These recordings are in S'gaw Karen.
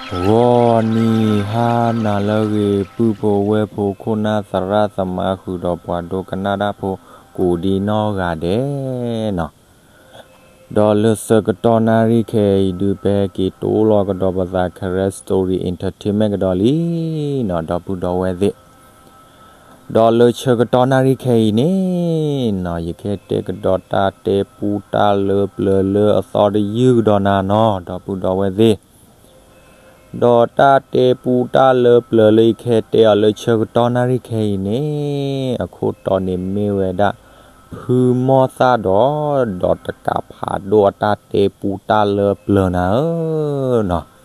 ဂီၤနံၤဟါနၤလၢအဂ့ၤ ပုၢ်ဖိဝဲၢ်ဖိ ခိၣ်နၢ်သရၣ်သမါ ဃုာ်ဒီးပှၤဒိကနၣ်တၢ်ဖိ ကိးဒံနီၢ်ဂၤဒဲးနီၤ. ဒီးလၢဆၢကတီၢ်နၣ်ရံၣ်ခဲအံၤဒုး ပဟဲက့ၤတိၢ်လီၤကဒီးပသး Karen Story Entertainment ကဒီးလံနီၤ ဒီပုၢ်ဒီဝဲၢ်သ့ၣ်. ဒီးလၢဆၢကတီၢ်နၣ်ရံၣ်ခဲအံၤန့ၣ်နီၤ ယကဟဲတဲကဒီးတၢ်တဲပူတၢ်လၢပျၢၤလၢအသီတယုၢ်ကဒီးနၤနီၤ ဒီပုၢ်ဒီဝဲၢ်သ့ၣ်. ဒီးတၢ်တဲပူတၢ်လၢပျၢၤလၢယကဟဲတဲအီၤလၢဆၢကတီၢ်နၣ်ရံၣ်ခဲအံၤန့ၣ် အခိၣ်တီန့ၣ်မ့ၢ်ဝဲဒၣ် ဖုမီၢ်သၣ်ဒီး ဒီးတကးဖးဒိၣ်အတၢ်တဲပူတၢ်လၢပျၢၤနၤဧၢနီၤ.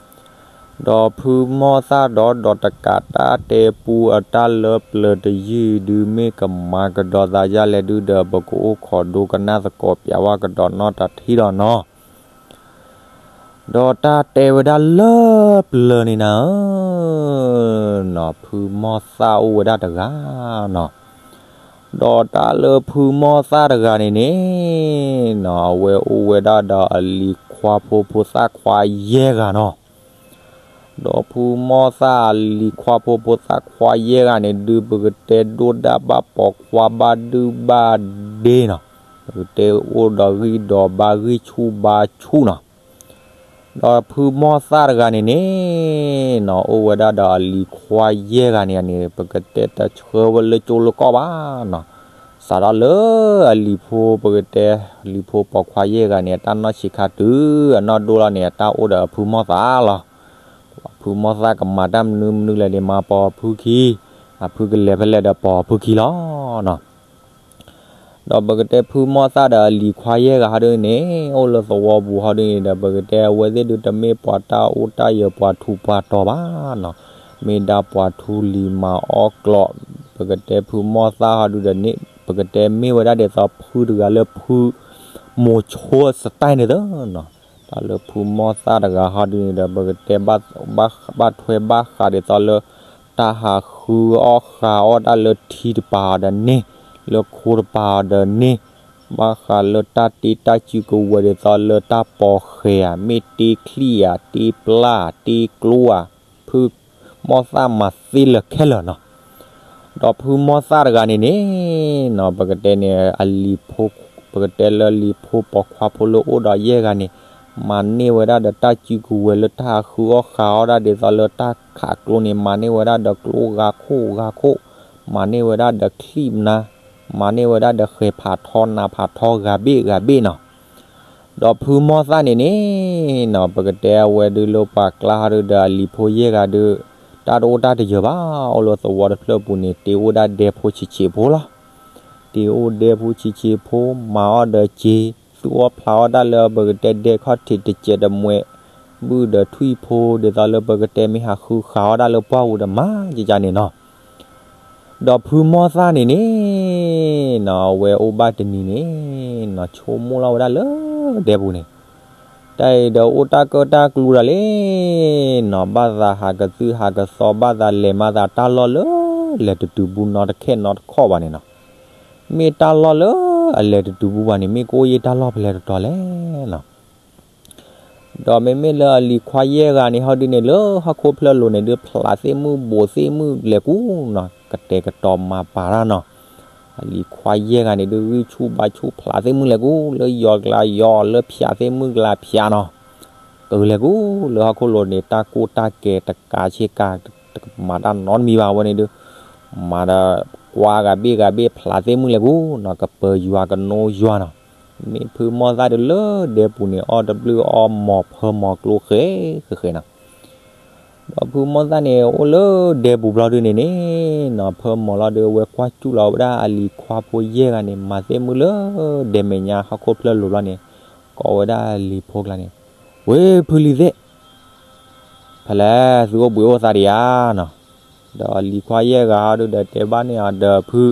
ဒီးဖုမီၢ်သၣ်ဒီး ဒီးတကးတၢ်တဲပူအတၢ်လၢပျၢၤတယုၢ်ဒုး မ့ၢ်ကမၤကဒီးသးဒ်လဲၣ်ဒုးဒီး ပကအိၣ်ခိးဒိကနၣ်သကိးပၠးဝဲကဒီးနီၢ်တထံၣ်ဒီးနီၤ. ဒီးတၢ်တဲဝဲဒၣ်လၢပျၢၤန့ၣ်နၤဧၢနီၤ ဖုမီၢ်သၣ်အိၣ်ဝဲဒၣ်တဂၤနီၤ. ဒီးတၢ်လၢဖုမီၢ်သၣ်တဂၤန့ၣ်န့ၣ်နီၤ အဝဲအိၣ်ဝဲဒၣ်ဒီးအလံၤခွါဖိဖိသၣ်ခွါယဲၢ်ဂၤနီၤ. ဒီးဖုမီၢ်သၣ်အလံၤခွါဖိဖိသၣ်ခွါယဲၢ်ဂၤန့ၣ်ဒုး ပကတဲဒိၣ်ဒၣ်ဘၣ်ပိာ်ခွါဘၣ်ဒုၣ်ဘၣ်ဒ့နီၤ. ပကတဲအိၣ်ဒီးဂံၢ်ဒီးဘါ ဂံၢ်ဆူၣ်ဘါဆူၣ်နီၤ. ဒီးဖုမီၢ်သၣ်တဂၤန့ၣ်န့ၣ်နီၤ အိၣ်ဝဲဒၣ်ဒီးအလံၤခွါယဲၢ်ဂၤန့ၣ်န့ၣ် ပကတဲတဆှၢဝဲလၢကၠိလၢကီၢ်ဘၣ်နီၤ. စးထီၣ်လၢအလံၤဖိ ပကတဲ လံၤဖိပိာ်ခွါယဲၢ်ဂၤန့ၣ် အတၢ်နီၢ်ဆံးခါတုၤအနီၢ်ဒိၣ်လီၤန့ၣ် အတၢ်အိၣ်ဒီးအဖုမီၢ်သၣ်လီၤ. ဖုမီၢ်သၣ်ကမၤတၢ်မနုၤမနုၤလဲၣ်န့ၣ် မၤပိာ်အဖုခံ, အဖုကလဲၤဖဲလဲၣ်ဒီးပိာ်အဖုခံလီၤနီၤ. ဒီးပကတဲဖုမီၢ်သၣ်ဒီးအလံၤခွါယဲၢ်ဂၤဟီဒုန့ၣ် အိၣ်လၢသဝီပူၤဟီဒုန့ၣ်ဒီး ပကတဲအဝဲသ့ၣ်ဒုးတမ့ၢ်ပှၤတၢ်အိၣ်တၢ်ယၢၤပှၤထူးပှၤတီၤဘၣ်နီၤ. မ့ၢ်ဒၣ်ပှၤထူလံၤမၤအီၣ်ကျီး, ပကတဲဖုမီၢ်သၣ်ဟီဒုဒီးန့ၣ် ပကတဲမ့ၢ်ဝဲဒၣ်ဒ်သိးဖုတဂၤလၢဖုမိၤဆိအstyleန့ၣ်သနီၤ. တၢ်လၢဖုမီၢ်သၣ်တဂၤဟီဒုန့ၣ်ဒီး ပကတဲဘၣ်ထွဲဘၣ်ဃးဒ်သိးလၢ တၢ်ဟးဃုအီၣ်ဃုအီၣ်တၢ်လၢထံတပၤအီၤဒီးန့ၣ်, လၢခိတပၤအီၤဒီးန့ၣ်, ဘၣ်ဃးလၢတၢ်တ့တၢ်စုကဝဲၤဒ်သိးလၢတၢ်ပိာ်ဃဲၤဧါ, မ့ၢ်တ့ချံၣ်ဧါ, တ့ပျၢ်, တ့ကျိဧါ, ဖုမီၢ်သၣ်မၤသ့လၢာ်ခဲလၢာ်နီၤ. ဒီးဖုမီၢ်သၣ်တဂၤန့ၣ်န့ၣ်နီၤ ပကတဲန့ၣ် အလံၤဖိ, ပကတဲလၢလံၤဖိပိာ်ခွါဖိလၢအိၣ်ဒီးယဲၢ်ဂၤန့ၣ် မၤန့ၢ်ဝဲဒၣ်ဒီးတၢ်စုကဝဲၤလၢတၢ်ဟးဃုအီၣ်ဃုအီၣ်ဒၣ်ဒ်သိးလၢတၢ်ခးကျိန့ၣ် မၤန့ၢ်ဝဲဒၣ်ဒီးကျိဂၤခိၣ်ဂၤခိၣ်, မၤန့ၢ်ဝဲဒၣ်ဒီးချံၣ်မနါ, မၤန့ၢ်ဝဲဒၣ်ဒီးဃဲၤဖးထီနးဖးထီဂၤဘ့ၣ်ဂၤဘ့ၣ်နီၤ. ဒီးဖုမီၢ်သၣ်န့ၣ်န့ၣ်နီၤ ပကတဲအဝဲဒုးလၢပှၤကျါဟီဒုဒီးအလံၤဖိယဲၢ်ဂၤဒုး တၢ်တအိၣ်တၢ်တယၢၤဘၣ်, အိၣ်လၢသဝီတဖျၢၣ်ပူၤန့ၣ် တ့အိၣ်ဒၣ်ဒဲဖိဆံးဆံးဖိလီၤ. တ့အိၣ်ဒဲဖိဆံးဆံးဖိ, မၤအီၣ်ဒီးစ့, သူၣ်အီၣ်ဖျးအီၣ်တၢ်လၢပကတဲဒဲခီၣ်ထံးတစဲးတမှဲး, ဘုၣ်ဒီးထွံၣ်ဖိ ဒ်သိးလၢပကတဲမ့ၢ်ဟးဃုဃးအီၣ်တၢ်လၢပှၢ်ပူၤဒီးမၤကကန့ၣ်နီၤ. ဒီးဖုမီၢ်သၣ်န့ၣ်န့ၣ်နီၤ အဝဲအိၣ်ဘၣ်တနံၤန့ၣ်နီၤ ဆိကမိၣ်လီၤဝဲဒၣ်လၢဒဲပူၤန့ၣ်, တၢ်အံၤဒီးအိၣ်တၢ်ကၢၣ်တၢ်ကျူတၢ်လံနီၤ ဘၣ်သးဟးကသုၣ်ဟးကသီ ဘၣ်သးလဲၤမၤသးတၢ်လီၢ်လၢ လဲၤတတုၤဘူးနီတခဲနီတခီၣ်ဘၣ်န့ၣ်နီၤ. မ့ၢ်တၢ်လီၢ်လၢအလဲၤတတုၤဘူးဘၣ်န့ၣ် မ့ၢ်ကအိၣ်ယဲၢ်တၢ်လီၢ်ဖဲလဲၣ်တတီၤလဲၣ်နီၤ. ဒီးမ့မ့ၢ်လၢအလံၤခွါယဲၢ်ဂၤန့ၣ် ဟီဒုန့ၣ် လၢဟီၣ်ခိၣ်ဖျၢၣ်လိၤန့ၣ်ဒုး ဖျးသ့ၣ်မုၣ်ဘိးသ့ၣ်မုၣ်လဲၤကူနီၤ ကတဲာ်ကတီၤမၤပာ်တၢ်နီၤ. အလံၤခွါယဲၢ်ဂၤန့ၣ်ဒုး ဂံၢ်ဆူၣ်ဘါဆူၣ် ဖျးသ့ၣ်မုၣ်လဲၤကူ လၢယီၤကျါယီၤ လၢဖၠးသ့ၣ်မုၣ်ကျါဖၠးနီၤ. ကလဲၤကူ လၢဟီၣ်ခိၣ်လိၤန့ၣ် တၢ်ကိၢ်တၢ်ကဲၤတကးဆ့ကၤ တကမၤတၢ်နီတမံၤဘၣ်ဝဲန့ၣ်ဒုး မၤဒီးကွၢ်ဂၤဘ့ၣ်ဂၤဘ့ၣ် ဖျးသ့ၣ်မုၣ်လဲၤကူနီၤ ကပၢၤယွၤကနိယွၤနီၤ. မ့ၢ်ဖုမီၢ်သၣ်ဒုးလၢဒဲပူၤန့ၣ် အီၣ်တဘျုးအီၣ်မီၤဖၢမီၤကျိဃဲဃဲဃဲနီၤ. ဒီးဖုမီၢ်သၣ်န့ၣ် အိၣ်လၢဒဲပူၤဘျီဒုန့ၣ်န့ၣ်နီၤ ဖၢမီၤလီၤဒုး အဝဲကွၢ်စူၣ်လီၤဝဲဒၣ်အလံၤခွါဖိယဲၢ်ဂၤန့ၣ် မၤသ့ၣ်မုၣ်လၢဒဲမဲာ်ညါဟီၣ်ခိၣ်ဖျၢၣ်လိၤဘျီန့ၣ် ကိးဝဲဒၣ်အလံၤဖိကျါန့ၣ်, ဝ့ၢ်ဖုလံၤသ့ၣ် ဖဲလဲၣ်သုအိၣ်ဘှံးအိၣ်သါဒံးဧါနီၤ. ဒီးအလံၤခွါယဲၢ်ဂၤဟီဒုဒီးတဲဘၣ်န့ၢ်အီၤဒီးဖု,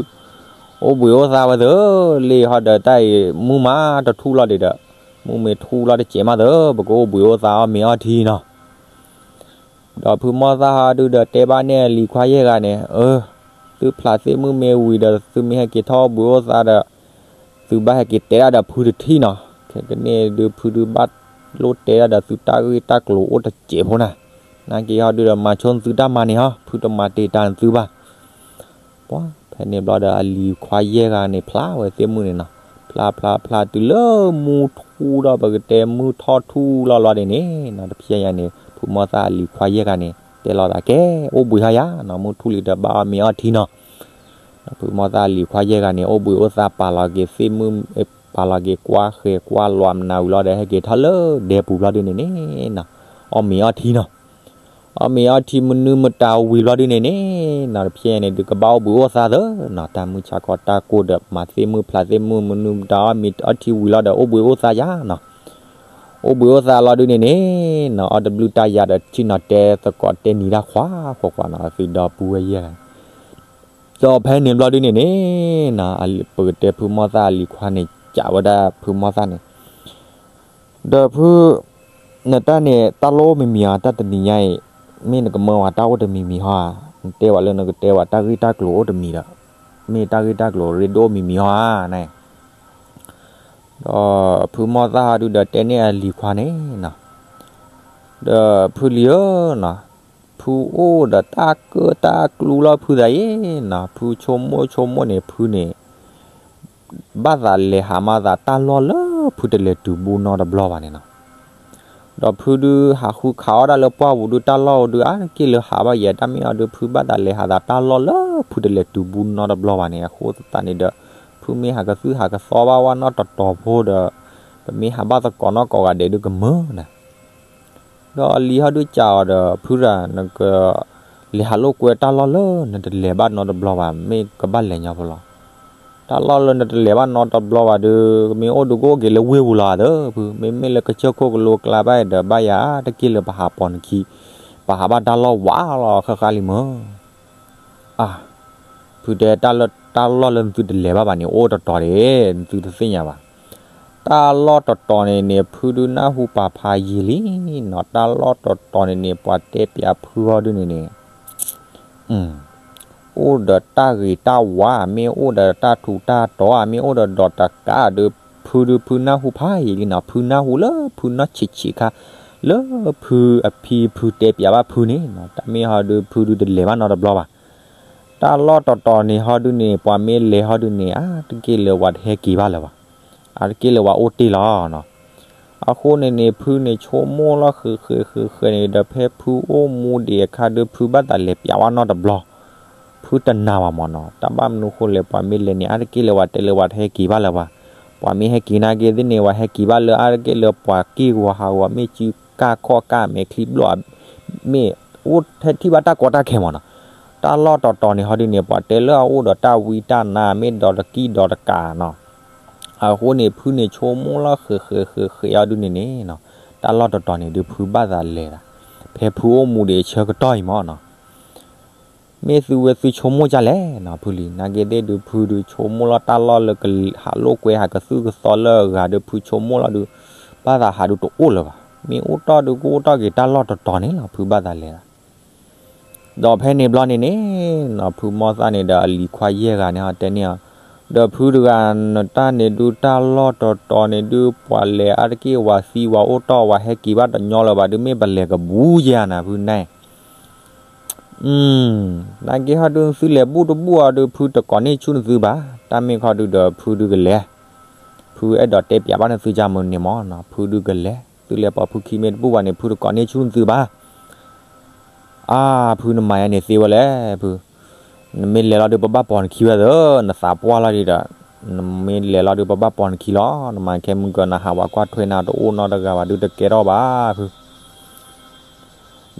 အိၣ်ဘှံးအိၣ်သါဝဲသ့ၣ်လံဟီဒီး တၢ်အံၤမုၢ်မးတထူၣ်လီၤဒံးဒီး, မုၢ်မ့ၢ်ထူၣ်လီၤတစဲးမးသ့ၣ် ပကအိၣ်ဘှံးအိၣ်သါအီၣ်မ့ၤအီထံနီၤ. ဒီးဖုမီၢ်သၣ်ဟီဒုဒီးတဲဘၣ်န့ၢ်အလံၤခွါယဲၢ်ဂၤန့ၣ်, အၢ, သုဖျးသ့ၣ်မုၣ်မ့ၢ်ဝံၤဒီး သုမ့ၢ်ဟဲက့ၤထီၣ်အိၣ်ဘှံးအိၣ်သါဒီး သုဘၣ်ဟဲက့ၤတဲဒၣ်ဒီးဖုတထံၣ်နီၤ. ခဲကနံၣ်ဒုးဖုဒုးဘၣ်လိၣ်တဲဒၣ်ဒီးသုတၢ်ဂ့ၢ်တၢ်ကျိၤအိၣ်တစဲးဖိနီၤ. နာ်က့ဟီဒုဒီးမၤဆိသုတၢ်မၤန့ၣ်ဟီ, ဖုတမၤတ့ၢ်တၢ်နသုဘၣ်. ပှၤဖဲန့ၣ်ဘျီဒီးအလံၤခွါယဲၢ်ဂၤန့ၣ် ဖျါဝဲသ့ၣ်မုၢ်န့ၣ်နီၤ, ဖျါဖျါဖျါတုၤလၢမုၢ်ထူဒီး ပကတဲမုၢ်ထီၣ်ထူလီၤလီၤဒ်န့ၣ်နီၤ, တဖျဲညါန့ၣ် ဖုမီၢ်သၣ်အလံၤခွါယဲၢ်ဂၤန့ၣ် တဲလီၤသးကဲ အိၣ်ဘှံးဟီယၤနီၤ, မုၢ်ထူလံဒီးဘၣ်အီၣ်မ့ၤအီထံနီၤ. ဒီးဖုမီၢ်သၣ်အလံၤခွါယဲၢ်ဂၤန့ၣ် အိၣ်ဘှံးအိၣ်သါပာ်လီၤက့ၤသ့ၣ်မုၢ်, ပာ်လီၤက့ၤကွၢ်ဃဲၤကွၢ်လီၤမနၤဝံၤလီၤဒီး ဟဲက့ၤထီၣ်လၢဒဲပူၤဘျီဒ်န့ၣ်န့ၣ်နီၤ, အီၣ်မ့ၤအီထံနီၤ. အီၣ်မ့ၤအီထံမနုၤမတၤဝံၤဘျီဒ်န့ၣ်န့ၣ်နီၤ, တဖျဲညါန့ၣ်ဒုးကဘၣ်အိၣ်ဘှံးအိၣ်သါသ့နီၤ, တၢ်မုၢ်ဆါခီတၢ်ကိၢ်ဒီးမၤသ့ၣ်မုၢ်ဖျါသ့ၣ်မုၢ်မနုၤမတၤအီၣ်မ့ၤအီထံဝံၤလီၤဒီး အိၣ်ဘှံးအိၣ်သါယၤနီၤ. အိၣ်ဘှံးအိၣ်သါလီၤဒ်န့ၣ်န့ၣ်နီၤ, အီၣ်တဘျုးတၢ်ယၤဒီး ဆ့ၣ်နီၤတဲသကိးတဲနံၤတၢ်ခွါခွါခွါနီၤ, သုဒီပုၢ်ဝဲၢ်ယဲၢ်ဂၤ ဒီးဖဲန့ၣ်ဘျီဒ်န့ၣ်န့ၣ်နီၤ, ပကတဲဖုမီၢ်သၣ်အလံၤခွါန့ၣ် ကးဝဲဒၣ်ဖုမီၢ်သၣ်န့ၣ်, ဒီးဖု နတၢ်န့ၣ် တၢ်လီၢ်အိၣ်မံၤမံၤဧါ, တၢ်တနံၤညါအံၤ မ့ၢ်နကမၢဝဲတၢ်အိၣ်တမံၤမံၤဟီဧါ, နတဲဝဲလၢနကတဲဝဲတၢ်ဂ့ၢ်တၢ်ကျိၤအိၣ်တမံၤဒီး, မ့ၢ်တၢ်ဂ့ၢ်တၢ်ကျိၤရ့ဒိၣ်မံၤမံၤဟီဧါန့ၣ်. ဒီးဖုမီၢ်သၣ်ဟီဒုဒီးတဲန့ၢ်အလံၤခွါန့ၣ်နီၤ, ဒီးဖုလံၤဧၢနီၤ, ဖုအိၣ်ဒီးတၢ်ကၢၣ်တၢ်ကျူလီၤဖုသးအံၤနီၤ, ဖုဆိကမိၣ်ဆိကမိၣ်န့ၣ် ဖုန့ၣ် ဘၣ်သးလဲၤဟးမၤသးတၢ်လီၢ်လၢဖုတလဲၤတုၤဘူးနီတဘျီဘၣ်န့ၣ်နီၤ. ဒီးဖုဒုးဟးဃုခးအီၣ်ဒၣ်လၢပှၢ်ပူၤဒုးတၢ်လီၢ်ဒုးအါတက့ၢ်လၢဟးဘၣ်ယဲၢ် တၢ်မ့ၢ်အီၤဒုး ဖုဘၣ်သးလဲၤဟးသးတၢ်လီၢ်လၢဖုတလဲၤတုၤဘူးနီတဘျီဘၣ်န့ၣ် အဃိသတးန့ၣ်ဒီး ဖုမ့ၢ်ဟးကသုၣ်ဟးကသီဘၣ်ဝဲနီၢ်တီၤတီၤဖိဒီး ပမ့ၢ်ဟးဘၣ်သကိးနီၢ်ကိးဂၤဒဲးဒုးကမၢနၤ ဒီးအလံၤဟီဒုးကးအီၤဒီး ဖုရၤ နက လဲၤဟးလိာ်ကွဲတၢ်လီၢ်လၢနတလဲၤဘၣ်နီတဘျီဘၣ် မ့ၢ်ကဘၣ်လဲၤညီဖိလီၤ. တၢ်လီၢ်လၢနတလဲၤဘၣ်နီတဘျီဘၣ်ဒီး မ့ၢ်အိၣ်ဒုးကအိၣ်က့ၤလၢဝ့ၢ်ပူၤလီၤသၢဖု, မ့မ့ၢ်လၢကစၢၢ်ခိၣ်ကလိကျါဘၣ်ဒီး ဘၣ်ယၤတက့ၢ်လၢပဟးပိာ်နခံ, ပဟးဘၣ်တၢ်လီၢ်ဝးလီၤဃၣ်ဃၣ်လံမၢ် အါ, ဖုတဲတၢ်လီၢ်လၢနသုတလဲၤဘၣ်ဘၣ်န့ၣ် အိၣ်တီၤတီၤဒၣ်, နသုတသ့ၣ်ညါဘၣ်. တၢ်လီၢ်တီၤတီၤန့ၣ်န့ၣ် ဖုဒုးနၢ်ဟူပာ်ဖးယံာ်လံနီၤ, တၢ်လီၢ်တီၤတီၤန့ၣ်န့ၣ် ပှၤတဲပၠးဖုဟီဒုန့ၣ်န့ၣ် အိၣ်ဒီးတၢ်ဂ့ၤတၢ်ဝါ မ့ၢ်အိၣ်ဒီးတၢ်ထူးတၢ်တီၤ မ့ၢ်အိၣ်ဒီးဒီးတကးဒီး ဖုဒုးဖုနၢ်ဟူဖးယံာ်လံနီၤ, ဖုနၢ်ဟူလၢဖုနီၢ်ဆံးဆံးခါ လၢဖုအဖံဖုတဲပၠးဘၣ်ဖုန့ၣ်နီၤ, တၢ်မ့ၢ်ဟီဒုးဖုဒုးတလဲၤဘၣ်နီတဘျီဘၣ်. တၢ်လီၢ်တီၤတီၤန့ၣ်ဟီဒုန့ၣ် ပှၤမ့ၢ်လဲၤဟီဒုန့ၣ် အါတက့ၢ်လၢပှၤတဟဲက့ၤဘၣ်လၢၤဘၣ်, အါတက့ၢ်လၢပှၤအိၣ်တ့ၢ်လီၤနီၤ. အဃိန့ၣ်န့ၣ် ဖုန့ၣ်ဆိကမိၣ်လီၤဃဲၤဃဲၤဃဲၤဃဲၤန့ၣ်ဒီး ဖဲဖုအိၣ်မူဒံးအခါဒုး ဖုဘၣ်သးလဲၤပၠးဝဲနီတဘျီ ဖုတနာ်ဘၣ်မၢ်နီၤ, တၢ်ဘၣ်မနုၤဃိလဲၣ် ပှၤမ့ၢ်လဲၤန့ၣ် အါတက့ၢ်လၢပှၤတဲလၢပှၤတဟဲက့ၤဘၣ်လၢၤဘၣ်, ပှၤမ့ၢ်ဟဲက့ၤနာ်က့သ့ၣ်န့ၣ် ပှၤဟဲက့ၤဘၣ်လၢအါတက့ၢ်လၢပှၤက့ၢ်ဂီၤဟးဂီၤ မ့ၢ်စုကၢ်ခီၣ်ကၢ်မဲာ်ချံဘျီၣ် မ့ၢ်အိၣ်ထဲထံၣ်ဘၣ်တၢ်ကီတၢ်ခဲမၢ်နီၤ. တၢ်လီၢ်တီၤတီၤန့ၣ်ဟီဒုန့ၣ် ပှၤတဲလၢအအိၣ်ဒီးတၢ်ဝံတၢ်နါ မ့ၢ်ဒီးတကံၢ်ဒီးတကးနီၤ. အဃိန့ၣ် ဖုန့ၣ်ဆိကမိၣ်လီၤဃဲၤဃဲၤဃဲၤဃဲၤအီၤဒုန့ၣ်န့ၣ်နီၤ, တၢ်လီၢ်တီၤတီၤန့ၣ်ဒုး ဖုဘၣ်သးလဲၤဒၣ် ဖဲဖုအိၣ်မူဒံးအဆၢကတီၢ်အံၤမၢ်နီၤ. မ့ၢ်သုဝဲသုဆိကမိၣ်ဒ်လဲၣ်နီၤ ဖုလံၤ, နာ်က့သ့ၣ်ဒုး ဖုဒုးဆိကမိၣ်လီၤတၢ်လီၢ်လၢကဟးလိာ်ကွဲဟးကသုၣ်ကသီလၢအဂၤဒုး ဖုဆိကမိၣ်လီၤဒုး ဘၣ်သးဟးဒုးတအိၣ်လၢၤဘၣ်, မ့ၢ်အိၣ်တီၢ်ဒုးကအိၣ်တီၢ်က့ၤတၢ်လီၢ်တီၤတီၤန့ၣ်လီၤ ဖုဘၣ်သးလဲၤဒၣ် ဒီးဖဲန့ၣ်ဘျီန့ၣ်န့ၣ်နီၤ ဖုမီၢ်သၣ်န့ၣ်ဒီးအလံၤခွါယဲၢ်ဂၤန့ၣ် ဟီတဲန့ၢ်အီၤ, ဒီးဖုတဂၤ နတၢ်န့ၣ်ဒုး တၢ်လီၢ်တီၤတီၤန့ၣ်ဒုး ပှၤလဲၤအါတက့ၢ်ဝၤသံဝၤအိၣ်တီၢ်ဝၤဟဲက့ၤဘၣ်တညီလၢၤဘၣ်ဒုး မ့ၢ်ပလဲၤကဘူးယဲၢ်နၤ ဖုန့ၣ် နာ်က့ဟီဒုး သုလဲၤဘူၣ်တဘူၣ်အီၤဒုး ဖုတကိးန့ၢ်ဆူၣ်နသုဘၣ်, တၢ်မ့ၢ်ခီဒုးဒီး ဖုဒုးကလဲၤ, ဖုအဲၣ်ဒိးတဲပၠးဘၣ်နသုကၢ်မုၢ်န့ၣ်မၢ်နီၤ ဖုဒုးကလဲၤ, သုလဲၤပိာ်ဖုခံမ့ၢ်တဘူၣ်ဘၣ်န့ၣ် ဖုတကိးန့ၢ်ဆူၣ်နသုဘၣ် အါ, ဖုနမၤယါန့ၣ်သ့ဝဲလဲၣ် ဖု, နမ့ၢ်လဲၤလီၤဒုး ပဘၣ်ပိာ်နခံဝဲသၢ, နသးပှၢ်လီၤဒံးဒီး, နမ့ၢ်လဲၤလီၤဒုး ပဘၣ်ပိာ်နခံလီၤ, နမၤခဲမုၢ်ကၢၤ နဟးဝဲကွၢ်ထွဲနၤတအိၣ်နီတဂၤဘၣ်ဒုး တကဲထီၣ်ဘၣ် ဖု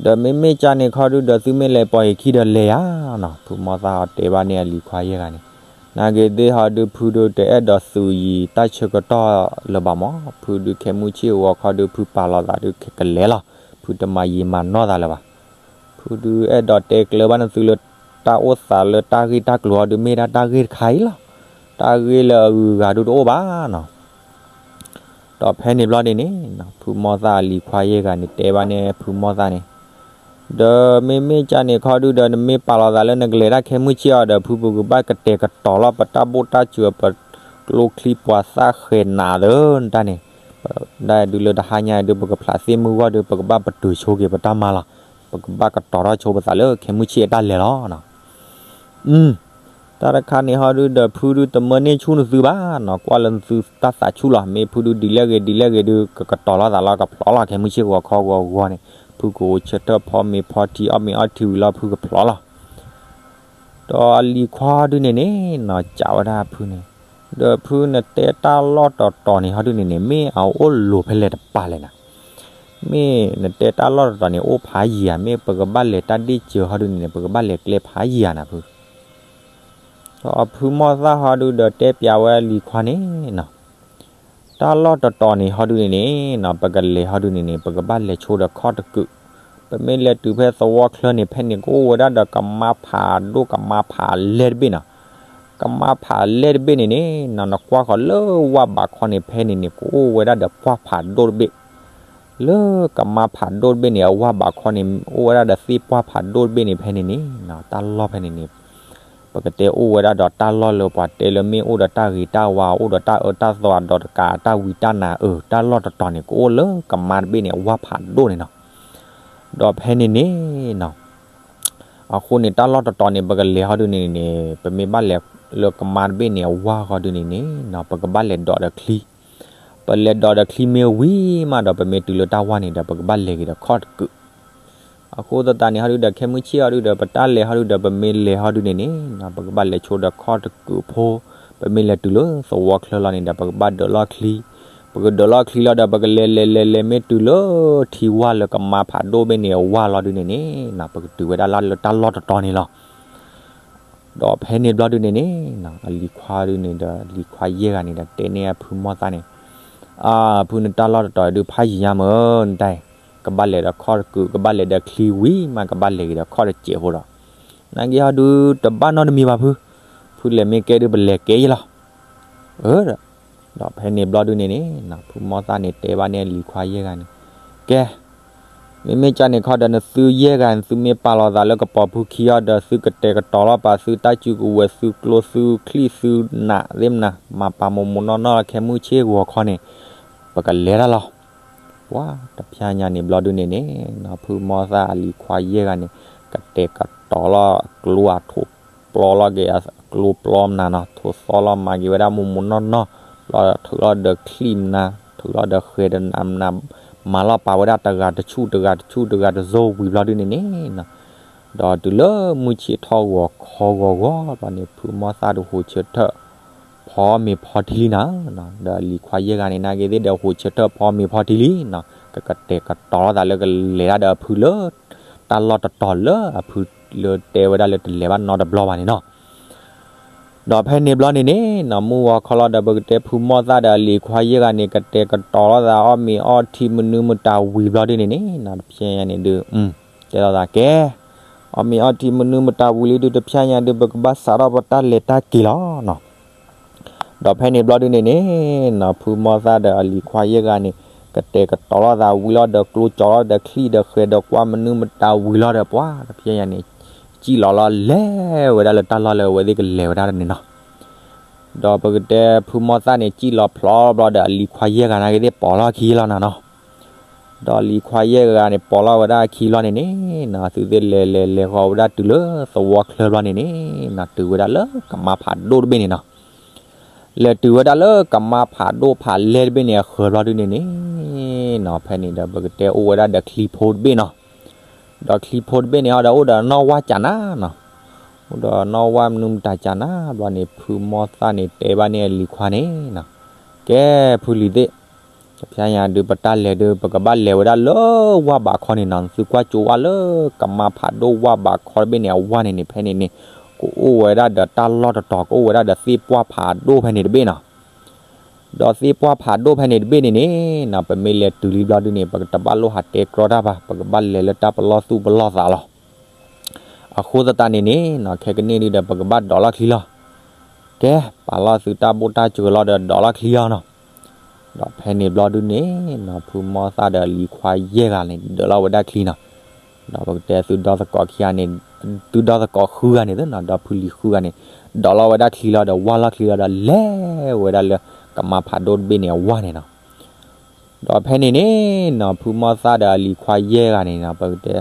ဒီးမ့မ့ၢ်ကၢ်န့ၣ်ခီဒုးဒီး သုမ့ၢ်လဲၤပိာ်ယခံဒီးလဲၤယၤနီၤ, ဖုမီၢ်သၣ်အီၤတဲဘၣ်န့ၢ်အလံၤခွါယဲၢ်ဂၤန့ၣ်, နာ်က့သ့ၣ်ဟီဒုး ဖုဒုးတအဲၣ်ဒိးသုးယံၤတၢ်ဆၢကတီၢ်လၢၤဘၣ်မၢ်, ဖုဒုးခဲမုၢ်ဆ့ၣ်အဂီၤခီဒုး ဖုပာ်လီၤသးဒုးကလဲၤလီၤ, ဖုတမၤယံာ်မၤနီၢ်သးလၢၤဘၣ်, ဖုဒုးအဲၣ်ဒိးတဲကျၢၤဘၣ်နသုလၢ တၢ်အိၣ်သးလၢတၢ်ဂ့ၢ်တၢ်ကျိၤအီၤဒုး မ့ၢ်ဒၣ်တၢ်ဂ့ၢ်တခါအံၤလီၤ, တၢ်ဂ့ၢ်လၢအဂုၤအဂၤဒုးတအိၣ်ဘၣ်နီၤ ဒီးဖဲန့ၣ်ဘျီန့ၣ်န့ၣ် ဖုမီၢ်သၣ်အလံၤခွါယဲၢ်ဂၤန့ၣ် တဲဘၣ်န့ၢ်ဖုမီၢ်သၣ်န့ၣ်, ဒီးမ့မ့ၢ်ကၢ်န့ၣ်ခီဒုးဒီး နမ့ၢ်ပာ်လီၤသးလၢနကလဲၤတၢ်ခဲမုၢ်ဆ့ၣ်အီၤဒီး ဖုပကဘၣ်ကတဲာ်ကတီၤလီၤ ပတၢ်ဘိၣ်တၢ်စၢၤ ပကျိချံပှၤသၣ်ဃဲၤနးသၢနတၢ်န့ၣ်, ဒ်ဒုးလၢတဟါညါဒုး ပကဖျးသ့ၣ်မုၢ်ဂီၢ်ဒုး ပကဘၣ်ပတုာ်ဆိက့ၤပတၢ်မၤလီၤ ပကဘၣ်ကတီၤထီၣ်ဆိပသးလၢခဲမုၢ်ဆ့ၣ်အတၢ်လဲၤလီၤနီၤ. အ တၢ်တခါန့ၣ်ဟီဒုဒီး ဖုဒုတမၢန့ၢ်ဆူၣ်နသုဘၣ်နီၤ, ကွၢ်လၢနသုတၢ်သးဆူၣ်လီၤ. မ့ၢ်ဖုဒုဒ်လဲၣ်ဂ့ၤဒ်လဲၣ်ဂ့ၤဒု ကကတီၤလီၤသးလီၤ, ကဖျိးလီၤခဲမုၢ်ဆ့ၣ်ဂီၤခီဂီၤဂီၤန့ၣ်, ဖုကအိၣ်ဆၢထၢၣ်ဖီမ့ၤဖီထံ အီၣ်မ့ၤအီထံဝံၤလီၤ ဖုကဖျိးလီၤ. ဒီးအလံၤခွါဒုန့ၣ်န့ၣ်နီၤ စံးဝဲဒၣ်ဖုန့ၣ်, ဒီးဖုနတဲတၢ်လီၢ်တတီၤန့ၣ်ဟီဒုန့ၣ်န့ၣ် မ့ၢ်အအိၣ်လိၤဖဲလဲၣ်တပၤလဲၣ်နီၤ. မ့ၢ်နတဲတၢ်လီၢ်တတီၤန့ၣ် အိၣ်ဖးယံၤဧါ, မ့ၢ်ပကဘၣ်လဲၤတၢ်ဒ့ၣ်စၢၤဟီဒုန့ၣ်န့ၣ် ပကဘၣ်လဲၤကျဲဖးယံၤဧါနီၤဖု. ဒီးဖုမီၢ်သၣ်ဟီဒုဒီးတဲပျးဝဲအလံၤခွါန့ၣ်နီၤ, တၢ်လီၢ်တတီၤန့ၣ်ဟီဒုန့ၣ်န့ၣ်နီၤ ပကလဲၤဟီဒုန့ၣ်န့ၣ် ပကဘၣ်လဲၤဆိဒီးခီၣ်တကုး, ပမ့ၢ်လဲၤတုၤဖဲသဝီချၢန့ၣ် ဖဲန့ၣ်ကအိၣ်ဝဲဒၣ်ဒီးကမါဖးဒိၣ် ကမါဖးလဲၢ်တဘ့ၣ်နီၤ. ကမါဖးလဲၢ်တဘ့ၣ်န့ၣ်န့ၣ်နီၤ နကွၢ်ဃီၤလၢဝၢ်ဘးခီန့ၣ် ဖဲန့ၣ်န့ၣ် ကအိၣ်ဝဲဒၣ်ဒီးပှၢ်ဖးဒိၣ်တဘ့ၣ် လၢကမါဖးဒိၣ်တဘ့ၣ်န့ၣ် အဝၢ်ဘးခီန့ၣ် အိၣ်ဝဲဒၣ်ဒီးသ့ၣ်ပှၢ်ဖးဒိၣ်တဘ့ၣ်န့ၣ် ဖဲန့ၣ်န့ၣ်နီၤ တၢ်လီၢ်ဖဲန့ၣ်န့ၣ် ပကတဲအိၣ်ဝဲဒၣ်ဒီးတၢ်လီၢ်လၢပှၤတဲလၢမ့ၢ်အိၣ်ဒီးတၢ်ဂ့ၤတၢ်ဝါ အိၣ်ဒီးတၢ်အၢတၢ်သီအဒီးတကး တၢ်ဝံတၢ်နါအၢ တၢ်လီၢ်တတီၤန့ၣ် ကအိၣ်လၢကမါတဘ့ၣ်န့ၣ် အဝၢ်ဖးဒိၣ်န့ၣ်နီၤ. ဒီးဖဲန့ၣ်န့ၣ်နီၤ အဃိန့ၣ် တၢ်လီၢ်တတီၤန့ၣ် ပကလဲၤဟီဒုန့ၣ်န့ၣ် ပမ့ၢ်ဘၣ်လဲၤလၢကမါတဘ့ၣ်န့ၣ် အဝၢ်ဃီဒုန့ၣ်န့ၣ်နီၤ ပကဘၣ်လဲၤဒိးဒီးချံ ပလဲၤဒိးဒီးချံမ့ၢ်ဝံၤမးဒီး ပမ့ၢ်တုၤလၢတၢ်ဝၢ်န့ၣ်ဒီး ပကဘၣ်လဲၤက့ၤဒီးခီၣ်တကုး. အဃိသတးန့ၣ်ဟီဒုဒီး ခဲမုၢ်ဆ့ၣ်ဟီဒုဒီး ပတၢ်လဲၤဟီဒုဒီး ပမ့ၢ်လဲၤဟီဒုန့ၣ်န့ၣ်နီၤ ပကဘၣ်လဲၤဆိဒီးခီၣ်တကုးဖိ, ပမ့ၢ်လဲၤတုၤလၢသဝီချၢလီၤန့ၣ်ဒီး ပကဘၣ်ဒိးလီၢ်ချံ, ပကဒိးလီၢ်ချံလီၤဒီး ပကလဲၤလဲၤလဲၤလဲၤ မ့ၢ်တုၤလၢထံဝၢ်လၢကမါဖးဒိၣ်ဘ့ၣ်န့ၣ် အဝၢ်လီၤဒုန့ၣ်န့ၣ်နီၤ ပကတုၤဝဲဒၣ်လၢတၢ်လီၢ်တတီၤန့ၣ်လီၤ. ဒီးဖဲန့ၣ်ဘျီဒုန့ၣ်န့ၣ်နီၤ အလံၤခွါဒုန့ၣ်ဒီး လံၤခွါယဲၢ်ဂၤန့ၣ်ဒီး တဲန့ၢ်အဖုမီၢ်သၣ်န့ၣ်, အါ ဖုနတၢ်လီၢ်တတီၤဒုဖးယံၤညါမ့ၢ် နတၢ်အံၤ, ကဘၣ်လဲၤဒီးခီၣ်တကုး ကဘၣ်လဲၤဒီးချံဝံၤမး ကဘၣ်လဲၤက့ၤဒီးခီၣ်တစဲးဖိဒီး, နာ်က့ဟီဒုတဘၣ်နီတမံၤဘၣ်ဖု, ဖုလဲၤမ့ၢ်ကဲဒုပလဲၤကဲယဲလီၤ. အၢ ဒီးဖဲန့ၣ်ဘျီဒုန့ၣ်န့ၣ် ဖုမီၢ်သၣ်န့ၣ်တဲဘၣ်န့ၢ်အလံၤခွါယဲၢ်ဂၤန့ၣ်, ကဲ မ့မ့ၢ်ကန့ၣ်ခီဒီး နသုယဲၢ်ဂၤန့ၣ် သုမ့ၢ်ပာ်လီၤသးလၢကပီၤဖုခံအီၤဒီး သုကတဲာ်ကတီၤလီၤပာ်သုတၢ်စုကဝဲၤ သုကျိ သုချံ သုနးသ့ၣ်မနၤ မၤပာ်မိၢ်မိၢ်နီၢ်နီၢ်လၢ ခဲမုၢ်ဆ့ၣ်ဂီၤခီန့ၣ် ပကလဲၤတၢ်လီၤ. ပှၤတဖျဲညါန့ၣ်ဘျီဒုန့ၣ်န့ၣ်နီၤ ဖုမီၢ်သၣ်အလံၤခွါယဲၢ်ဂၤန့ၣ် ကတဲာ်ကတီၤလီၤအကျိအထိၣ်ပျီလီၤက့ၤအကျိပျီမနၤနီၤ ထိၣ်သီလီၤမၤက့ၤဝဲဒၣ်မိၢ်မိၢ်နီၢ်နီၢ် လီၤထုးလီၤဒီးချံမနၤ ထုးလီၤဒီးဃဲၤဒီးနးမနၤ မၤလီၤပာ်ဝဲဒၣ်တဂၤတဆူၣ်တဂၤတဆူၣ်တဂၤတစိၤဝံၤဘျီဒုန့ၣ်န့ၣ်နီၤ ဒီးတုၤလၢမုၢ်ဆ့ၣ်ထီၣ်ဂီၤခီဂီၤဂီၤဘျီန့ၣ် ဖုမီၢ်သၣ်ဒုးဟိးဆၢထၢၣ် ဖီမ့ၤဖီထံလံနီၤ ဒီးအလံၤခွါယဲၢ်ဂၤန့ၣ် နာ်က့သ့ၣ်ဒီးဟိးဆၢထၢၣ်ဖီမ့ၤဖီထံလံနီၤ ကကတဲာ်ကတီၤလီၤသးလၢကလဲၤတၢ်ဒီးအဖုလၢ တၢ်လီၢ်တတီၤလၢအဖုလၢတဲဝဲဒၣ်လၢတလဲၤဘၣ်နီတဘျီဘၣ်န့ၣ်နီၤ ဒီးဖဲန့ၣ်ဘျီန့ၣ်န့ၣ်နီၤ မုၢ်ဂီၤခီလီၤဒီး ပကတဲဖုမီၢ်သၣ်ဒီးအလံၤခွါယဲၢ်ဂၤန့ၣ် ကတဲာ်ကတီၤလီၤသးအီၣ်မ့ၤအီထံမနုၤမတၤဝံၤဘျီဒုန့ၣ်န့ၣ်နီၤ တဖျဲညါန့ၣ်ဒုး တဲလီၤသးကဲ အီၣ်မ့ၤအီထံမနုၤမတၤဝံၤလံဒုး တဖျဲညါဒုး ပကဘၣ်စးထီၣ်ပတၢ်လဲၤတၢ်က့ၤလီၤနီၤ ဒီးဖဲန့ၣ်ဘျီဒုန့ၣ်န့ၣ်နီၤ ဖုမီၢ်သၣ်ဒီးအလံၤခွါယဲၢ်ဂၤန့ၣ် ကတဲာ်ကတီၤလီၤသးဝံၤလီၤဒီးကျိကၠီလီၤဒီးချံဒီးဃဲၤဒီးကွၢ်မနုၤမတၤဝံၤလီၤဒီး ပှၤတဖျဲညါန့ၣ် စံၣ်လီၤလီၤလဲၤဝဲဒၣ်လၢတၢ်လီၢ်လၢအဝဲသ့ၣ်ကလဲၤဝဲဒၣ်န့ၣ်နီၤ ဒီးပကတဲဖုမီၢ်သၣ်န့ၣ် စံၣ်လီၤဖျိးဘျီဒီး အလံၤခွါယဲၢ်ဂၤနာ်က့သ့ၣ်ပိာ်လီၤအခံလီၤနီၤနီၤ ဒီးအလံၤခွါယဲၢ်ဂၤန့ၣ် ပိာ်လီၤဝဲဒၣ်အခံလီၤန့ၣ်န့ၣ်နီၤ သုသ့ၣ်လဲၤလဲၤလဲၤဃီၤဝဲဒၣ်တုၤလၢသဝီချၢဘျီန့ၣ်န့ၣ်နီၤ တုၤဝဲဒၣ်လၢကမါဖးဒိၣ်တဘ့ၣ်န့ၣ်နီၤ လဲၤတုၤဝဲဒၣ်လၢကမါဖးဒိၣ်ဖးလဲၢ်တဘ့ၣ်န့ၣ် အဃၢၤဘျီဒုန့ၣ်န့ၣ်နီၤ ဖဲန့ၣ်ဒီး ပကတဲအိၣ်ဝဲဒၣ်ဒီးချံဖိတဘ့ၣ်နီၤ ဒီးချံဖိတဘ့ၣ်န့ၣ် အိၣ်ဒီးနီၣ်ဝၣ်ကနၤနီၤ အိၣ်ဒီးနီၣ်ဝၣ်မနုၤမတၤကနၤဘျီန့ၣ် ဖုမီၢ်သၣ်န့ၣ် တဲဘၣ်န့ၢ်အလံၤခွါန့ၣ်နီၤ ကဲဖုလံၤသ့ၣ် တဖျဲညါဒုး ပတၢ်လဲၤဒုး ပကဘၣ်လဲၤဝဲဒၣ်လၢဝၢ်ဘးခီန့ၣ်နီၤ သုကွၢ်ကၠိဝဲလၢကမါဖးဒိၣ်ဝၢ်ဘးခီတဘ့ၣ်န့ၣ် အဝၢ်န့ၣ်န့ၣ် ဖဲန့ၣ်န့ၣ် ကအိၣ်ဝဲဒၣ်ဒီးတၢ်လီၢ်တတီၤ ကအိၣ်ဝဲဒၣ်ဒီးသ့ၣ်ပှၢ်ဖးဒိၣ်ဖဲန့ၣ်တဘ့ၣ်နီၤ ဒီးသ့ၣ်ပှၢ်ဖးဒိၣ်ဖဲန့ၣ်တဘ့ၣ်န့ၣ်န့ၣ်နီၤ ပမ့ၢ်လဲၤတုၤလံဘျီဒုန့ၣ် ပကတဘၣ်လိၣ်ဟးတဲကြီတၢ်ဘၣ် ပကဘၣ်လဲၤလၢတၢ်ပလီၢ်သူၣ်ပလီၢ်သးလီၤ. အဃိသတးန့ၣ်န့ၣ်နီၤ ခဲကနံၣ်ဒုဒီး ပကဘၣ်ဒိးလီၢ်ချံလီၤ. ကဲ ပာ်လီၤသုတၢ်ဘိၣ်တၢ်စၢၤလီၤဒီး ဒိးလီၢ်ချံလီၤနီၤ. ဒီးဖဲန့ၣ်ဘျီဒုန့ၣ်နီၤ ဖုမီၢ်သၣ်ဒီးအလံၤခွါယဲၢ်ဂၤန့ၣ် ဒိးလီၤဝဲဒၣ်ချံနီၤ. ဒီးပကတဲသုဒီသကိးခံဂၤန့ၣ် သုဒီသကိးဃုဂၤန့ၣ်သနီၤ ဒီးဖုလံၤဃုဂၤန့ၣ် ဒိးလီၤဝဲဒၣ်ချံလီၤဒီး ဝၢ်လီၢ်ချံလီၤဒီး လဲၤဝဲဒၣ်လၢကမါဖးဒိၣ်တဘ့ၣ်န့ၣ်အဝၢ်န့ၣ်နီၤ. ဒီးဖဲန့ၣ်န့ၣ်နီၤ ဖုမီၢ်သၣ်ဒီးအလံၤခွါယဲၢ်ဂၤန့ၣ်နီၤ ပကတဲ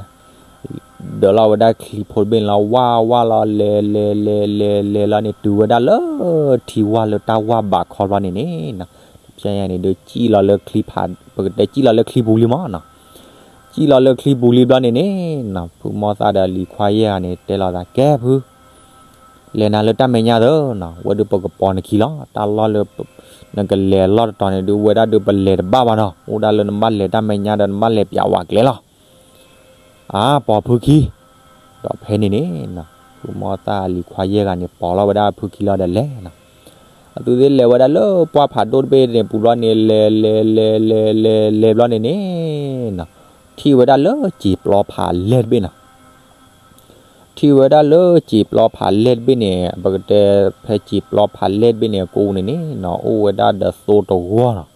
ဒၢးလီၤဝဲဒၣ်ချံဖိတဘ့ၣ်န့ၣ်လီၤ ဝၢ်ဝၢ်လီၤ လဲၤလဲၤလဲၤလဲၤလဲၤလီၤန့ၣ် တုၤဝဲဒၣ်လၢထံဝၢ်လၢတၢ်ဝၢ်ဘးခီဘျီန့ၣ်န့ၣ်နီၤ, တဖဲညါန့ၣ်ဒုး စံၣ်လီၤလၢချံဖး ပကတဲစံၣ်လီၤလၢချံပူၤလံမးနီၤ, စံၣ်လီၤလၢချံပူၤလံဘျီန့ၣ်န့ၣ်နီၤ ဖုမီၢ်သၣ်ဒီးလံၤခွါယဲၢ်ဂၤန့ၣ် တဲလီၤသး ကဲဖု လဲၤနၤလၢတၢ်မဲာ်ညါသၢနီၤ, ဝဲဒုးပကပိာ်နခံလီၤ, တၢ်လီၢ်လၢ နကလဲၤလီၢ်တတီၤန့ၣ်ဒုး ဝဲဒၣ်ဒုးပလဲၤတဘၣ်ဘၣ်နီၤ, အိၣ်ဒၣ်လၢနဘၣ်လဲၤတၢ်မဲာ်ညါဒီးနဘၣ်လဲၤပၠးဝးကျဲလီၤ. အါ ပိာ်ဖုခံ, ဒီးဖဲန့ၣ်န့ၣ်နီၤ ဖုမီၢ်သၣ်လံၤခွါယဲၢ်ဂၤန့ၣ် ပိာ်လီၤဝဲဒၣ်ဖုခံလီၤဒီးလဲၤနီၤ, အသုသ့ၣ်လဲၤဝဲဒၣ်လၢပှၢ်ဖးဒိၣ်တဘ့ၣ်န့ၣ်ပူၤဘျီန့ၣ် လဲၤလဲၤလဲၤလဲၤလဲၤလဲၤဘျီန့ၣ်န့ၣ်နီၤ, ထံၣ်ဝဲဒၣ်လၢစံာ်ပျီဖးလဲၢ်တဘ့ၣ်နီၤ ထံၣ်ဝဲဒၣ်လၢစံာ်ပျီဖးလဲၢ်တဘ့ၣ်န့ၣ် ပကတဲဖဲစံာ်ပျီဖးလဲၢ်တဘ့ၣ်န့ၣ် အကိပူၤန့ၣ်န့ၣ်နီၤ အိၣ်ဝဲဒၣ်ဒီးသိတဂီၢ်နီၤ,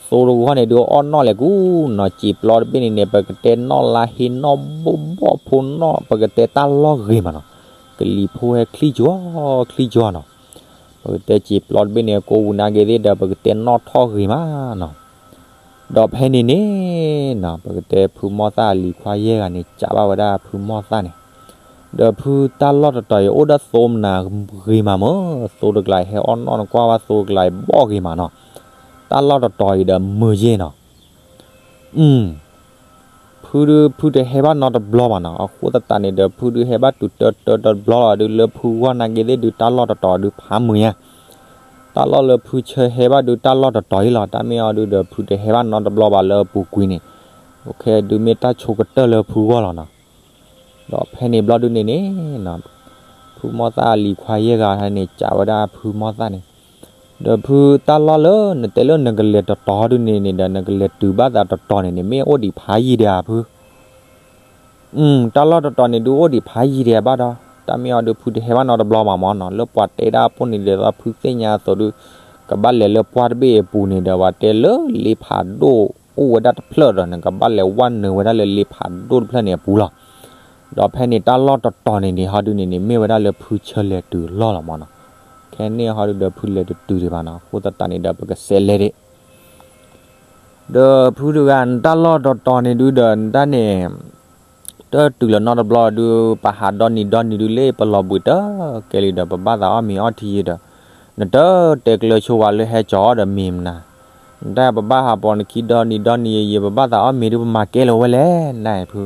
သိတဂီၢ်န့ၣ်ဒုးအီၣ်နီၣ်လဲၤကူနီၤ, စံာ်ပျီတဘ့ၣ်န့ၣ်န့ၣ် ပကတဲနီၣ်လါဟ့နီၣ်ဘိၣ်ဘီၣ်ဖိနီၣ် ပကတဲတၢ်လီၢ်ဂ့ၤမးနီၤ, ကလံၤဖိဟဲချံကၠီချံကၠီနီၤ, ပကတဲစံာ်ပျီတဘ့ၣ်န့ၣ် အကိပူၤန့ၣ်က့ၤသ့ၣ်ဒီးပကတဲနီၣ်ထီၣ်ဂ့ၤမးနီၤ ဒီးဖဲန့ၣ်န့ၣ်နီၤ ပကတဲဖုမီၢ်သၣ်အလံၤခွါယဲၢ်ဂၤန့ၣ် ကးဘၣ်ဝဲဒၣ်ဖုမီၢ်သၣ်န့ၣ်, ဒီးဖုတၢ်လီၢ်တတီၤအံၤ အိၣ်ဒၣ်သိမနၤဂ့ၤမးမၢ်, သိတကျါအံၤဟဲအီၣ်နီၣ်နကွၢ်ဝဲသိတကျါအံၤဘီၣ်ဂ့ၤမးနီၤ, တၢ်လီၢ်တတီၤအံၤဒီးမုာ်ယဲၢ်နီၤ အု ဖုဒုးဖုတဟဲဘၣ်နီတဘျီဘၣ်နီၤ, အဃိသတးန့ၣ်ဒီး ဖုဒုးဟဲဘၣ်တုၤတၢတၢတဘျီလီၤဒုး လၢဖုဂီၢ်နာ်က့ၤသ့ၣ်ဒုး တၢ်လီၢ်တတီၤဒုးဖးမုာ်ညါ, တၢ်လီၢ်လၢဖုဆၢဟဲဘၣ်ဒုး တၢ်လီၢ်တတီၤအံၤလီၤ, တၢ်မ့ၢ်အီၤဒုးဒီး ဖုတဟဲဘၣ်နီတဘျီဘၣ်လၢအပူၤကွံာ်န့ၣ်, ခဲဒုးမ့ၢ်တၢ်ဆိကတၢၢ်လၢဖုဂီၢ်လီၤနီၤ, ဒီးဖဲန့ၣ်ဘျီဒုးန့ၣ်န့ၣ် ဖုမီၢ်သၣ်အလံၤခွါယဲၢ်ဂၤန့ၣ် ကးဝဲဒၣ်ဖုမီၢ်သၣ်န့ၣ်, ဒီးဖုတၢ်လီၢ်လၢနတဲလၢနကလဲၤတတီၤဒုးန့ၣ်န့ၣ်ဒီး နကလဲၤတုၤဘၣ်သးတတီၤန့ၣ်န့ၣ် မ့ၢ်အိၣ်ဒံးဖးယံာ်ဒံးဧါဖု, အု တၢ်လီၢ်တတီၤန့ၣ်ဒုးအိၣ်ဒံးဖးယံာ်ဒံးဘၣ်ဒီး တၢ်မ့ၢ်အီၤဒုးဖုတဟဲဘၣ်နီတဘျီဘၣ်မၢ်နီၤ, လၢပှၤတဲဒၣ်အပိၢ်န့ၣ်ဒ်သိးဖုသ့ၣ်ညါအသိးဒုး ကဘၣ်လဲၤလၢပှၢ်တဘ့ၣ်အပူၤန့ၣ်ဒီး ပှၤတဲလၢလ့ဖးဒိၣ်အိၣ်ဝဲဒၣ်တဖျၢၣ်ဒီး နကဘၣ်လဲၤဝဲနုာ်ဝဲဒၣ်လၢလ့ဖးဒိၣ်တဖျၢၣ်န့ၣ်အပူၤလီၤ. ဒီးဖဲန့ၣ်တၢ်လီၢ်တတီၤန့ၣ်န့ၣ် ဟီဒုးန့ၣ်န့ၣ် မ့ၢ်ဝဲဒၣ်လၢဖုဆၢလဲၤတုၤလီၢ်လီၤမၢ်နီၤ, ခဲန့ၣ်ဟီဒုးဒီးဖုလဲၤတတုၤဒံးဘၣ်နီၤ, အဃိသတးန့ၣ်ဒီးပကစးလဲၤဒံး ဒီးဖုတဂၤနတၢ်လီၢ်တတီၤန့ၣ်ဒုးဒီးနတၢ်န့ၣ် တတုၤလၢၤနီတဘျီဒုး ပဟးဒီနံၤဒီနံၤဒုးလၢပလီၤဘှံးတကဲလံဒီး ပဘၣ်သးအီၣ်မ့ၤအီထံယံၤဒီး နတတဲကျၢၤဆိဝဲလၢဟဲကၠီဒီးမ့ၤမနၤ, နတၢ်ပဘၣ်ဟးပိာ်နခံဒီနံၤဒီနံၤယံၤ ပဘၣ်သးအီၣ်မ့ၤဒုး ပမၤကဲလၢၤဝဲလဲၣ် နၢ်ဖု,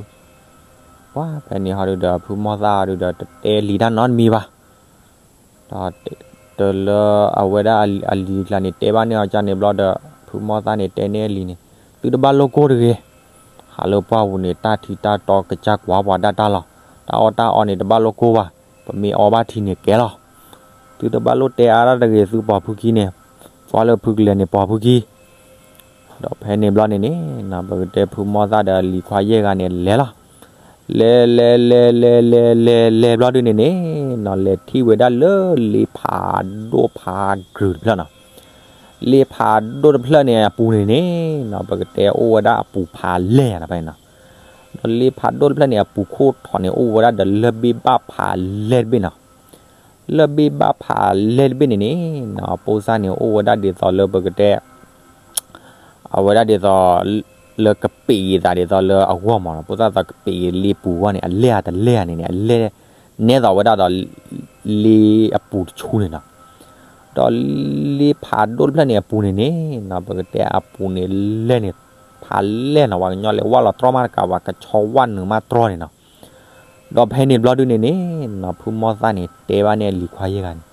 ပှၤဖဲန့ၣ်ဟီဒုးဒီး ဖုမီၢ်သၣ်ဟီဒုးဒီး တတဲလံတၢ်နီတမံၤဘၣ် ဒီးတလၢအဝဲဒၣ်အလံၤအကျါန့ၣ် တဲဘၣ်န့ၢ်အီၤကန့ၣ်ဘျီဒီး ဖုမီၢ်သၣ်န့ၣ် တဲန့ၢ်အလံၤန့ၣ် သုတဘၣ်လိၣ်ကိၢ်တဂ့ၤ, ဟးလၢပှၢ်ပူၤန့ၣ် တၢ်ထံတၢ်တီကစၢ်ကွၢ်ပှၤဒၣ်တၢ်လီၤ, တၢ်အီၣ်တၢ်အီန့ၣ် တဘၣ်လိၣ်ကိၢ်ဘၣ်, ပမ့ၢ်အီဘၣ်ထံန့ၣ်ကဲလီၤ, သုတဘၣ်လိၣ်တဲအါဒၣ်တဂ့ၤ သုပိာ်ဖုခံန့ၣ်, ကွၢ်လၢဖုကလဲၤန့ၣ် ပိာ်ဖုခံ ဒီးဖဲန့ၣ်ဘျီန့ၣ်န့ၣ် ပကတဲဖုမီၢ်သၣ်ဒီးလံၤခွါယဲၢ်ဂၤန့ၣ် လဲၤလီၤ, လဲၤလဲၤလဲၤလဲၤလဲၤလဲၤလဲၤဘျီဒုးန့ၣ်န့ၣ်နီၤ လဲၤထံၣ်ဝဲဒၣ်လၢလ့ဖးဒိၣ်ဖးကြုာ်တဖျၢၣ်နီၤ, လ့ဖးဒိၣ်တဖျၢၣ်န့ၣ်အပူၤန့ၣ်န့ၣ်နီၤ ပကတဲအိၣ်ဝဲဒၣ်အပူၤဖးလဲၢ်နီၤဖဲန့ၣ်နီၤ, ဒီးလ့ဖးဒိၣ်တဖျၢၣ်န့ၣ်အပူၤခိၣ်ထီၣ်န့ၣ် အိၣ်ဝဲဒၣ်ဒီးလၢၢ်ဘ့ၣ်ဘၣ်ဖးလဲၢ်တဘ့ၣ်နီၤ လၢၢ်ဘ့ၣ်ဘၣ်ဖးလဲၢ်တဘ့ၣ်န့ၣ်န့ၣ်နီၤ အပိၢ်စၢ်န့ၣ် အိၣ်ဝဲဒၣ်ဒ်သိးလၢပကတဲ အဝဲဒၣ်ဒ်သိး လၢကပ့းဂ့ၤသးဒ်သိးလၢအဂီၢ်မးနီၤ ပိၢ်စၢ်သးကပ့းဂ့ၤလ့ပူၤအဂီၢ်န့ၣ် အလဲၢ်အတလဲၢ်ဧါန့ၣ်န့ၣ် အလဲၢ် နဲသိးဝဲဒၣ်ဒီး လ့အပူၤတဆူန့ၣ်နီၤ ဒီးလ့ဖးဒိၣ်တဖျၢၣ်န့ၣ်အပူၤန့ၣ်န့ၣ်နီၤ ပကတဲအပူၤန့ၣ်လဲၢ်န့ၣ် ဖးလဲၢ်နီၤ ပှၤကညီလဲၤဝၣ်လီၤတြီမးတကး ပှၤကဆီဝၣ်နုာ်မးတြီန့ၣ်နီၤ ဒီးဖဲန့ၣ်ဘျီဒုးန့ၣ်န့ၣ်နီၤ ဖုမီၢ်သၣ်န့ၣ် တဲဘၣ်န့ၣ်အလံၤခွါယဲၢ်ဂၤန့ၣ်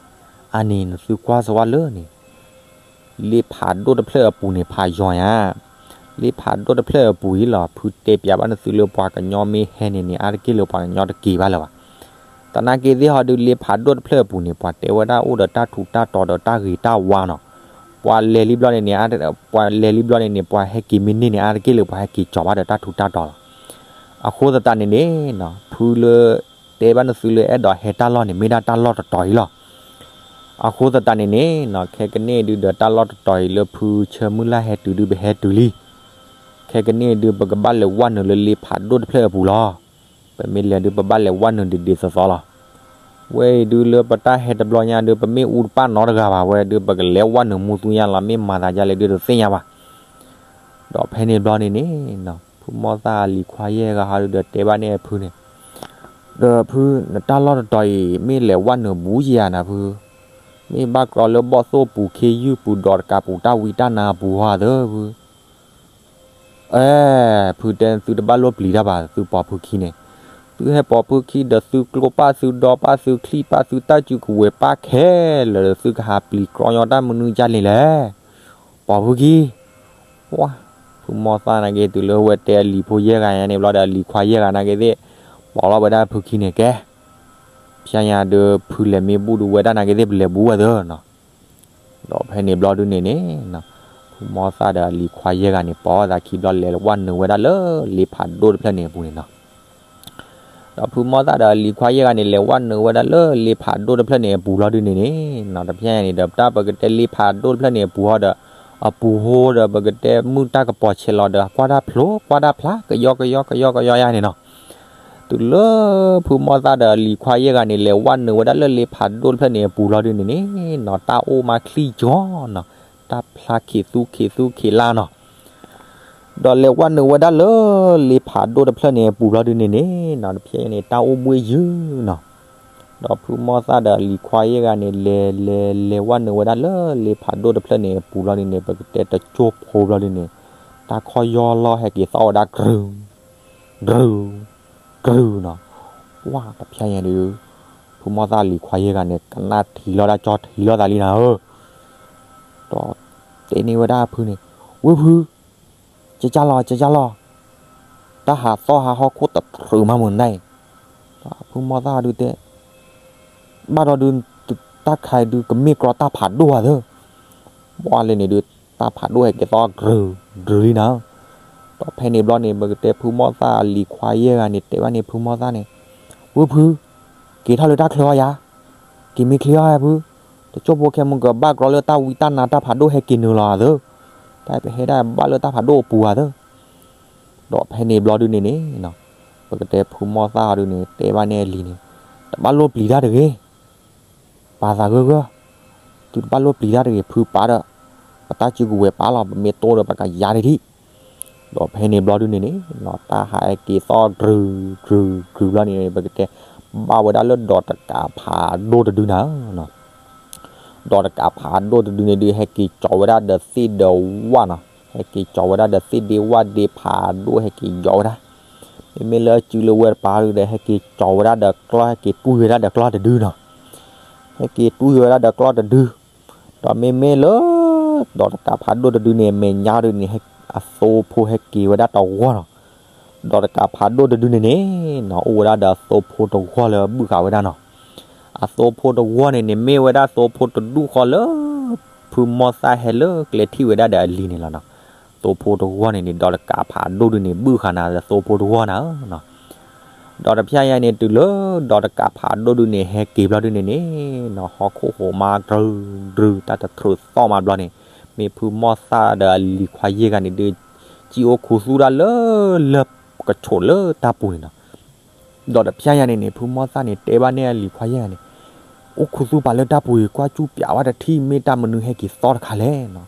အါန့ၣ်နသုကွၢ်စၢၤဝဲလၢန့ၣ် လ့ဖးဒိၣ်တဖျၢၣ်အပူၤန့ၣ် ဖးယီၤညါ လ့ဖးဒိၣ်တဖျၢၣ်အပူၤအံၤလီၤ ဖုတဲပျးဘၣ်နသုလၢပှၤကညီမ့ၢ်ဟဲန့ၣ်န့ၣ် အါတက့ၢ်လၢပှၤကညီတက့ၤဘၣ်လၢၤဘၣ်. သနာ်က့သ့ၣ်ဟီဒုး လ့ဖးဒိၣ်တဖျၢၣ်အပူၤန့ၣ် ပှၤတဲဝဲဒၣ်အိၣ်ဒီးတၢ်ထူးတၢ်တီၤဒီးတၢ်ဂ့ၤတၢ်ဝါနီၤ ပှၤလဲၤလံဘျီန့ၣ်န့ၣ် ပှၤလဲၤလံဘျီန့ၣ်န့ၣ် ပှၤဟဲက့ၤမ့ၢ်န့ၢ်န့ၣ် အါတက့ၢ်လၢပှၤဟဲက့ၤကၠီၤဘၣ်ဒီးတၢ်ထူးတၢ်တီၤလီၤ. အဃိသတးန့ၣ်န့ၣ်နီၤ ဖုလၢ တဲဘၣ်နသုလၢအဲၣ်ဒိးဟဲတၢ်လီၢ်န့ၣ် မ့ၢ်ဒၣ်တၢ်လီၢ်တတီၤအံၤလီၤ. အဃိသတးန့ၣ်န့ၣ်နီၤ ခဲကနံၣ်အံၤဒုးဒီးတၢ်လီၢ်တတီၤအံၤလၢဖုဆၢမုၢ်လၢ်ဟဲတုၤဒုး ပဟဲတုၤလံ. ခဲကနံၣ်အံၤဒုး ပကဘၣ်လဲၤဝၣ်နုာ်လၢလ့ဖးဒိၣ်တဖျၢၣ်အပူၤလီၤ. ပမ့ၢ်လဲၤဒုး ပဘၣ်လဲၤဝၣ်နုာ်ဒ်ဒ်သိးသိးလီၤ. ဝဲအံၤဒုးလၢပတၢ်ဟဲတဘျီညါဒုး ပမ့ၢ်အူတပၣ်နီတဂၤဘၣ် ဝဲဒုး ပကလဲၤဝၣ်နုာ်မူသူညါလီၤ မ့ၢ်မၤသးဒ်လဲၣ်ဒုးတသ့ၣ်ညါဘၣ်. ဒီးဖဲန့ၣ်ဘျီန့ၣ်န့ၣ်နီၤ ဖုမီၢ်သၣ်အလံၤခွါယဲၢ်ဂၤဟီဒုးဒီးတဲဘၣ်န့ၣ်အဖုန့ၣ် ဒီးဖု နတၢ်လီၢ်တတီၤအံၤ မ့ၢ်လဲၤဝဲနုာ်ဘူးယၤနၤဖု, မ့ၢ်ဘၣ်ကြီလၢဘီၣ်သိၣ်ပူၤခ့ယုၢ်ပူၤ ဒီးတကးပူၤတၢ်ဝံတၢ်နါပူၤဟီသၢဖု. အဲ ဖုတဲ သုတဘၣ်လိၣ်ပျံၤတၢ်ဘၣ် သုပိာ်ဖုခံန့ၣ်, သုဟဲပိာ်ဖုခံဒီး သုကျိပၢ်သုဒီပၢ်သုချံၣ်ပၢ်သုတၢ်စုကဝဲၤပၢ်ခဲလၢာ်ဒီး သုကဟးပျံၤကြီညီတၢ်မနုၤဒ်န့ၣ်လဲၣ်. ပိာ်ဖုခံ, ဝါ, ဖုမီၢ်သၣ်နာ်က့ တုၤလၢဝဲတဲအလံၤဖိယဲၢ်ဂၤညါန့ၣ်ဘျီဒီး အလံၤခွါယဲၢ်ဂၤနာ်က့သ့ၣ် ပိာ်လီၤဝဲဒၣ်ဖုခံန့ၣ်ကဲ, ဖျါညါဒီး ဖုလဲၤမ့ၢ်ဘူၣ်ဒီးဝဲဒၣ်နာ်က့သ့ၣ် ပလဲၤဘူးဝဲသၢနီၤ. ဒီးဖဲန့ၣ်ဘျီဒုန့ၣ်န့ၣ် ဖုမီၢ်သၣ်ဒီးအလံၤခွါယဲၢ်ဂၤန့ၣ် ပိာ်သးခံဘျီ လဲၤဝဲနုာ်ဝဲဒၣ်လၢလ့ဖးဒိၣ်တဖျၢၣ်န့ၣ်အပူၤန့ၣ်နီၤ. ဒီးဖုမီၢ်သၣ်ဒီးအလံၤခွါယဲၢ်ဂၤန့ၣ် လဲၤဝဲနုာ်ဝဲဒၣ်လၢလ့ဖးဒိၣ်တဖျၢၣ်န့ၣ်အပူၤဘျီဒုန့ၣ်န့ၣ်နီၤ, တဖျၢၣ်ညါန့ၣ်ဒီး ပတၢ်ပကတဲလ့ဖးဒိၣ်တဖျၢၣ်န့ၣ်အပူၤဟီဒီး အပူၤဟိဒီး ပကတဲမုၢ်တၢ်ကပီၤဆဲးလီၤဒီး ကွၢ်တၢ်ဖျိ ကွၢ်တၢ်ဖျါ ကယီကယီကယီကယီယါန့ၣ်နီၤ. တုၤလၢ ဖုမီၢ်သၣ်ဒီးအလံၤခွါယဲၢ်ဂၤန့ၣ် လဲၤဝဲနုာ်ဝဲဒၣ်လၢလ့ဖးဒိၣ်တဖျၢၣ်န့ၣ်အပူၤလီၤဒုန့ၣ်န့ၣ်နီၤ, တၢ်အိၣ်မးချံကၠီနီၤ, တၢ်ဖျါခံးသူခံးသူခံးလါနီၤ. ဒီးလဲၤဝဲနုာ်ဝဲဒၣ်လၢလ့ဖးဒိၣ်တဖျၢၣ်န့ၣ်အပူၤလီၤဒုန့ၣ်န့ၣ်နီၤ, တဖျၢၣ်န့ၣ် တၢ်အိၣ်ဘှ့ၣ်ယုာ်နီၤ. ဒီးဖုမီၢ်သၣ်ဒီးအလံၤခွါယဲၢ်ဂၤန့ၣ် လဲၤလဲၤလဲၤဝဲနုာ်ဝဲဒၣ်လၢလ့ဖးဒိၣ်တဖျၢၣ်န့ၣ်အပူၤလီၤဒုန့ၣ် ပကတဲတကၠိၢ်ဖိဘျီဒုန့ၣ် တၢ်ခီၣ်ယီၢ်လီၢ်ဟဲက့ၤသီၣ်ဝဲဒၣ် ကြုၤ ကြုၤ ကြုၤနီၤ. ဝါ တဖျၢၣ်ညါဒီး ဖုမီၢ်သၣ်အလံၤခွါယဲၢ်ဂၤန့ၣ် ကနၣ်ထံးလီၤတၢ်ကၠီထံးလီၤသးလံနၤဧၢ. ဒီးတဲန့ၢ်ဝဲဒၣ်ဖုန့ၣ်, ဝ့ၢ်ဖု, ကကၢ်လီၤ ကကၢ်လီၤ, တၢ်ဟးသီၣ်ဟးဟီၣ်ခိၣ်တတြူးမးမုၢ်နံၤ, ဖုမီၢ်သၣ်ဒုတဲ ဘၣ်ဒီးဒု တၢ်ခါအံၤဒု ကမ့ၢ်ကြီတၢ်ဖးဒိၣ်ဧါသၢ. ဘၣ်လဲၣ်န့ၣ်ဒု တၢ်ဖးဒိၣ်ဟဲက့ၤသီၣ် ကြုၤ ကြုၤလံနၤ. ဒီးဖဲန့ၣ်ဘျီန့ၣ် ပကတဲဖုမီၢ်သၣ်အလံၤခွါယဲၢ်ဂၤန့ၣ် တဲဘၣ်န့ၣ်ဖုမီၢ်သၣ်န့ၣ်, ဝ့ၢ်ဖု, က့ၤထီၣ်လၢတၢ်ချၢအီၤယၤ, က့ၤမ့ၢ်ချ့အီၤဖု, တကၠိၢ်ဖိခဲမုၢ်ကဘၣ်ကြီလၢတၢ်ဝံတၢ်နါတၢ်ဖးဒိၣ်ဟဲက့ၤနုာ်လီၤသၢ. တၢ်ပဟဲဒၣ်ဘၣ်လၢတၢ်ဖးဒိၣ်အပူၤဧါသၢ. ဒီးဖဲန့ၣ်ဘျီဒုန့ၣ်န့ၣ် ပကတဲဖုမီၢ်သၣ်အီၤဒုန့ၣ် တဲဘၣ်န့ၣ်အလံၤန့ၣ်, တဘၣ်လိၣ်ပျံၤတၢ်တဂ့ၤ ပာ်သးဂၢၢ်ဂၢၢ်, သုတဘၣ်လိၣ်ပျံၤတၢ်တဂ့ၤ ဖုပာ်ဒီး ပတၢ်စုကဝဲၤပာ်လီၤ ပမ့ၢ်တိၢ်ဒီးပကယၤတထံၣ်. ဒီးဖဲန့ၣ်ဘျီဒုန့ၣ်န့ၣ် တၢ်ဟးဟဲက့ၤသီၣ် ကြုၤ ကြုၤ ကြုၤဘျီန့ၣ် ပကတဲ ဘၣ်ဝဲဒၣ်လၢဒီးတကးဖးဒိၣ်တဒုနၤ. ဒီးတကးဖးဒိၣ်တဒုန့ၣ်ဒု ဟဲက့ၤကၠီၤဝဲဒၣ်ဒီးသ့ၣ်ဒီးဝၣ်နီၤ, ဟဲက့ၤကၠီၤဝဲဒၣ်ဒီးသ့ၣ်ဒ့ဝၣ်ဒ့ဖးဒိၣ်ဟဲက့ၤယီၤဝဲဒၣ်. မ့မ့ၢ်လၢအစုလၢဝဲတပၤဒုဒီး ဟဲက့ၤကၠီၤဝဲဒၣ်ဒီးကျီၢ် ဟဲက့ၤတွံၢ်ဝဲဒၣ်ဒီးကျီၢ်တဒုနီၤ. ဟဲက့ၤတွံၢ်ဝဲဒၣ်ဒီးကျီၢ်တဒု, ဒီးမ့မ့ၢ်လၢ ဒီးတကးဖးဒိၣ်တဒုန့ၣ် မဲာ်ညါဒုန့ၣ် အသိဖိဟဲက့ၤဝဲဒၣ်တဝီနီၤ. ဒီးတကးဖးဒိၣ်တဒုန့ၣ်န့ၣ်နီၤ အိၣ်ဝဲဒၣ်ဒီးအသိဖိတဝီလၢဘုၣ်ဃာ်ဝဲဒၣ်နီၤ. အသိဖိတဝီန့ၣ်န့ၣ် မ့ၢ်ဝဲဒၣ်သိဖိတဒူၣ်ဃီလၢ ဖုမီၢ်သၣ်ဟဲလၢကျဲထံၣ်ဝဲဒၣ်ဒီးအလံၤန့ၣ်လီၤနီၤ. သိဖိတဝီန့ၣ်န့ၣ် ဒီးတကးဖးဒိၣ်ဒုန့ၣ် ဘုၣ်ဃာ်နၤလၢသိဖိတဝီနၤဧၢနီၤ. ဒီးတဖျဲညါန့ၣ် တုၤလၢဒီးတကးဖးဒိၣ်ဒုန့ၣ် ဟဲက့ၤဘျီဒုန့ၣ်န့ၣ်နီၤ ဟီၣ်ခိၣ်ဟိးမါ ကြုၤ ကြုၤ တၢ်တထြူးသီၣ်မးဘျီန့ၣ် မ့ၢ်ဖုမီၢ်သၣ်ဒီးအလံၤခွါယဲၢ်ဂၤန့ၣ်ဒု ကံၣ်အိၣ်ခူသူၣ်ဒၣ်လၢ လၢကဆိးလၢတၢ်ပူၤန့ၣ်နီၤ. ဒီးတဖျဲညါန့ၣ်န့ၣ် ဖုမီၢ်သၣ်န့ၣ် တဲဘၣ်န့ၢ်အလံၤခွါယဲၢ်ဂၤန့ၣ်, အိၣ်ခူသူၣ်ပာ်လၢတၢ်ပူၤအံၤ ကွၢ်စူၣ်ပျးဝဲတထံၣ် မ့ၢ်တၢ်မနုၤဟဲက့ၤသီၣ်တခါလဲၣ်နီၤ.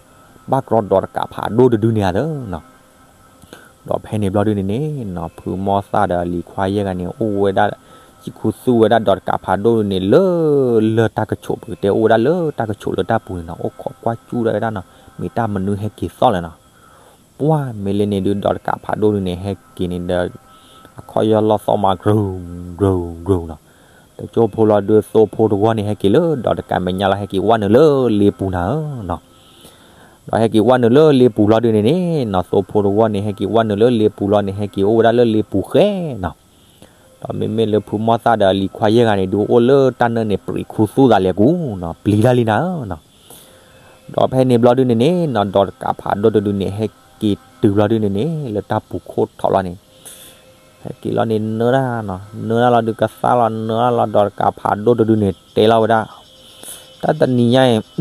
ဘၣ်ကြီဒီးတကးဖးဒိၣ်တဒုန့ၣ်ဧါသၢနီၤ. ဒီးဖဲန့ၣ်ဘျီဒုန့ၣ်န့ၣ်နီၤ ဖုမီၢ်သၣ်ဒီးအလံၤခွါယဲၢ်ဂၤန့ၣ် အိၣ်ဝဲဒၣ် ကံၣ်ခူသူၣ်ဝဲဒၣ်ဒီးတကးဖးဒိၣ်ဒုန့ၣ် လၢ လၢတၢ်ကဆိး ပကတဲအိၣ်ဝဲဒၣ်လၢတၢ်ကဆိးလၢတၢ်ပူၤန့ၣ်နီၤ အိၣ်ခိးကွၢ်စူၣ်ဒၣ်ဝဲဒၣ်နီၤ မ့ၢ်တၢ်မနုၤဟဲက့ၤသီၣ်လဲၣ်နီၤ. ပှၢ်မ့ၢ်လၢန့ၣ်ဒု ဒီးတကးဖးဒိၣ်ဒုန့ၣ် ဟဲက့ၤန့ၣ်ဒီး အခီၣ်ယီၢ်လီၢ်သီၣ်မး ကြုၤ ကြုၤ ကြုၤနီၤ. တကၠိၢ်ဖိလီၤဒု သိဖိတဝီန့ၣ် ဟဲက့ၤလၢဒီးတကးမဲာ်ညါလီၤ ဟဲက့ၤဝဲနုာ်လၢလ့ပူၤနၤဧၢနီၤ. ဒီးဟဲက့ၤဝဲနုာ်လၢလ့ပူၤလီၤဒုန့ၣ်န့ၣ်နီၤ သိဖိတဝီန့ၣ် ဟဲက့ၤဝဲနုာ်လၢလ့ပူၤလီၤန့ၣ် ဟဲက့ၤအိၣ်ဝဲဒၣ်လၢလ့ပူၤဃဲနီၤ. ဒီးမ့မ့ၢ်လၢဖုမီၢ်သၣ်ဒီးအလံၤခွါယဲၢ်ဂၤန့ၣ်ဒု အိၣ်လၢတၢ်နၢန့ၣ် ပျံၤခူသူၣ်သးလဲၤကူနီၤ ပျံၤတၢ်လံနၤဧၢနီၤ. ဒီးဖဲန့ၣ်ဘျီဒုန့ၣ်န့ၣ်နီၤ ဒီးတကးဖးဒိၣ်တဒုန့ၣ် ဟဲက့ၤတုၤဘျီဒုန့ၣ်န့ၣ် လၢတၢ်ပူၤခိၣ်ထီၣ်လီၤန့ၣ် ဟဲက့ၤလီၤန့ၣ်နၢတၢ်နီၤ နၢတၢ်လီၤဒုကသါလီၤ နၢတၢ်လီၤ ဒီးတကးဖးဒိၣ်တဒုန့ၣ် တဲလီၤဝဲဒၣ် တၢ်တနံၤညါအံၤ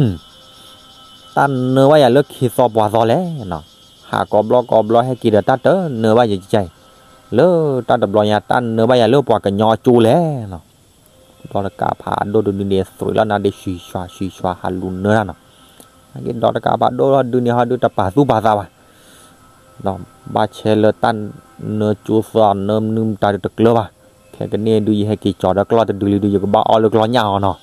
တၢ်နၢဘၣ်ယၤလၢခံသီပှၤသီလဲၣ်နီၤ. ဟးကိးဘျီကိးဘျီဟဲက့ၤဒီးတၢ်တနၢဘၣ်ယၤကၢ်အံၤ လၢတၢ်တဘျီညါ တၢ်နၢဘၣ်ယၤလၢပှၤကညီအကၠိလဲၣ်နီၤ. ဒီးတကးဖးဒိၣ်တဒုန့ၣ် သွံးလီၤနၤဒု ဆွံဆွါဆွံဆွါဟးလူၤနၢတၢ်နီၤ. ဒီးတကးဖးဒိၣ်လီၤဒုန့ၣ် ဟီဒုတပာ်သူၣ်ပာ်သးဘၣ် ဒီးဘၣ်ဆဲလၢတၢ်နၢကၠိသီနၢမနုၤမတၤဒုတကျၢၤဘၣ်. ခဲ ကန့ၣ်ဒုး ယဟဲက့ၤကၠီၤဒီးကျီၢ်တဒုလံဒုး ယကဘၣ်အီၣ်လၢကျီၢ်ညၣ်အီၤနီၤ.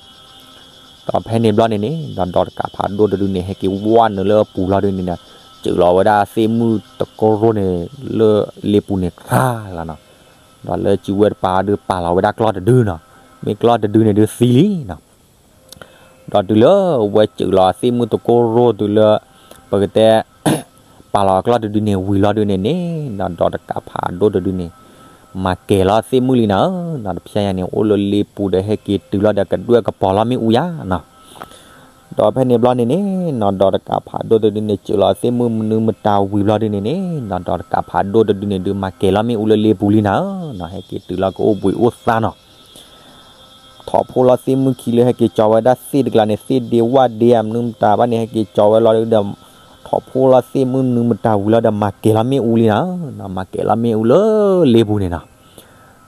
ဒီးဖဲန့ၣ်ဘျီန့ၣ်န့ၣ် ဒီးဒိးတကးဖးဒိၣ်တဒုန့ၣ် ဟဲက့ၤဝဲနုာ်လၢအပူၤလီၤဒုန့ၣ်ဒီး စၢၤလီၤဝဲဒၣ်သ့ၣ်မုၣ်တကိရိန့ၣ် လၢလ့ပူၤန့ၣ်ကြၢးလီၤနီၤ. ဒီးလၢစုဝဲတပၤဒုးပာ်လီၤဝဲဒၣ်ကျီၢ်တဒုနီၤ. မ့ၢ်ကျီၢ်တဒုန့ၣ်ဒုးသံလံနီၤ. ဒီးတုၤလၢဝဲစၢၤလီၤသ့ၣ်မုၣ်တကိရိတုၤလၢ ပကတဲ ပာ်လီၤအကျီၢ်တဒုန့ၣ်ဝံၤလီၤဒုန့ၣ်န့ၣ် ဒီးဒိးတကးဖးဒိၣ်တဒုန့ၣ် မၤကဲၤလီၤသ့ၣ်မုၣ်လံနီၤဧၢ. ဒီးတဖျဲညါန့ၣ် အိၣ်လၢလ့ပူၤဒီးဟဲက့ၤတုၤလီၤဒီးကဒွဲၣ်ကပီၤလီၤမ့ၣ်အူယၤနီၤ. ဒီးဖဲန့ၣ်ဘျီန့ၣ်န့ၣ်နီၤ ဒိးတကးဖးဒိၣ်တဒုန့ၣ် စၢၤလီၤသ့ၣ်မုၣ်မနုၤမတၤဝံၤဘျီဒုန့ၣ်န့ၣ်နီၤ ဒိးတကးဖးဒိၣ်တဒုန့ၣ်ဒုး မၤကဲၤလီၤမ့ၣ်အူလၢလ့ပူၤလံနီၤဧၢနီၤ. ဟဲက့ၤတုၤလီၤကအိၣ်ဘှံးအိၣ်သါနီၤ. ထီၣ်ဖိလီၤသ့ၣ်မုၣ်ခံလၢဟဲက့ၤကၠီၤဝဲဒၣ်သ့ၣ်တကျါန့ၣ် သ့ၣ်ဒ့ဝၣ်ဒ့ဧါ မနုၤမတၤဘၣ်န့ၣ် ဟဲက့ၤကၠီၤဝဲလီၤဒီး ထီၣ်ဖိလီၤသ့ၣ်မုၣ်မနုၤမတၤဝံၤလီၤဒီး မၤကဲၤလီၤမ့ၣ်အူလံနီၤဧၢနီၤ. မၤကဲၤလီၤမ့ၣ်အူလၢလ့ပူၤန့ၣ်နီၤ.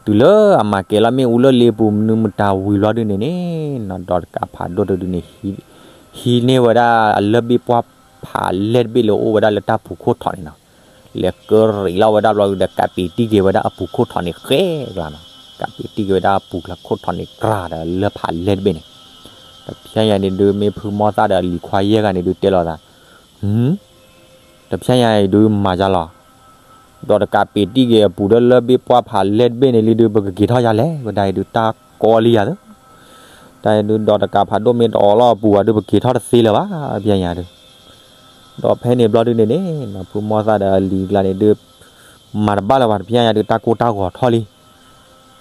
တုၤလၢအမၤကဲၤလီၤမ့ၣ်အူလၢလ့ပူၤမနုၤမတၤဝံၤလီၤဒုန့ၣ်န့ၣ်နီၤ ဒိးတကးဖးဒိၣ်တဒုန့ၣ် ဟံးန့ၢ်ဝဲဒၣ်အလၢၢ်ဘ့ၣ်ပှၢ်ဖးလဲၢ်တဘ့ၣ်လၢအိၣ်ဝဲဒၣ်လၢတၢ်ပူၤခိၣ်ထီၣ်န့ၣ်နီၤ. လဲၤကရံးလီၤဝဲဒၣ်ဘျီဒုဒီး ကးပ့ၤတံၢ်က့ၤဝဲဒၣ်အပူၤခိၣ်ထီၣ်န့ၣ်ဃဲကျါနီၤ. ကးပ့ၤတံၢ်က့ၤဝဲဒၣ်အပူၤခိၣ်ထီၣ်န့ၣ်ကြၢးဒီးလၢၢ်ဖးလဲၢ်တဘ့ၣ်န့ၣ် တဖျဲညါန့ၣ်ဒုး မ့ၢ်ဖုမီၢ်သၣ်ဒီးအလံၤခွါယဲၢ်ဂၤန့ၣ်ဒုးတဲလိာ်သး, တဖျဲညါအံၤဒုးမၤယါလီၤ. ဒီးတကးပ့ၤတံၢ်က့ၤအပူၤဒီးလၢၢ်ဘ့ၣ်ပှၢ်ဖးလဲၢ်တဘ့ၣ်န့ၣ်လံဒုး ပကက့ၤထီၣ်ယါလဲၣ်, ဝဲဒၣ်အံၤဒုးတၢ်ကီလံယၤသၢ. တၢ်အံၤဒုး ဒီးတကးဖးဒိၣ်မ့ၢ်တအိးလီၤအပူၤဘၣ်ဒုး ပက့ၤထီၣ်တသ့လၢၤဘၣ် တဖျဲညါဒုး. ဒီးဖဲန့ၣ်ဘျီဒုန့ၣ်န့ၣ် ဖုမီၢ်သၣ်ဒီးအလံၤကျါန့ၣ်ဒုး မၤတဘၣ်လၢၤဘၣ် တဖျဲညါဒုး တၢ်ကိၢ်တၢ်ဂီၤထီၣ်လံ.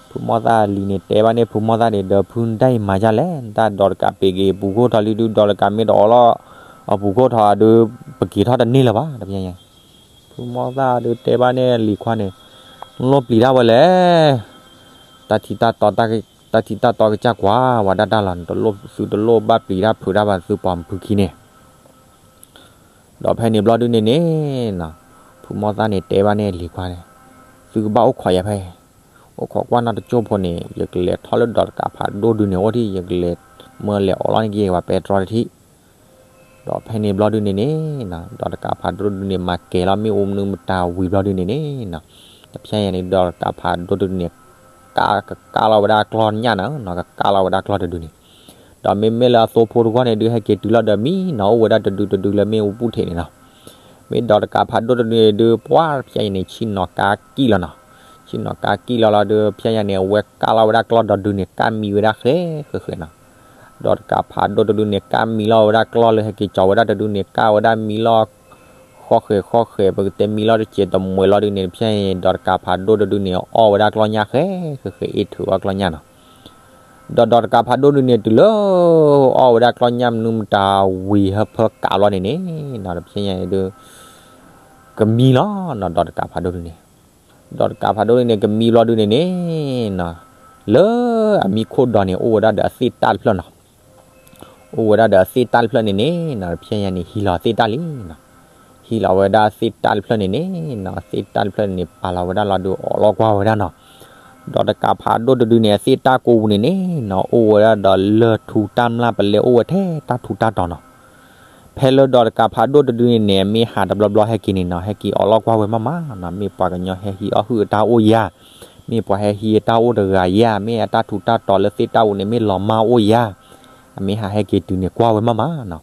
ဖုမီၢ်သၣ်အလံၤန့ၣ် တဲဘၣ်န့ၣ် ဖုမီၢ်သၣ်န့ၣ်ဒီး ဖုဒၣ်အံၤမၤယါလဲၣ်, တၢ်ဒီးတကးပ့ၤက့ၤအပူၤခိၣ်ထီၣ်လံဒုး ဒီးတကးမ့ၢ်တအိးလီၤအပူၤခိၣ်ထီၣ်ဒုး ပက့ၤထီၣ်တန့ၢ်လၢၤဘၣ် တဖျဲညါ. ဖုမီၢ်သၣ်ဒုးတဲဘၣ်န့ၣ် လံၤခွါန့ၣ်, နလိၣ်ပျံၤတၢ်ဝဲလဲၣ်. တၢ်ထံတၢ်တီ, တၢ်ထံတၢ်တီကစၢ်ကွၢ်ဝဲဒၣ်တၢ်လီၤ, သုတလိၣ်ဘၣ်ပျံၤတၢ်ဖုးတၢ်ဘၣ်သုပိာ်မုၣ်ဖုခံန့ၣ်. ဒီးဖဲန့ၣ်ဘျီဒုန့ၣ်န့ၣ်, ဖုမီၢ်သၣ်န့ၣ်တဲဘၣ်န့ၣ်လံၤခွါန့ၣ်, သုကဘၣ်အိၣ်ခိးယၤဖဲ, အိၣ်ခိးကွၢ်နီၢ်တစိၢ်ဖိန့ၣ် ယကလဲၤထီၣ်လၢဒီးတကးဖးဒိၣ်ဒုန့ၣ်အိၣ်ဒံး ယကလဲၤ, မၢလဲၤအိးလီၤန့ၢ်က့ၤဝဲပဲတြီတထံၣ်. ဒီးဖဲန့ၣ်ဘျီဒုန့ၣ်န့ၣ်, ဒီးတကးဖးဒိၣ်ဒုန့ၣ် မၤကဲၤလီၤမ့ၣ်အူမနုၤမတၤဝံၤဘျီဒုန့ၣ်န့ၣ်, တဖျဲညါန့ၣ် ဒီးတကးဖးဒိၣ်ဒုန့ၣ် ကကးလီၤဝဲဒၣ်ကျီၢ်ညၣ်နီၤ, ကကးလီၤဝဲဒၣ်ကျီၢ်တဒုန့ၣ်. ဒီးမ့မ့ၢ်လၢအသိဖိတဂီၢ်န့ၣ်ဒုး ဟဲက့ၤတုၤလီၤဒီးမံနီၤ, အိၣ်ဝဲဒၣ်တဒုတဒုလၢမ့ၣ်အူပူၤထံးန့ၣ်နီၤ. မ့ၢ်ဒီးတကးဖးဒိၣ်တဒုန့ၣ်ဒုး ပှၤတဖျဲညါန့ၣ် ဆ့ၣ်နီၤကါကံၣ်လီၤနီၤ. ဆ့ၣ်နီၤကါကံၣ်လီၤလီၤဒုး ဖျဲညါန့ၣ် အဝဲကးလီၤဝဲဒၣ်ကျီၢ်ဒီဒုန့ၣ် ကးမံဝဲဒၣ်ဃဲဃဲဃဲနီၤ. ဒီးတကးဖးဒိၣ်တဒုန့ၣ် ကးမံလီၤဝဲဒၣ်ကျီၢ်လၢဟဲက့ၤကၠီၤဝဲဒၣ်တဒုန့ၣ် ကးဝဲဒၣ်မံလီၤ ဃီဃဲဃီဃဲ ပကတဲမံလီၤတစဲးတမှဲၤလီၤဒုန့ၣ် တဖျဲညါန့ၣ် ဒီးတကးဖးဒိၣ်တဒုန့ၣ် အီၣ်ဝဲဒၣ်ကျီၢ်ညၣ်ဃဲဃဲဃဲ အ့ၣ်ထုးအီၣ်ကျီၢ်ညၣ်နီၤ. ဒီးဒီးတကးဖးဒိၣ်ဒုန့ၣ် တုၤလၢ အီၣ်ဝဲဒၣ်ကျီၢ်ညၣ်မနုၤမတၤဝံၤဟၢဖၢကးလီၤန့ၣ်န့ၣ်နီၤ, တဖျဲညါန့ၣ်ဒုး ကမံလီၤနီၤ, ဒီးတကးဖးဒိၣ်ဒုန့ၣ်, ဒီးတကးဖးဒိၣ်ဒုန့ၣ် ကမံဘျီဒုန့ၣ်န့ၣ်နီၤ, လၢအမံခိၣ်ဒီးန့ၣ် အိၣ်ဝဲဒၣ်ဒီးအသ့ၣ်တၢ်တဖျၢၣ်နီၤ. အိၣ်ဝဲဒၣ်ဒီးအသ့ၣ်တၢ်တဖျၢၣ်န့ၣ်န့ၣ်နီၤ, တဖျဲညါန့ၣ် ဟံးလီၤအသ့ၣ်တၢ်လံနီၤ. ဟံးလီၤဝဲဒၣ်အသ့ၣ်တၢ်တဖျၢၣ်န့ၣ်န့ၣ်နီၤ, အသ့ၣ်တၢ်တဖျၢၣ်န့ၣ်န့ၣ် ပာ်လီၤဝဲဒၣ်လီၤဒုး အီၣ်လီၤကွၢ်ဝဲဒၣ်နီၤ. ဒီးတကးဖးဒိၣ်တဒုန့ၣ် အသ့ၣ်တၢ်ကိးပူၤန့ၣ်န့ၣ်နီၤ, အိၣ်ဝဲဒၣ်ဒီးလၢၢ်ထူတၢ်မျၢ်ပလဲ အိၣ်ဝဲထဲတၢ်ထူးတၢ်တီၤနီၤ. ဖဲလၢဒီးတကးဖးဒိၣ်တဒုန့ၣ်န့ၣ် အမ့ၢ်ဟးတဘျီဘျီဟဲက့ၤန့ၣ်နီၤ, ဟဲက့ၤအီၣ်လီၤကွၢ်ဝဲမးမးနီၤ, မ့ၢ်ပှၤကညီဟဲဟံးအီၣ်ဟုၣ်အတၢ်အိၣ်ယၤ, မ့ၢ်ပှၤဟဲဟံးအတၢ်အိၣ်တဂၤယၤ, မ့ၢ်အတၢ်ထူးတၢ်တီၤလၢသ့ၣ်တၢ်ပူၤန့ၣ် မ့ၢ်လီၤမၢ်အိၣ်ယၤ, အမ့ၢ်ဟးဟဲက့ၤတုၤန့ၣ် ကွၢ်ဝဲမးမးနီၤ.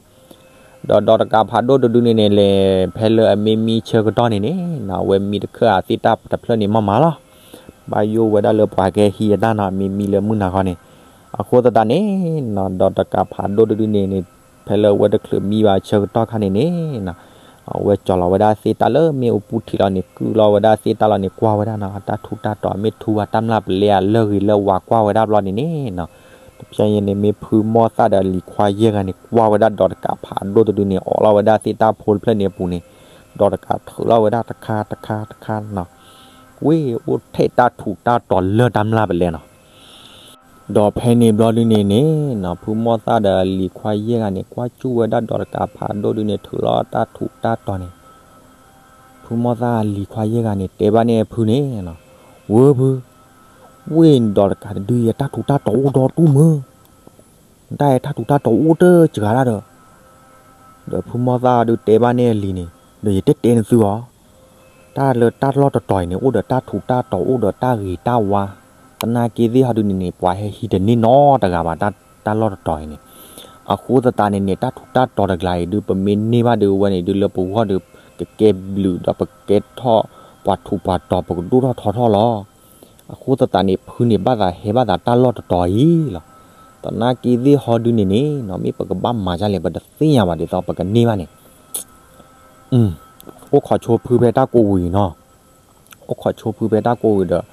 ဒီးဒီးတကးဖးဒိၣ်တဒုန့ၣ်န့ၣ်လဲၣ်, ဖဲလၢအမ့ၢ်မံဆၢကတီၢ်န့ၣ်န့ၣ်နီၤ, အဝဲမံတခၢၣ်အသ့ၣ်တၢ်တဖျၢၣ်န့ၣ်မးမးလီၤ. ဘၣ်ယိၣ်ဝဲဒၣ်လၢပှၤကဟဲဟံးအတၢ်နီၤ, အမ့ၢ်မံလၢမုၢ်နၤခီန့ၣ်. အဃိသတးန့ၣ်နီၤ, ဒီးတကးဖးဒိၣ်တဒုန့ၣ်န့ၣ်, ဖဲလၢအဝဲတချုးမံဘၣ်ဆၢကတီၢ်ခါန့ၣ်န့ၣ်နီၤ, အဝဲကၠီၤလီၤဝဲဒၣ်သ့ၣ်တၢ်လၢမ့ၣ်အူပူၤထံးလီၤန့ၣ်, ကုၢ်လီၤဝဲဒၣ်သ့ၣ်တၢ်လီၤန့ၣ်, ကွၢ်ဝဲဒၣ်နီၤ, အတၢ်ထူးတၢ်တီၤ မ့ၢ်ထူအတၢ်မျၢ်ပလဲအလၢၢ်ဂ့ၤလၢဝၤကွၢ်ဝဲဒၣ်ဘျီန့ၣ်န့ၣ်နီၤ. တဖျဲညါန့ၣ် မ့ၢ်ဖုမီၢ်သၣ်ဒီးအလံၤခွါယဲၢ်ဂၤန့ၣ် ကွၢ်ဝဲဒၣ်ဒီးတကးဖးဒိၣ်တဒုန့ၣ် အိးလီၤဝဲဒၣ်သ့ၣ်တၢ်ဖိတဖျၢၣ်န့ၣ်အပူၤန့ၣ်, ဒီးတကးထုးလီၤဝဲဒၣ်တခါတခါတခါနီၤ, ဝ့ၢ်အိၣ်ထဲတၢ်ထူးတၢ်တီၤလၢတၢ်မျၢ်ပလဲနီၤ. ဒီးဖဲန့ၣ်ဘျီဒုန့ၣ်န့ၣ်နီၤ, ဖုမီၢ်သၣ်ဒီးအလံၤခွါယဲၢ်ဂၤန့ၣ် ကွၢ်စူၣ်ဝဲဒၣ်ဒီးတကးဖးဒိၣ်ဒုန့ၣ် ထုးလီၤတၢ်ထူးတၢ်တီၤန့ၣ်, ဖုမီၢ်သၣ်အလံၤခွါယဲၢ်ဂၤန့ၣ် တဲဘၣ်န့ၣ်ဖုန့ၣ်, ဝဲဖု, ဝ့ၢ်ဒီးတကးတဒု ယတၢ်ထူးတၢ်တီၤအိၣ်ဒီးတူၢ်မုၢ်, တၢ်အဲၣ်တၢ်ထူးတၢ်တီၤအိၣ်တစှၤတၢ်ဒီး, ဒီးဖုမီၢ်သၣ်ဒုတဲဘၣ်န့ၣ်အလံၤန့ၣ်, ဒီးယတဲတဲနသုအီၤ, တၢ်လၢတၢ်လီၢ်တတီၤအံၤန့ၣ် အိၣ်ဒီးတၢ်ထူးတၢ်တီၤ အိၣ်ဒီးတၢ်ဂ့ၤတၢ်ဝါ, သနာ်က့သ့ၣ်ဟီဒုန့ၣ်န့ၣ် ပှၤဟဲဟံးတန့ၢ်နီတဂၤဘၣ် တၢ်လီၢ်တတီၤအံၤန့ၣ်. အဃိသတးန့ၣ်န့ၣ် တၢ်ထူးတၢ်တီၤတကျါအံၤဒုး ပမ့ၢ်န့ၢ်ဘၣ်ဒုးဝဲန့ၣ်ဒုး လၢပဂီၢ်ဒုး ကကဲဘျုးဒီးပကဲထီၣ်ပှၤထူးပှၤတီၤ ပကဒိၣ်ထီၣ်ထီထီၣ်လီၤ. အဃိသတးန့ၣ် ဖုန့ၣ်ဘၣ်သးဟဲဘၣ်သးတၢ်လီၢ်တတီၤအံၤလီၤ. သနာ်က့သ့ၣ်ဟီဒုန့ၣ်န့ၣ် မ့ၢ်ပကဘၣ်မၤဒ်လဲၣ် ပတသ့ၣ်ညါဘၣ်ဒ်သိးပကန့ၢ်ဘၣ်န့ၣ် အိၣ်ခိးဆိဖုဖဲတၢ်ကိးဝံၤနီၤ. အိၣ်ခိးဆိဖုဖဲတၢ်ကိးဝံၤဒီး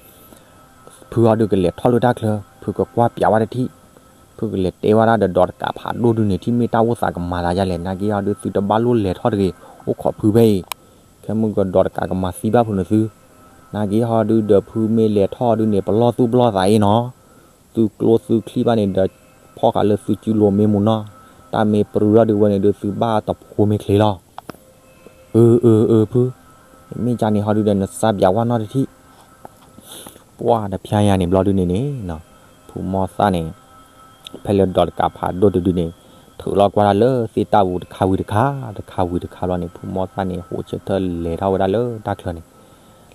ဖုဟီဒုကလဲၤထီၣ်လၢတၢ်ချၢ ဖုကကွၢ်ပၠးဝဲတထံၣ်. ဖုကလဲၤတဲဝဲဒၣ်ဒီးဒီးတကးဖးဒိၣ်ဒုန့ၣ် ထံၣ်မ့ၢ်တၢ်အိၣ်သးကမၤသးဒ်လဲၣ် နာ်က့ဟီဒု သုတဘၣ်လိၣ်လဲၤထီၣ်တဂ့ၤ အိၣ်ခိးဖုဖဲအံၤ. ခဲမုၢ်ကဒီးတကးကမၤသံဘၣ်ဖုန့ၣ်သု. နာ်က့ဟီဒုဒီးဖုမ့ၢ်လဲၤထီၣ်ဒုန့ၣ် ပလီၢ်သူၣ်ပလီၢ်သးအံၤနီၤ. သုကျိသုချံဘၣ်န့ၣ်ဒီး ဖီၣ်ဃာ်လၢသုစုလိၤမ့ၢ်မူနီၤ. တၢ်မ့ၢ်ပြူၤထီၣ်ဒုဝဲန့ၣ်ဒု သုဘၣ်တဖိမ့ၢ်ချ့လီၤ. အၢ အၢ အၢ ဖု, မ့ၢ်ကန့ၣ်ဟီဒုဒီး နသးပၠးဝဲနီတထံၣ်. ပှၢ်တဖျါယၤန့ၣ်ဘျီဒုန့ၣ်န့ၣ် ဖုမီၢ်သၣ်န့ၣ် ဖဲလၢဒီးတကးဖးဒိၣ်တဒုန့ၣ် ထုးလီၤကွၢ်ဒၣ်လၢသ့ၣ်တၢ်ပူၤတခါဝံၤတခါ တခါဝံၤတခါဘျီန့ၣ် ဖုမီၢ်သၣ်န့ၣ် ဟိးဆၢထၢၣ်လဲၤထီၣ်ဝဲဒၣ်လၢတၢ်ချၢန့ၣ်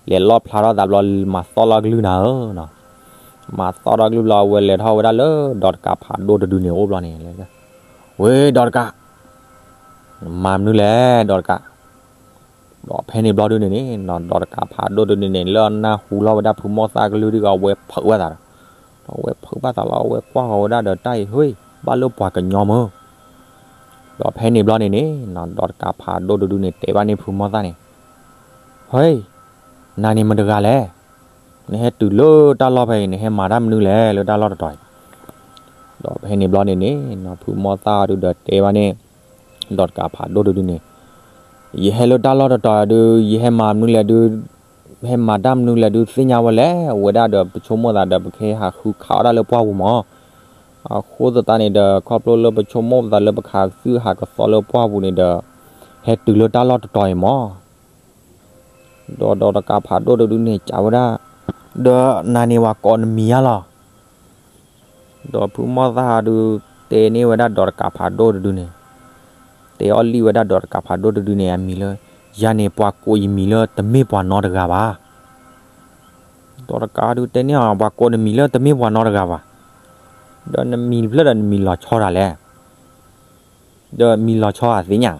လဲၤလီၣ်ဖျါထီၣ်သးဘျီ မၤသီၣ်လီၤကလုၢ်နၤဧၢနီၤ. မၤသီၣ်ထီၣ်ကလုၢ်ဘျီ အဝဲလဲၤထီၣ်ဝဲဒၣ်လၢဒီးတကးဖးဒိၣ်တဒုန့ၣ်အိၣ်ဘျီန့ၣ် ဝ့ၢ်ဒီးတကး နမၤမနုၤလဲၣ် ဒီးတကး. ဒီးဖဲန့ၣ်ဘျီဒုန့ၣ်န့ၣ် ဒီးတကးဖးဒိၣ်တဒုန့ၣ် လၢနၢ်ဟူလီၤဝဲဒၣ်ဖုမီၢ်သၣ်ကလုၢ်ဒု အဝဲဖုးဝဲသးဒီး ဒီးအဝဲဖုးဘၣ်သးလီၤ အဝဲကွၢ်ဃီၤဝဲဒၣ်ဒီးတၢ်အံၤ ဟ့ၢ် ဘၣ်လၢပှၤကညီမၢ်. ဒီးဖဲန့ၣ်ဘျီန့ၣ်န့ၣ် ဒီးတကးဖးဒိၣ်တဒုန့ၣ် တဲဘၣ်န့ၢ်ဖုမီၢ်သၣ်န့ၣ်, ဟ့ၢ် နၤန့ၣ်မတဂၤလဲၣ်, နဟဲတုၤလၢတၢ်လီၢ်ဖဲအံၤ နဟဲမၤတၢ်မနုၤလဲၣ် လၢတၢ်လီၢ်တတီၤအံၤ. ဒီးဖဲန့ၣ်ဘျီန့ၣ်န့ၣ် ဖုမီၢ်သၣ်ဒုဒီးတဲဘၣ်န့ၣ် ဒီးတကးဖးဒိၣ်တဒုန့ၣ်, ယဟဲလၢတၢ်လီၢ်တတီၤဒု ယဟဲမၤမနုၤလဲၣ်ဒု ဟဲမၤတၢ်မနုၤလဲၣ်ဒု သ့ၣ်ညါဝဲလဲၣ်, အဝဲဒၣ်ဒီးပဆိကမိၣ်သးဒီး ပကဟဲဟးဃုခးအီၣ်တၢ်လၢပှၢ်ပူၤမၢ်. အဃိသတးန့ၣ်ဒီး ခီဖျိလၢပဆိကမိၣ်ပသးလၢပကဟးကသုၣ်ဟးကသီလၢပှၢ်ပူၤန့ၣ်ဒီး ဟဲတုၤလၢတၢ်လီၢ်တတီၤအံၤမၢ်. ဒီးဒီးတကးဖးဒိၣ်တဒုန့ၣ် ကးဝဲဒၣ်, ဒီးနၤန့ၣ် ပှၤကိးနမံၤဧါလီၤ. ဒီးဖုမီၢ်သၣ်ဟးဒု တဲန့ၢ်ဝဲဒၣ်ဒီးတကးဖးဒိၣ်တဒုန့ၣ်, တဲအီၤလံဝဲဒၣ်ဒီးတကးဖးဒိၣ်တဒုန့ၣ် အမံၤလၢ, ယၤန့ၣ် ပှၤကိးယမံၤလၢတမ့ၢ်ပှၤနီတဂၤဘၣ်. ဒီးတကးဒုတဲန့ၢ်အီၤ ပှၤကိးနမံၤလၢတမ့ၢ်ပှၤနီတဂၤဘၣ်. ဒီးနမံၤတဖျၢၣ်ဒီးနမံၤလီၤဆီတၢ်လဲၣ်. ဒီးမံၤလီၤဆီအသ့ၣ်ညါ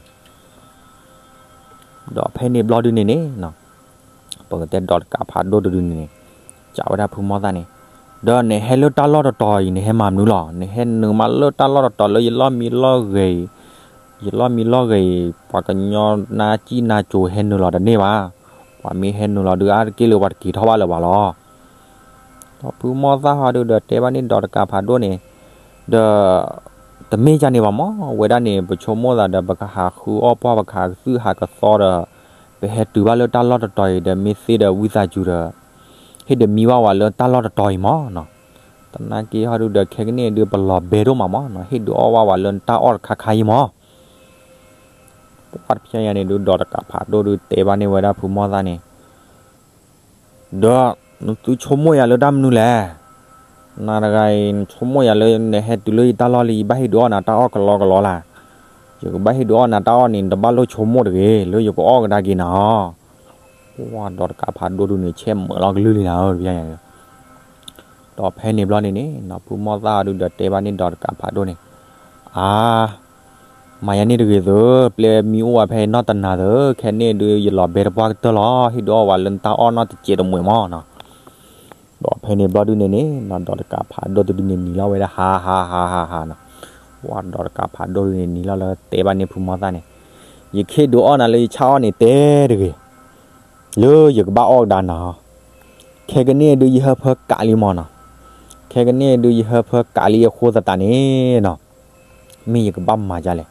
ဒီးဖဲန့ၣ်ဘျီဒုန့ၣ်န့ၣ်, ပကတဲဒီးတကးဖးဒိၣ်တဒုန့ၣ်န့ၣ်, ကးဝဲဒၣ်ဖုမီၢ်သၣ်န့ၣ်, ဒီးနဟဲလၢတၢ်လီၢ်တတီၤအံၤ နဟဲမၤမနုၤလီၤ. နဟဲနုာ်မးလၢတၢ်လီၢ်တတီၤလၢယလီၢ်မံလီၢ်ဂဲၤအံၤ, ယလီၢ်မံလီၢ်ဂဲၤအံၤ ပှၤကညီနါစံၣ်နါစိၤဟဲနုာ်လီၤတန့ၢ်ဘၣ်. ပှၤမ့ၢ်ဟဲနုာ်လီၤဒု အါတက့ၢ်လၢပှၤတက့ၤထီၣ်ဘၣ်လၢၤဘၣ်လီၤ. ဒီးဖုမီၢ်သၣ်ဟးဒုဒီးတဲဘၣ်န့ၣ်ဒီးတကးဖးဒိၣ်န့ၣ်, ဒီး တမ့ၢ်ကန့ၣ်ဘၣ်မၢ်, ဝဲဒၣ်န့ၣ် ပဆိကမိၣ်သးဒီး ပကဟးဃုအီၣ်ပှၢ် ပကဟးကသုၣ်ဟးကသီဒီး ပဟဲတုၤဘၣ်လၢတၢ်လီၢ်တတီၤအံၤဒီး မ့ၢ်သ့ဒီးဝံသးစူၤဒီး ဟ့ၣ်ဒုးမံဘၣ်ဝဲလၢတၢ်လီၢ်တတီၤအံၤမၢ်နီၤ. သနာ်က့ဟီဒုဒီး ခဲကနံၣ်အံၤဒုး ပလီၤဘဲဒိၣ်မးမၢ်နီၤ, ဟ့ၣ်ဒုးအီၣ်ဘၣ်ဝဲလၢနတၢ်အီၣ်တခါခါအံၤမၢ်. ပှၢ်တဖျဲညါန့ၣ်ဒုး ဒီးတကးဖးဒိၣ်ဒုး တဲဘၣ်န့ၢ်ဝဲဒၣ်ဖုမီၢ်သၣ်န့ၣ် ဒီး နသုဆိကမိၣ်ယၤလၢတၢ်မနုၤလဲၣ်. နၤတဂၤအံၤ နဆိကမိၣ်ယၤလၢ နဟဲတုၤလၢယတၢ်လီၢ်လံ ယဘၣ်ဟ့ၣ်ဒုးအီၣ်နၤတၢ်အီၣ်ကလီကလီလၢ်. ယကဘၣ်ဟ့ၣ်ဒုးအီၣ်နၤတၢ်အီၣ်န့ၣ် နတဘၣ်လိၣ်ဆိကမိၣ်တဂ့ၤ လၢယကအီၣ်ကဒါက့ၤနၤအီၤ. ပှၢ်ဒီးတကးဖးဒိၣ်ဒုးန့ၣ် ဆဲးမုာ်လီၤကလုၢ်လံနၤဧၢ တဖျဲညါန့ၣ်. ဒီးဖဲန့ၣ်ဘျီန့ၣ်န့ၣ် ဖုမီၢ်သၣ်ဒုးဒီးတဲဘၣ်န့ၢ်ဒီးတကးဖးဒိၣ်န့ၣ်, အါ မၤယၤန့ၣ်တဂ့ၤသု, ပျဲမံအိၣ်ဝဲဖဲနီၢ်တနၤသု, ခဲန့ၣ်ဒုး ယလီၤဘဲတပှၢ်ကတၢၢ်လီၤ, ဟ့ၣ်ဒုးအီၣ်ဝဲလၢနတၢ်အီၣ်နီတစဲးတမှဲာ်မၢ်နီၤ. ဒီးဖဲန့ၣ်ဘျီဒုးန့ၣ်န့ၣ် ဒီးတကးဖးဒိၣ်တဒုးန့ၣ်နံၤလီၤဝဲဒၣ် ဟါဟါဟါဟါဟါနီၤ. ပှၢ်ဒီးတကးဖးဒိၣ်ဒုးန့ၣ် နံၤလီၤလၢတဲဘၣ်န့ၢ်ဖုမီၢ်သၣ်န့ၣ်, ယကဟ့ၣ်ဒုးအီၣ်နၤလၢယဆၣ်အီၣ်န့ၣ် တဲတဂ့ၤ, လၢယကဘၣ်အီၣ်ကဒါနၤအီၤ. ခဲကနံၣ်ဒုး ယဟၢဖၢကးလံမၢ်နီၤ. ခဲကနံၣ်ဒုး ယဟၢဖၢကးလံအဃိသတးန့ၣ်နီၤ, မ့ၢ်ယကဘၣ်မၤဒ်လဲၣ်.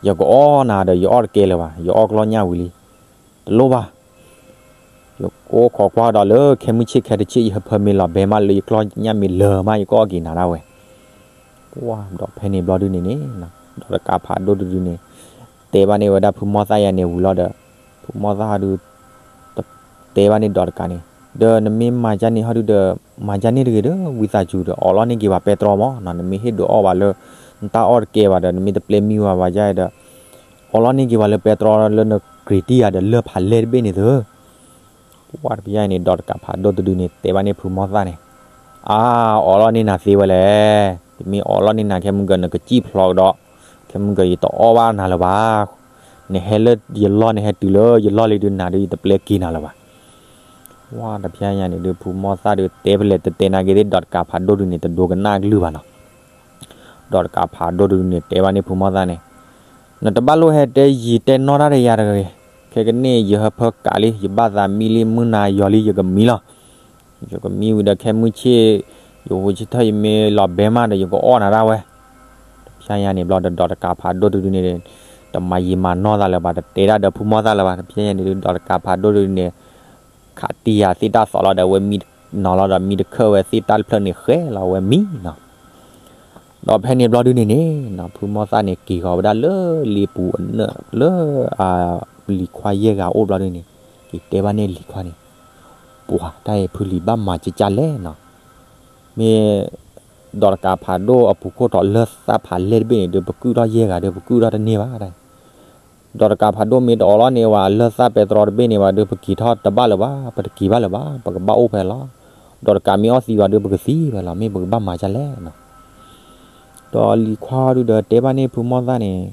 ယကအီၣ်နၤဒီး ယအီၣ်တကဲလၢၤဘၣ်, ယအီၣ်ကျီၢ်ညၣ်ဝံၤလံ. တလိၣ်ဘၣ်. ယကအိၣ်ခိးကွၢ်ဒီးလၢ ခဲမုၢ်ဆ့ၣ်ခဲတဆ့ၣ် ယဟၢဖၢမ့ၢ်လီၤဘဲမး လၢယကျီၢ်ညၣ်မ့ၢ်လၢာ်မး ယကအီၣ်က့ၤနၤဒၣ်ဝဲ. ပှၢ်ဒီးဖဲန့ၣ်ဘျီဒုးန့ၣ်န့ၣ် ဒီးတကးဖးဒိၣ်တဒုးန့ၣ် တဲဘၣ်န့ၢ်ဝဲဒၣ်ဖုမီၢ်သၣ်ယၤန့ၣ်ဝံၤလီၤဒီး ဖုမီၢ်သၣ်ဟီဒုး တဲဘၣ်န့ၢ်ဒီးတကးန့ၣ်, ဒီးနမ့ၢ်မၤဒ်န့ၣ်ဟီဒုးဒီး မၤဒ်န့ၣ်တဂ့ၤဒီး ဝံသးစူၤဒီး အိးလီၤန့ၢ်က့ၤပှၤပဲတြီမၢ်နီၤ. နမ့ၢ်ဟ့ၣ်ဒုးအီၣ်ဘၣ်လၢ နတၢ်အီၣ်တကဲဘၣ်ဒီး နမ့ၢ်တပျဲမံဝဲဘၣ်ယါဒီး အိးလီၤန့ၢ်က့ၤပှၤလၢပဲတြီလၢနကြ့ၤတံၢ်ယၤဒီး လၢၢ်ဖးလဲၢ်တဘ့ၣ်န့ၣ်သု. ပှၢ်တဖျဲညါန့ၣ် ဒီးတကးဖးဒိၣ်တဒုးန့ၣ် တဲဘၣ်န့ၢ်ဖုမီၢ်သၣ်န့ၣ်, အါ, အီၣ်လီၤန့ၢ်နၤသ့ဝဲလဲၣ်. တမ့ၢ်အီၣ်လီၤန့ၢ်နၤ ခဲမုၢ်ကၢၤ နကစံၣ်ဖျိးကဒီး, ခဲမုၢ်ကၢၤ ယတအီၣ်ဘၣ်နၤလၢၤဘၣ်. နဟဲလၢယလီၢ် နဟဲတုၤလၢယလီၢ်လံဒုး နၤဒုး ယတပျဲက့ၤနၤလၢၤဘၣ်. ဝဲတဖျဲညါန့ၣ်ဒုး ဖုမီၢ်သၣ်ဒုး တဲဖဲလဲၣ်တတဲနာ်က့ၤသ့ၣ် ဒီးတကးဖးဒိၣ်ဒုးန့ၣ် တဒိကနၣ်ကလုၢ်ဘၣ်နီၤ. ဒီးတကးဖးဒိၣ်ဒုးန့ၣ် တဲဘၣ်န့ၢ်ဖုမီၢ်သၣ်န့ၣ်, နတဘၣ်လိၣ်ဟဲတဲယံာ်တဲနီၢ်တၢ်ဒီးယၤတဂ့ၤ. ခဲကနံၣ် ယဟၢဖၢကးလံ, ယဘၣ်သးမံလံ, မုၢ်နၤယီၤလံ, ယကမံလီၤ. ယကမံဝံၤဒီးခဲမုၢ်ဆ့ၣ်, ယဝံၤဆ့ၣ်ထီၣ် ယမ့ၢ်လီၤဘဲမးဒီး ယကအီၣ်နၤဒၣ်ဝဲ. တဖျဲညါန့ၣ်ဘျီဒီး ဒီးတကးဖးဒိၣ်ဒုးန့ၣ် တမၤယံာ်မၤနီၢ်သးလၢၤဘၣ်, တတဲဒၣ်ဒီးဖုမီၢ်သၣ်လၢၤဘၣ်. တဖျဲညါန့ၣ်ဒုး ဒီးတကးဖးဒိၣ်ဒုးန့ၣ် ခးတံၢ်ယၤသ့ၣ်တၢ်သီးလီၤဒီး အဝဲမံနီၤလီၤဒီး မံတခၢၣ်ဝဲသ့ၣ်တၢ်တဖျၢၣ်န့ၣ်ဃဲလီၤ အဝဲမံနီၤ. ဒီးဖဲန့ၣ်ဘျီဒုးန့ၣ်န့ၣ် ဖုမီၢ်သၣ်န့ၣ် က့ၤဃီၤဝဲဒၣ်လၢလ့ပူၤအနၢၣ်လၢ လံၤခွါယဲၢ်ဂၤအိၣ်ဘျီဒုးန့ၣ်, က့ၤတဲဘၣ်န့ၣ်လံၤခွါန့ၣ်, ပှၤတၢ်အံၤဖုလံၤဘၣ်မၤကကၢ်လဲၣ်နီၤ. မ့ၢ် ဒီးတကးဖးဒိၣ်အပူၤခိၣ်ထီၣ်လၢၢ်သၣ်ဖးလဲၢ်တဘ့ၣ်န့ၣ်ဒီး ပကုၢ်ထီၣ်ယဲၢ်ဂၤဒီး ပကုၢ်ထီၣ်တန့ၢ်ဘၣ်ဒၣ်. ဒီးတကးဖးဒိၣ်မ့ၢ်တအီၣ်လီၤန့ၢ်ဝဲ လၢၢ်သၣ်ပဲတြီတဘ့ၣ်န့ၣ်ဝဲဒီး ပက့ၤထီၣ်တဘၣ်လၢၤဘၣ်, ပတက့ၤဘၣ်လၢၤဘၣ်, ပကဘၣ်အိၣ်ဖဲလီၤ. ဒီးတကးမ့ၢ်အီၣ်သံဝဲဒီး ပကသံဖဲလီၤ, မ့ၢ်ပကဘၣ်မၤကၢ်လဲၣ်နီၤ. ဒီးလံၤခွါဒုးဒီးတဲဘၣ်န့ၢ်ဖုမီၢ်သၣ်န့ၣ်,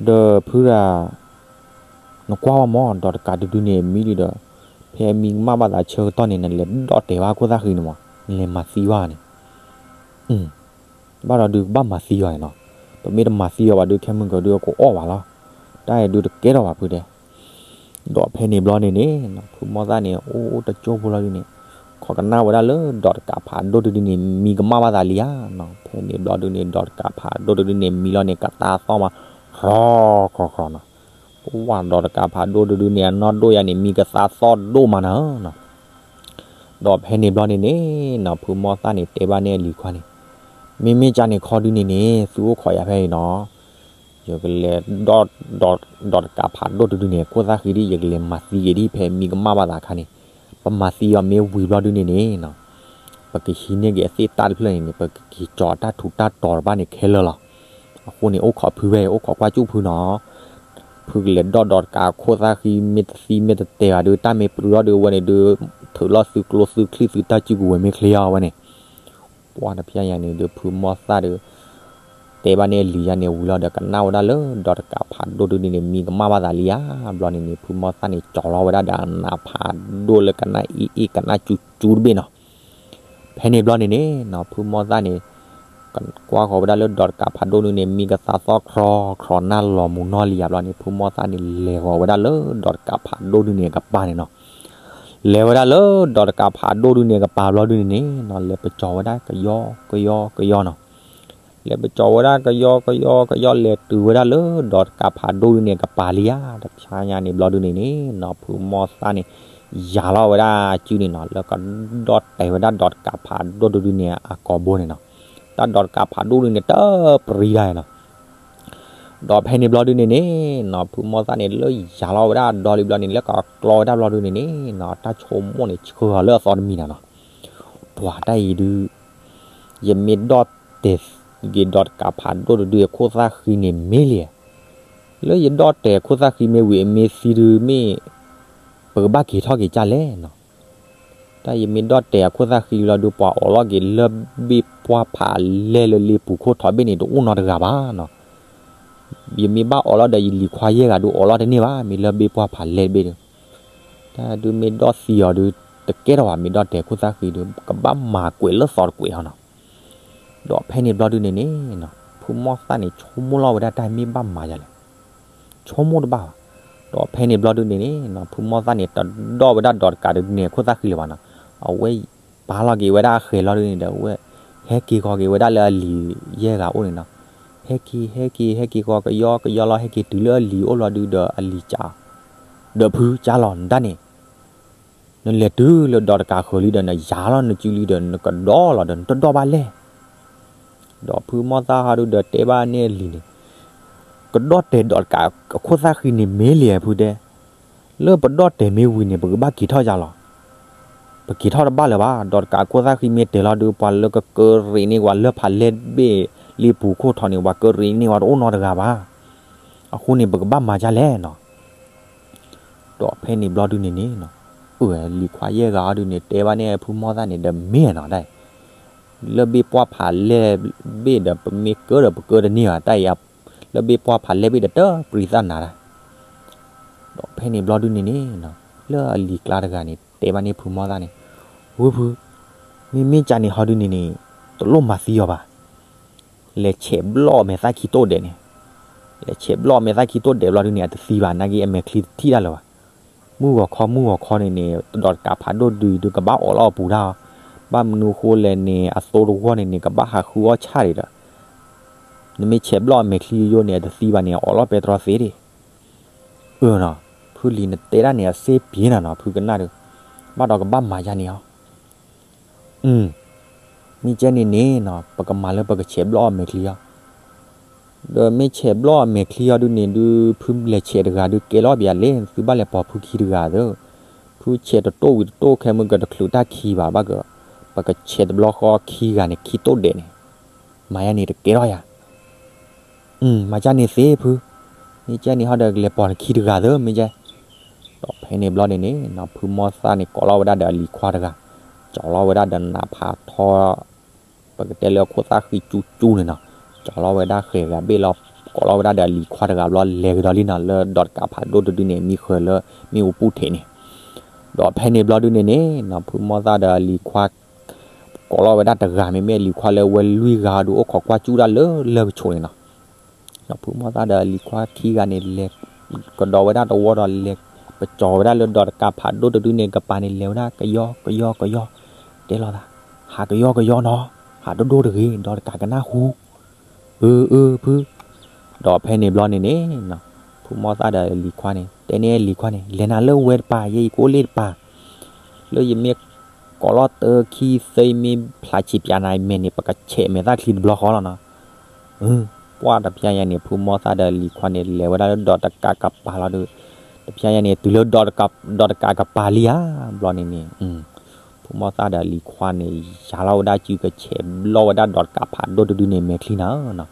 ဒီးဖုရၤ နကွၢ်ဝဲမး ဒီးတကးဒုးဒုးန့ၣ် မံဒုးဒီး ဖဲမံကမၣ်ဘၣ်သးဆၢကတီၢ်န့ၣ် နလဲၤဒီၣ်တဲာ်ဘၣ်ခိၣ်သၣ်ဃံန့ၣ်မး, နလဲၤမၤသံဘၣ်န့ၣ်. ဘၣ်ဒီးဒုးကဘၣ်မၤသံအီၤနီၤ, ပမ့ၢ်တမၤသံအီၤဘၣ်ဒုး ခဲမုၢ်ကၢၤဒုး အကအီၣ်ဘၣ်လီၤ, တၢ်အံၤဒုးတကဲထီၣ်ဘၣ်ဖုတဲ. ဒီးဖဲန့ၣ်ဘျီန့ၣ်န့ၣ် ဖုမီၢ်သၣ်န့ၣ် အိၣ်တကၠိဖိလီၤဒုးန့ၣ်, ခိးကနၣ်ဝဲဒၣ်လၢဒီးတကးဖးဒိၣ်တဒုန့ၣ် မံကမၣ်ဘၣ်သးလံဧါနီၤ. ဖဲန့ၣ်ဘျီဒုးန့ၣ် ဒီးတကးဖးဒိၣ်တဒုန့ၣ် မံလီၤန့ၣ် ကသါသီၣ်မး ရီၤရီၤရီၤနီၤ. ပဝဲဒီးတကးဖးဒိၣ်တဒုန့ၣ် အနီၢ်ဒိၣ်ယါန့ၣ် မံကသါသီၣ်ဒိၣ်မးနၤနီၤ. ဒီးဖဲန့ၣ်ဘျီန့ၣ်န့ၣ်နီၤ ဖုမီၢ်သၣ်န့ၣ် တဲဘၣ်န့ၢ်အလံၤခွါန့ၣ်, မ့မ့ၢ်ကန့ၣ်ခီဒုးန့ၣ်န့ၣ် သုအိၣ်ခိးယၤဖဲအံၤနီၤ, ယကလဲၤဒီး ဒီးတကးဖးဒိၣ်တဒုန့ၣ် ခိၣ်သၣ်ဃံဒ် ယကလဲၤမၤသံက့ၤဒ် ဖဲမံကမၣ်ဘၣ်သးအခါန့ၣ်, ပမၤသံအီၤမ့ၢ်ဝံၤဘျီဒုးန့ၣ်န့ၣ်နီၤ, ပကဟံးန့ၢ်က့ၤအသ့ၣ်တၢ်တဖျၢၣ်န့ၣ်န့ၣ် ပကက့ၤကၠီၤတၢ်ထူးတၢ်တီၤတဘၣ်န့ၣ်ခဲလၢာ်လီၤ. အဃိန့ၣ် အိၣ်ခိးဖုဝဲ အိၣ်ခိးကွၢ်ကၠူၣ်ဖုနီၤ, ဖုကလဲၤဒီးဒီးတကးခိၣ်သၣ်ဃံ မ့ၢ်တသံမ့ၢ်တတဲာ်ဘၣ်ဒုး တၢ်မ့ၢ်ပြူၤထီၣ်ဒုး အဝဲန့ၣ်ဒုး ထုးလီၤသုကျိသုချံၣ်သုတၢ်စုကဝဲၤမ့ၢ်ချ့အီၤဝဲန့ၣ်, ပှၤတဖျဲညါန့ၣ်ဒုး ဖုမီၢ်သၣ်ဒုး တဲဘၣ်န့ၢ်အလံၤယါန့ၣ် ဝံၤလီၤဒီး ကနၣ်ဝဲဒၣ်လၢဒီးတကးဖးဒိၣ်တဒုန့ၣ် မံကမၣ်ဘၣ်သးလံဧါ. ဘျီန့ၣ်န့ၣ် ဖုမီၢ်သၣ်န့ၣ် ကၠီၤလီၤဝဲဒၣ်ဒီးအနးဖးဒိၣ်လၢကနၣ်အ့ၣ်အ့ၣ် ကနၣ်ကၠူကၠူတဘ့ၣ်နီၤ. ဖဲန့ၣ်ဘျီန့ၣ်န့ၣ်နီၤ ဖုမီၢ်သၣ်န့ၣ် ကွၢ်ဃီၤဝဲဒၣ်လၢဒီးတကးဖးဒိၣ်ဒုန့ၣ် မံကသါသီၣ်ခရီခရီနၢ်လီၤမူနီၢ်လံယါဘျီန့ၣ် ဖုမီၢ်သၣ်န့ၣ် လဲၤဃီၤဝဲဒၣ်လၢဒီးတကးဖးဒိၣ်ဒုန့ၣ်အကပၤန့ၣ်နီၤ. လဲၤဝဲဒၣ်လၢဒီးတကးဖးဒိၣ်ဒုန့ၣ်အကပၤဘျီဒုန့ၣ်န့ၣ်နီၤ လဲၤပကၠီၤဝဲဒၣ်ကယီကယီကယီနီၤ. လဲၤပကၠီၤဝဲဒၣ်ကယီကယီကယီ လဲၤတုၤဝဲဒၣ်လၢဒီးတကးဖးဒိၣ်ဒုန့ၣ်အကပၤလံဧါ. တဖျဲညါန့ၣ်ဘျီဒုန့ၣ်န့ၣ်နီၤ ဖုမီၢ်သၣ်န့ၣ် ယၤလီၤဝဲဒၣ်စုန့ၣ်နီၤ လၢကဒီၣ်တဲာ်ဝဲဒၣ်ဒီးတကးဖးဒိၣ်တဒုန့ၣ်အကိာ်ဘိန့ၣ်နီၤ. တၢ်ဒီးတကးဖးဒိၣ်ဒုန့ၣ် တပရံဒၣ်နီၤ. ဒီးဖဲန့ၣ်ဘျီဒုန့ၣ်န့ၣ်နီၤ ဖုမီၢ်သၣ်န့ၣ် လၢယၤလီၤဝဲဒၣ်ဒီလံဘျီန့ၣ် လၢကကျီဝဲဒၣ်ဘျီဒုန့ၣ်န့ၣ်နီၤ တၢ်ဆိကမိၣ်န့ၣ် ဆှၢအီၤလၢအသီတမံၤနၤနီၤ. ပှၤတၢ်အံၤဒုး ယမ့ၢ်ဒီၣ်တဲာ်က့ၤဒီးတကးဖးဒိၣ်တဒုအခိၣ်သၣ်ဃံန့ၣ်မ့ၢ်လံ. လၢယဒီၣ်တဲာ်ခိၣ်သၣ်ဃံမ့ၢ်ဝံၤအမ့ၢ်သံဒုးမ့ၢ် ပကဘၣ်က့ၤထီၣ်က့ၤကၢ်လဲၣ်နီၤ. တၢ်ယမ့ၢ်ဒီၣ်တဲာ်အခိၣ်သၣ်ဃံလီၤဒုး ပှၤအီၣ်လီၤက့ၤလၢၢ်ဘ့ၣ်ပှၢ်ဖးလဲၢ်လၢလ့ပူၤခိၣ်ထီၣ်ဘ့ၣ်န့ၣ် တအိၣ်နီတဂၤဘၣ်နီၤ. ယမ့ၢ်ဘၣ်အီၣ်လီၤဒီးယလံၤခွါယဲၢ်ဂၤဒုးအီၣ်လီၤတန့ၢ်ဘၣ် မ့ၢ်လၢၢ်ဘ့ၣ်ပှၢ်ဖးလဲၢ်တဘ့ၣ်ဒုး. တၢ်ဒုးမ့ၢ်ဒီၣ်သံအီၤဒုး တကဲထီၣ်ဘၣ် မ့ၢ်ဒီၣ်တဲာ်ခိၣ်သၣ်ဃံဒုး ကဘၣ်မၤကွဲးလၢသီတကွဲးဟီနီၤ. ဒီးဖဲန့ၣ်ဘျီဒုန့ၣ်န့ၣ်နီၤ ဖုမီၢ်သၣ်န့ၣ် ဆိကမိၣ်လီၤဝဲဒၣ်တၢ်မ့ၢ်ဘၣ်မၤယၤလဲၣ် ဆိကမိၣ်တဘၣ်ဘၣ်. ဒီးဖဲန့ၣ်ဘျီဒုန့ၣ်န့ၣ်နီၤ ဖုမီၢ်သၣ်န့ၣ် တဒီၣ်ဝဲဒၣ်ဒီးတကးဒုးန့ၣ် ခိၣ်သၣ်ဃံလၢၤဘၣ်နီၤ. အဝဲပာ်လီၤက့ၤဝဲဒၣ်အဃဲၤလီၤဒုန့ၣ်ဒီး အဝဲဟဲက့ၤဃီၤက့ၤဝဲဒၣ်လၢအလံၤယဲၢ်ဂၤအိၣ်န့ၣ်နီၤ. ဟဲက့ၤ ဟဲက့ၤ ဟဲက့ၤဃီၤကယီကယီလီၤ ဟဲက့ၤတုၤလၢအလံၤအိၣ်လီၤဒုဒီးအလံၤစံး ဒီးဖုကၢ်လီၤနတၢ်န့ၣ် နလဲၤတုၤလၢဒီးတကးဃၢၤလံဒီး နယၤလီၤနစုလံဒီး နကဒီၣ်လီၤဒီး နတဒီၣ်ဘၣ်လဲၣ်. ဒီးဖုမီၢ်သၣ်ဟီဒုဒီးတဲဘၣ်န့ၢ်အလံၤန့ၣ် ကဒီၣ်တဲာ်ဒီးတကးအခိၣ်သၣ်ဃံန့ၣ်မ့ၢ်လံဖုတဲ လၢပဒီၣ်တဲာ်မ့ၢ်ဝံၤန့ၣ် ပကဘၣ်က့ၤထီၣ်ယၤလီၤ. ပက့ၤထီၣ်တဘၣ်လၢၤဘၣ် ဒီးတကးအခိၣ်သၣ်ဃံမ့ၢ်တဲာ်လီၤဒုး ပှၤလၢကကရံးန့ၢ်ဝဲလၢဖးလဲၢ်တဘ့ၣ် လ့ပူၤခိၣ်ထီၣ်န့ၣ် ပှၤကရံးန့ၢ်ဝဲတအိၣ်နီတဂၤဘၣ်. အဃိန့ၣ် ပကဘၣ်မၤဒ်လဲၣ်နီၤ. ဒီးဖဲန့ၣ်ဘျီဒုန့ၣ်န့ၣ်နီၤ အၢ လံၤခွါယဲၢ်ဂၤအီၤဒုန့ၣ် တဲဘၣ်န့ၣ်ဖုမီၢ်သၣ်န့ၣ်ဒီးမ့ၢ်နီၤဒၣ် လၢၢ်ဘ့ၣ်ပှၢ်ဖးလဲၢ်ဘ့ၣ်ဒီး ပမ့ၢ်ကၢဒီးပကၢတန့ၢ်ဘၣ် တၢ်အံၤ လၢၢ်ဘ့ၣ်ပှၢ်ဖးလဲၢ်ဘ့ၣ်ဒီးတပြံသးနၤတၢ်. ဒီးဖဲန့ၣ်ဘျီဒုန့ၣ်န့ၣ် လၢအလံၤကျါတဂၤန့ၣ် တဲဘၣ်န့ၣ်ဖုမီၢ်သၣ်န့ၣ်, ဝ့ၢ်ဖု, မ့မ့ၢ်ကန့ၣ်ဟီဒုန့ၣ်န့ၣ် တလိၣ်မၤသံအီၤဘၣ်. လဲၤဆဲးဘျီၣ်အမဲာ်သၣ်ခံတိၢ်ဒဲးန့ၣ်, လဲၤဆဲးဘျီၣ်အမဲာ်သၣ်ခံတိၢ်ဒဲးဘျီဒုန့ၣ် အတသံဘၣ် နာ်က့အမဲာ်ချံတထံၣ်တၢ်လၢၤဘၣ်. မုၢ်ဂီၤခီ မုၢ်ဂီၤခီန့ၣ်န့ၣ် ဒီးတကးဖးဒိၣ်ဒုဒုကဘၣ်အိးလီၤအပူၤတၢ်, ဘၣ်မနုၤဃိလဲၣ်န့ၣ် အသိတဝီန့ၣ်န့ၣ် ကဘၣ်ဟးဃုအီၣ်ဆၣ်ဒံးဒီး နမ့ၢ်ဆဲးဘျီၣ်အမဲာ်ချံယိယိန့ၣ် အတသံဘၣ်န့ၣ် အိးလီၤပဲတြီသ့ဒံး. အၢနီၤ, ဖုလံၤနတဲဒၣ်န့ၣ် အစ့ပ့ၤနၤနီၤ ဖုကနၣ်ဒီး, ဘၣ်ဒီးကဘၣ်မၤယါန့ၣ်အီၤ. မ့ၢ်ကဲန့ၣ်န့ၣ်နီၤ ပကမၤလၢပကဆဲးဘျီၣ်အမဲာ်ချံအီၤ, ဒီးမ့ၢ်ဆဲးဘျီၣ်အမဲာ်ချံအီၤဒုန့ၣ်ဒု ဖုလဲၤဆဲးတဂၤဒုကဲလီၤပယၤလဲၣ် သုဘၣ်လဲၤပိာ်ဖုခံတဂၤသၢ, ဖုဆဲးတတိၢ်ဝံၤတတိၢ်ခဲမုၢ်ကတချုးတၢ်ခံဘၣ် ဘၣ်က, ပကဆဲးတဘျီဃီခံဂၤန့ၣ် ခံတိၢ်ဒဲးန့ၣ်, မၤယါန့ၣ်တကဲထီၣ်ယၤ မၤကန့ၣ်သ့ဖု, မ့ၢ်ကဲန့ၣ်ဟီဒီးကလဲၤပိာ်နခံတဂၤသၢ မ့ၢ်ကဲ. ဒီးဖဲန့ၣ်ဘျီန့ၣ်န့ၣ်နီၤ ဖုမီၢ်သၣ်န့ၣ် ကိးလီၤဝဲဒၣ်ဒီးအလံၤခွါတဂၤ, ကၠီၤလီၤဝဲဒၣ်ဒီးနးဖးထီ, ပကတဲလၢအခိၣ်သၣ်ဃံကၠူကၠူန့ၣ်နီၤ, ကၠီၤလီၤဝဲဒၣ်ဃဲၤဂၤဘ့ၣ်လီၤ, ကိးလီၤဝဲဒၣ်ဒီးအလံၤခွါတဂၤဘျီ လဲၤကဒီးလံနီၤ လၢဒီးတကးဖးဒိၣ်တဒုန့ၣ် မံဃၢၤလၢမ့ၣ်အူပူၤထံးန့ၣ်. ဒီးဖဲန့ၣ်ဘျီဒုန့ၣ်န့ၣ်နီၤ ဖုမီၢ်သၣ်ဒီးအလံၤခွါ ကိးလီၤဝဲဒၣ်တဂၤ မ့မ့ၢ်အလံၤခွါလၢဝဲလွံၢ်ဂၤဒီး အိၣ်ခိးကွၢ်ကၠူတၢ်လၢလၢၢ်ကဆိးန့ၣ်နီၤ. ဒီးဖုမီၢ်သၣ်ဒီးအလံၤခွါခံဂၤန့ၣ် လဲၤကဒီးဝဲဒၣ်တဝီဒီး လဲၤပကၠီၤဝဲဒၣ်လၢဒီးတကးဖးဒိၣ်တဒုန့ၣ် ကပၤန့ၣ် လဲၤဝဲဒၣ်ကယီကယီကယီ, တဲလီၤသး, ဟးကယီကယီနီၤ, ဟးဒိၣ်ဒိၣ်တဂ့ၤ ဒီးတကးကနၢ်ဟူ, အၢအၢဖု ဒီးဖဲန့ၣ်ဘျီန့ၣ်န့ၣ်နီၤ ဖုမီၢ်သၣ်ဒီးအလံၤခွါန့ၣ် တဲန့ၢ်အလံၤခွါန့ၣ် လဲၤနၤလၢဝဲတပၤ ယဲယကအိၣ်လၢတပၤ, လၢယမ့ၢ်ကိးလီၤတၢခံသၢ ယမ့ၢ်ဖျါဆံးပၠးနၤမဲာ်န့ၣ် ပကဆဲးမဲာ်သၣ်ချံတဘျီဃီလီၤနီၤ. ပှၢ်တဖျါညါန့ၣ် ဖုမီၢ်သၣ်ဒီးအလံၤခွါန့ၣ် လဲၤဝဲဒၣ်လၢဒီးတကးကပၤလီၤဒီး, တဖျါညါန့ၣ် တုၤလၢ ဒီးတကးကပၤလံဧါ, ဘျီန့ၣ်န့ၣ် ဖုမီၢ်သၣ်ဒီးအလံၤခွါန့ၣ် ယၤလီၤဝဲဒၣ်စုကဆဲးဘျီၣ်ဝဲဒၣ်ဒီးတကးဖးဒိၣ်တဒုန့ၣ် မဲာ်ချံနီၤ.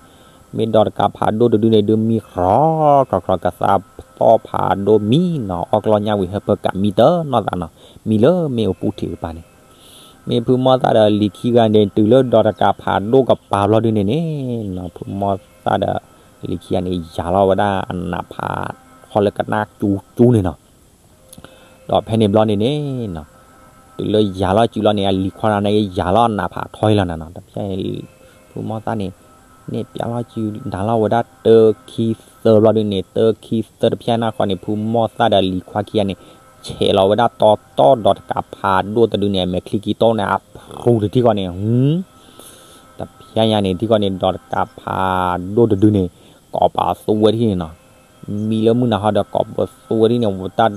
မ့ၢ်ဒီးတကးဖးဒိၣ်တဒုန့ၣ်ဒုးမံကြီၤကြီၤ ကသးပသီၣ်ဖးဒိၣ်မံနီၤ, အီၣ်ကျီၢ်ညၣ်ဝံၤဟၢဖၢကးမံတနီၢ်သးနီၤ, မံလၢမ့ၣ်အူပူၤထံးကပၤန့ၣ်. မ့ၢ်ဖုမီၢ်သၣ်ဒီးအလံၤခံဂၤန့ၣ် တုၤလၢဒီးတကးဖးဒိၣ်ကပၤဘျီဒုန့ၣ်န့ၣ်နီၤ ဖုမီၢ်သၣ်ဒီးအလံၤခံဂၤန့ၣ် ယၤလီၤဝဲဒၣ်အနးဖးထီလၢကနၣ်ကၠူကၠူန့ၣ်နီၤ. ဒီးဖဲန့ၣ်ဘျီန့ၣ်န့ၣ်နီၤ တုၤလၢယၤလီၤစုလီၤန့ၣ် အလံၤခွါန့ၣ် ယၤလီၤအနးဖးထီလီၤနီၤနီၤ. တဖျါန့ၣ် ဖုမီၢ်သၣ်န့ၣ် န့ၢ်ပျးလီၤစုနၤလီၤဝဲဒၣ်တၢခံသၢဘျီဒုန့ၣ် တၢခံသၢတဖျါန့ၣ်ဃီန့ၣ် ဖုမီၢ်သၣ်ဒီးအလံၤခွါခံဂၤန့ၣ် ဆဲးလီၤဝဲဒၣ်တီတီဒီးတကးဖးဒိၣ်တဒုန့ၣ် အမဲာ်ချံကံတိၢ်န့ၣ် အဖရူတထံၣ်ဃီန့ၣ် တဖျါညါန့ၣ်ထံၣ်ဃီန့ၣ် ဒီးတကးဖးဒိၣ်တဒုန့ၣ် ကိးပသူဝဲထံၣ်န့ၣ်နီၤ. မံလၢမုၢ်နၤဟီဒီးကိးပသူဝဲထံၣ်န့ၣ် ဝံၤတၢ်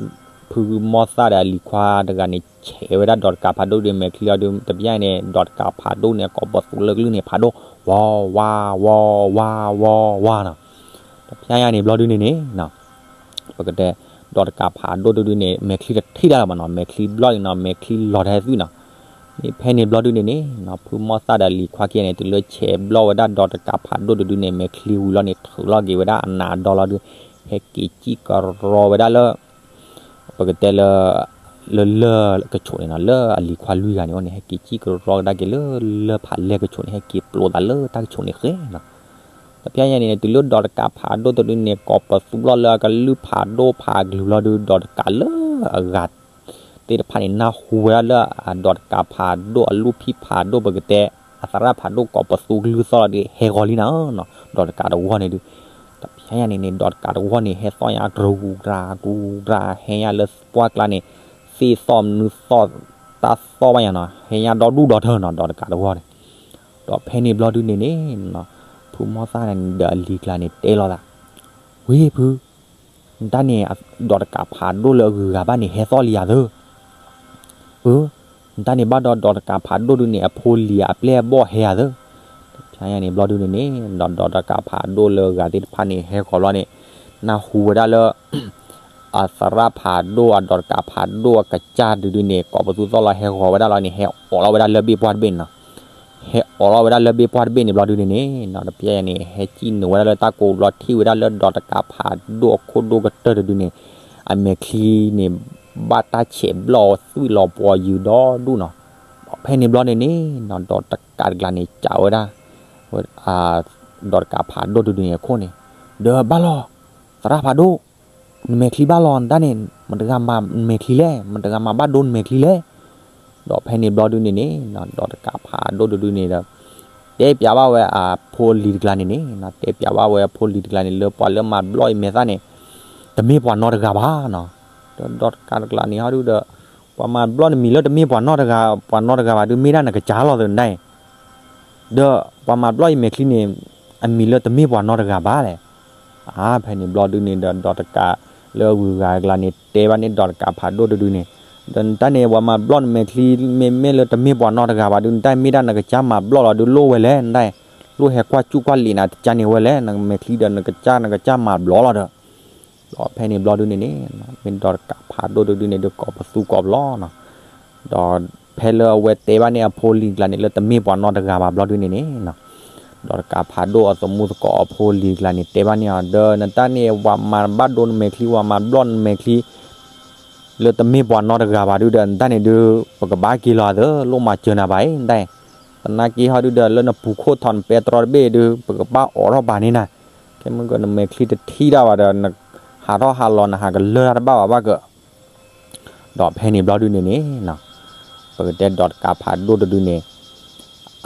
ဖုမီၢ်သၣ်ဒီးအလံၤခွါတဂၤန့ၣ် ဆဲးဝဲဒၣ်ဒီးတကးဖးဒိၣ်ဒီးမဲာ်ချံအီၤဒီး တဖျါန့ၣ် ဒီးတကးဖးဒိၣ်န့ၣ် ကိးပသူလၢကလုၢ်န့ၣ် ဖးဒိၣ် ဝီဝါဝီဝါဝီဝါနီၤ. တဖျါညါန့ၣ်ဘျီဒုန့ၣ်န့ၣ် ပကတဲ ဒီးတကးဖးဒိၣ်တဒုန့ၣ် မဲာ်ချံတထံၣ်တၢ်လၢၤဘၣ်နီၤ, မဲာ်ချံဘျီၣ်အံၤနီၤ မဲာ်ချံလီၤထဲသွံၣ်နီၤ. မ့ၢ်ဖဲန့ၣ်ဘျီဒုန့ၣ်န့ၣ် ဖုမီၢ်သၣ်ဒီးအလံၤခွါခံဂၤန့ၣ် တုၤလၢဆဲးဘျီၣ်ဝဲဒၣ်ဒီးတကးဖးဒိၣ်တဒုန့ၣ် မဲာ်ချံဝံၤလီၤန့ၣ် ထုးလီၤက့ၤဝဲဒၣ်အနးအဒီလီၤဒု ဟဲက့ၤစံၣ်ကရီဝဲဒၣ်လၢ ပကတဲလၢ လၢလၢၢ်ကဆိးန့ၣ်နီၤ, လၢအလံၤခွါလွံၢ်ဂၤန့ၣ်အအိၣ်န့ၣ် ဟဲက့ၤစံၣ်ကရီကဒါက့ၤလၢလၢၢ်ဖးလဲၢ်ကဆိးန့ၣ် ဟဲက့ၤပျိးသးလၢတၢ်ကဆိးန့ၣ်ဃဲနီၤ. တဖျါညါန့ၣ် တုၤလၢဒီးတကးဖးဒိၣ်တဒုန့ၣ် ကိးပသူဘျီၣ်လၢအကလုၢ်ဖးဒိၣ်ဖးကလုာ်ဘျီဒု ဒီးတကးလၢအဂၤသ့ၣ်တဖၣ်န့ၣ် နၢ်ဟူဝဲဒၣ်လၢအဒီးတကးဖးဒိၣ်အလူၢ်ဖံးဖးဒိၣ် ပကတဲ အသရၣ်ဖးဒိၣ်ကိးပသူကလုၢ်သီၣ်လီၤဒု ဟဲဂီၤလံနၤနီၤ, ဒီးတကးတဝီန့ၣ်ဒု တဖျါညါန့ၣ်န့ၣ် ဒီးတကးတဝီန့ၣ် ဟဲသီၣ်ညါတြူၤတြၤတြူၤတြၤ ဟဲညါလၢပှၢ်ကျါန့ၣ် သ့ၣ်သီၣ်မနုၤသီၣ် တၢ်သီၣ်ဘၣ်ညါနီၤ, ဟဲညါဒီဒူၣ်ဒီထၢနီၤ ဒီးတကးတဝီန့ၣ်. ဒီးဖဲန့ၣ်ဘျီဒုန့ၣ်န့ၣ် ဖုမီၢ်သၣ်န့ၣ်ဒီးအလံၤကျါန့ၣ် တဲလီၤသး, ဝ့ၢ်ဖု နတၢ်န့ၣ် ဒီးတကးဖးဒိၣ်လၢအဂုၤအဂၤဘၣ်န့ၣ် ဟဲသီၣ်လံယၤသၢ အၢ နတၢ်န့ၣ်ဘၣ်ဒီးဒီးတကးဖးဒိၣ်ဒုန့ၣ် အဖိလံၤအပျဲၢ်အဘီၣ်ဟဲယၤသၢ. တဖျါညါန့ၣ်ဘျီဒုန့ၣ်န့ၣ် ဒီးဒီးတကးဖးဒိၣ်လၢအဂၤသ့ၣ်တဖၣ်န့ၣ် ဟဲဂီၤဘျီန့ၣ် နၢ်ဟူဝဲဒၣ်လၢ အသရၣ်ဖးဒိၣ်အဒီးတကးဖးဒိၣ်အကစၢ်ဒုဒုန့ၣ် ကိးပသူသီၣ်လီၤဟဲဂီၤဝဲဒၣ်လီၤန့ၣ် ဟဲအိးလီၤဝဲဒၣ်လၢဘ့ၣ်ပှၢ်တဘ့ၣ်န့ၣ်နီၤ. ဟဲအိးလီၤဝဲဒၣ်လၢဘ့ၣ်ပှၢ်တဘ့ၣ်န့ၣ်ဘျီဒုန့ၣ်န့ၣ် တဖျါညါန့ၣ် ဟဲစံၣ်နုာ်ဝဲဒၣ်လၢတၢ်ကိးဘျီထံၣ်ဝဲဒၣ်လၢဒီးတကးဖးဒိၣ်အခိၣ်ဒိၣ်ကတၢၢ်တဒုန့ၣ် အမဲာ်ချံန့ၣ် ဘၣ်တၢ်ဆဲးဘျီၣ်သွံၣ်လီၤပှီၤယုာ်ဒီဒူၣ်နီၤ. ဖဲန့ၣ်ဘျီန့ၣ်န့ၣ် ဒီး ဒီးတကးတကျါန့ၣ် ကးဝဲဒၣ် ဒီးတကးဖးဒိၣ်တဒုန့ၣ်အခိၣ်န့ၣ်, ဒီးဘၣ်လီၤ, သရၣ်ဖးဒိၣ်, နမဲာ်ချံဘၣ်လီၤ နတၢ်န့ၣ် မတဂၤမၤမဲာ်ချံလဲၣ်, မတဂၤမၤဘၣ်ဒိနမဲာ်ချံလဲၣ်. ဒီးဖဲန့ၣ်ဘျီဒုန့ၣ်န့ၣ် ဒီးတကးဖးဒိၣ်တဒုန့ၣ်ဒီး တဲပၠးဘၣ်ဝဲအဖိလံၤတကျါန့ၣ်န့ၣ်, တဲပၠးဘၣ်ဝဲအဖိလံၤတကျါန့ၣ် လၢပှၤလၢမၤဘျီၣ်အံၤမဲာ်သၣ်န့ၣ် တမ့ၢ်ပှၤနီတဂၤဘၣ်နီၤ. ဒီးဒီးတကးတကျါန့ၣ်ဟီဒုဒီး ပှၤမၤဘျီၣ်နမံၤလၢတမ့ၢ်ပှၤနီတဂၤ, ပှၤနီတဂၤဘၣ်ဒု မ့ၢ်ဒၣ်နကစၢ်လီၤသနဒါအံၤ, ဒီးပှၤမၤဘျီၣ်အံၤမဲာ်ချံန့ၣ် အမံၤလၢတမ့ၢ်ပှၤနီတဂၤဘၣ်လဲၣ်. အါ ဖဲန့ၣ်ဘျီဒုန့ၣ်ဒီး ဒီးတကးလၢအဂုၤအဂၤတကျါန့ၣ် တဲဘၣ်န့ၢ်ဒီးတကးဖးဒိၣ်တဒုန့ၣ်, ဒီးနတၢ်န့ၣ် ပှၤမၤဘျီၣ်နမဲာ်ချံ မ့မ့ၢ်လၢတမ့ၢ်ပှၤနီတဂၤဘၣ်ဒု နတၢ်မ့ၢ်ဒၣ်နကစၢ်မၤဘျီၣ်လီၤဒု လိၣ်ဝဲလဲၣ် နတၢ်, လိၣ်ဟဲကွၢ်စူၣ်ကွၢ်လံာ်နၤတကါန့ၣ်ဝဲလဲၣ်, နမဲာ်ချံဒီးနကစၢ် နကစၢ်မၤဘျီၣ်လီၤဒီး ဒီးဖဲန့ၣ်ဘျီဒုန့ၣ်န့ၣ် မ့ၢ်ဒီးတကးဖးဒိၣ်တဒုန့ၣ်ဒု ကိးပသူကိးပလီၢ်နီၤ. ဒီးဖဲလၢအဝဲတဲဘၣ်န့ၢ်အဖိလံၤတကျါန့ၣ် လၢတမ့ၢ်ပှၤနီတဂၤဘၣ်ဘျီဒုန့ၣ်န့ၣ်, ဒီးတကးဖးဒိၣ်အသမူသကိးအဖိလံၤတကျါန့ၣ် တဲဘၣ်န့ၢ်အီၤ ဒီးနတၢ်န့ၣ် ပှၤမၤဘၣ်ဒိနမဲာ်ချံ ပှၤမၤဘျီၣ်နမဲာ်ချံ လၢတမ့ၢ်ပှၤနီတဂၤဘၣ်ဒုဒီး နတၢ်န့ၣ်ဒု ပကဘၣ်က့ၤလီၤသၢ လိၣ်မၤစၢၤနၤဘၣ်အံၤ နတၢ်, သနာ်က့ဟီဒုဒီး လၢနပူၤခိၣ်ထီၣ်နပဲတြီတဘ့ၣ်ဒု ပကဘၣ်အိးထီၣ်ဘၣ်န့ၢ်နၤ, ခဲမုၢ်ကနမဲာ်ချံတထံၣ်တၢ်ဘၣ်ဒီး နဟးထီၣ်ဟးလီၤ နဟးကလၢတၢ်တဘၣ်ဘၣ်ဘၣ်ကၢ ဒီးဖဲန့ၣ်ဘျီဒုန့ၣ်န့ၣ်, ပကတဲဒီးတကးဖးဒိၣ်တဒုန့ၣ်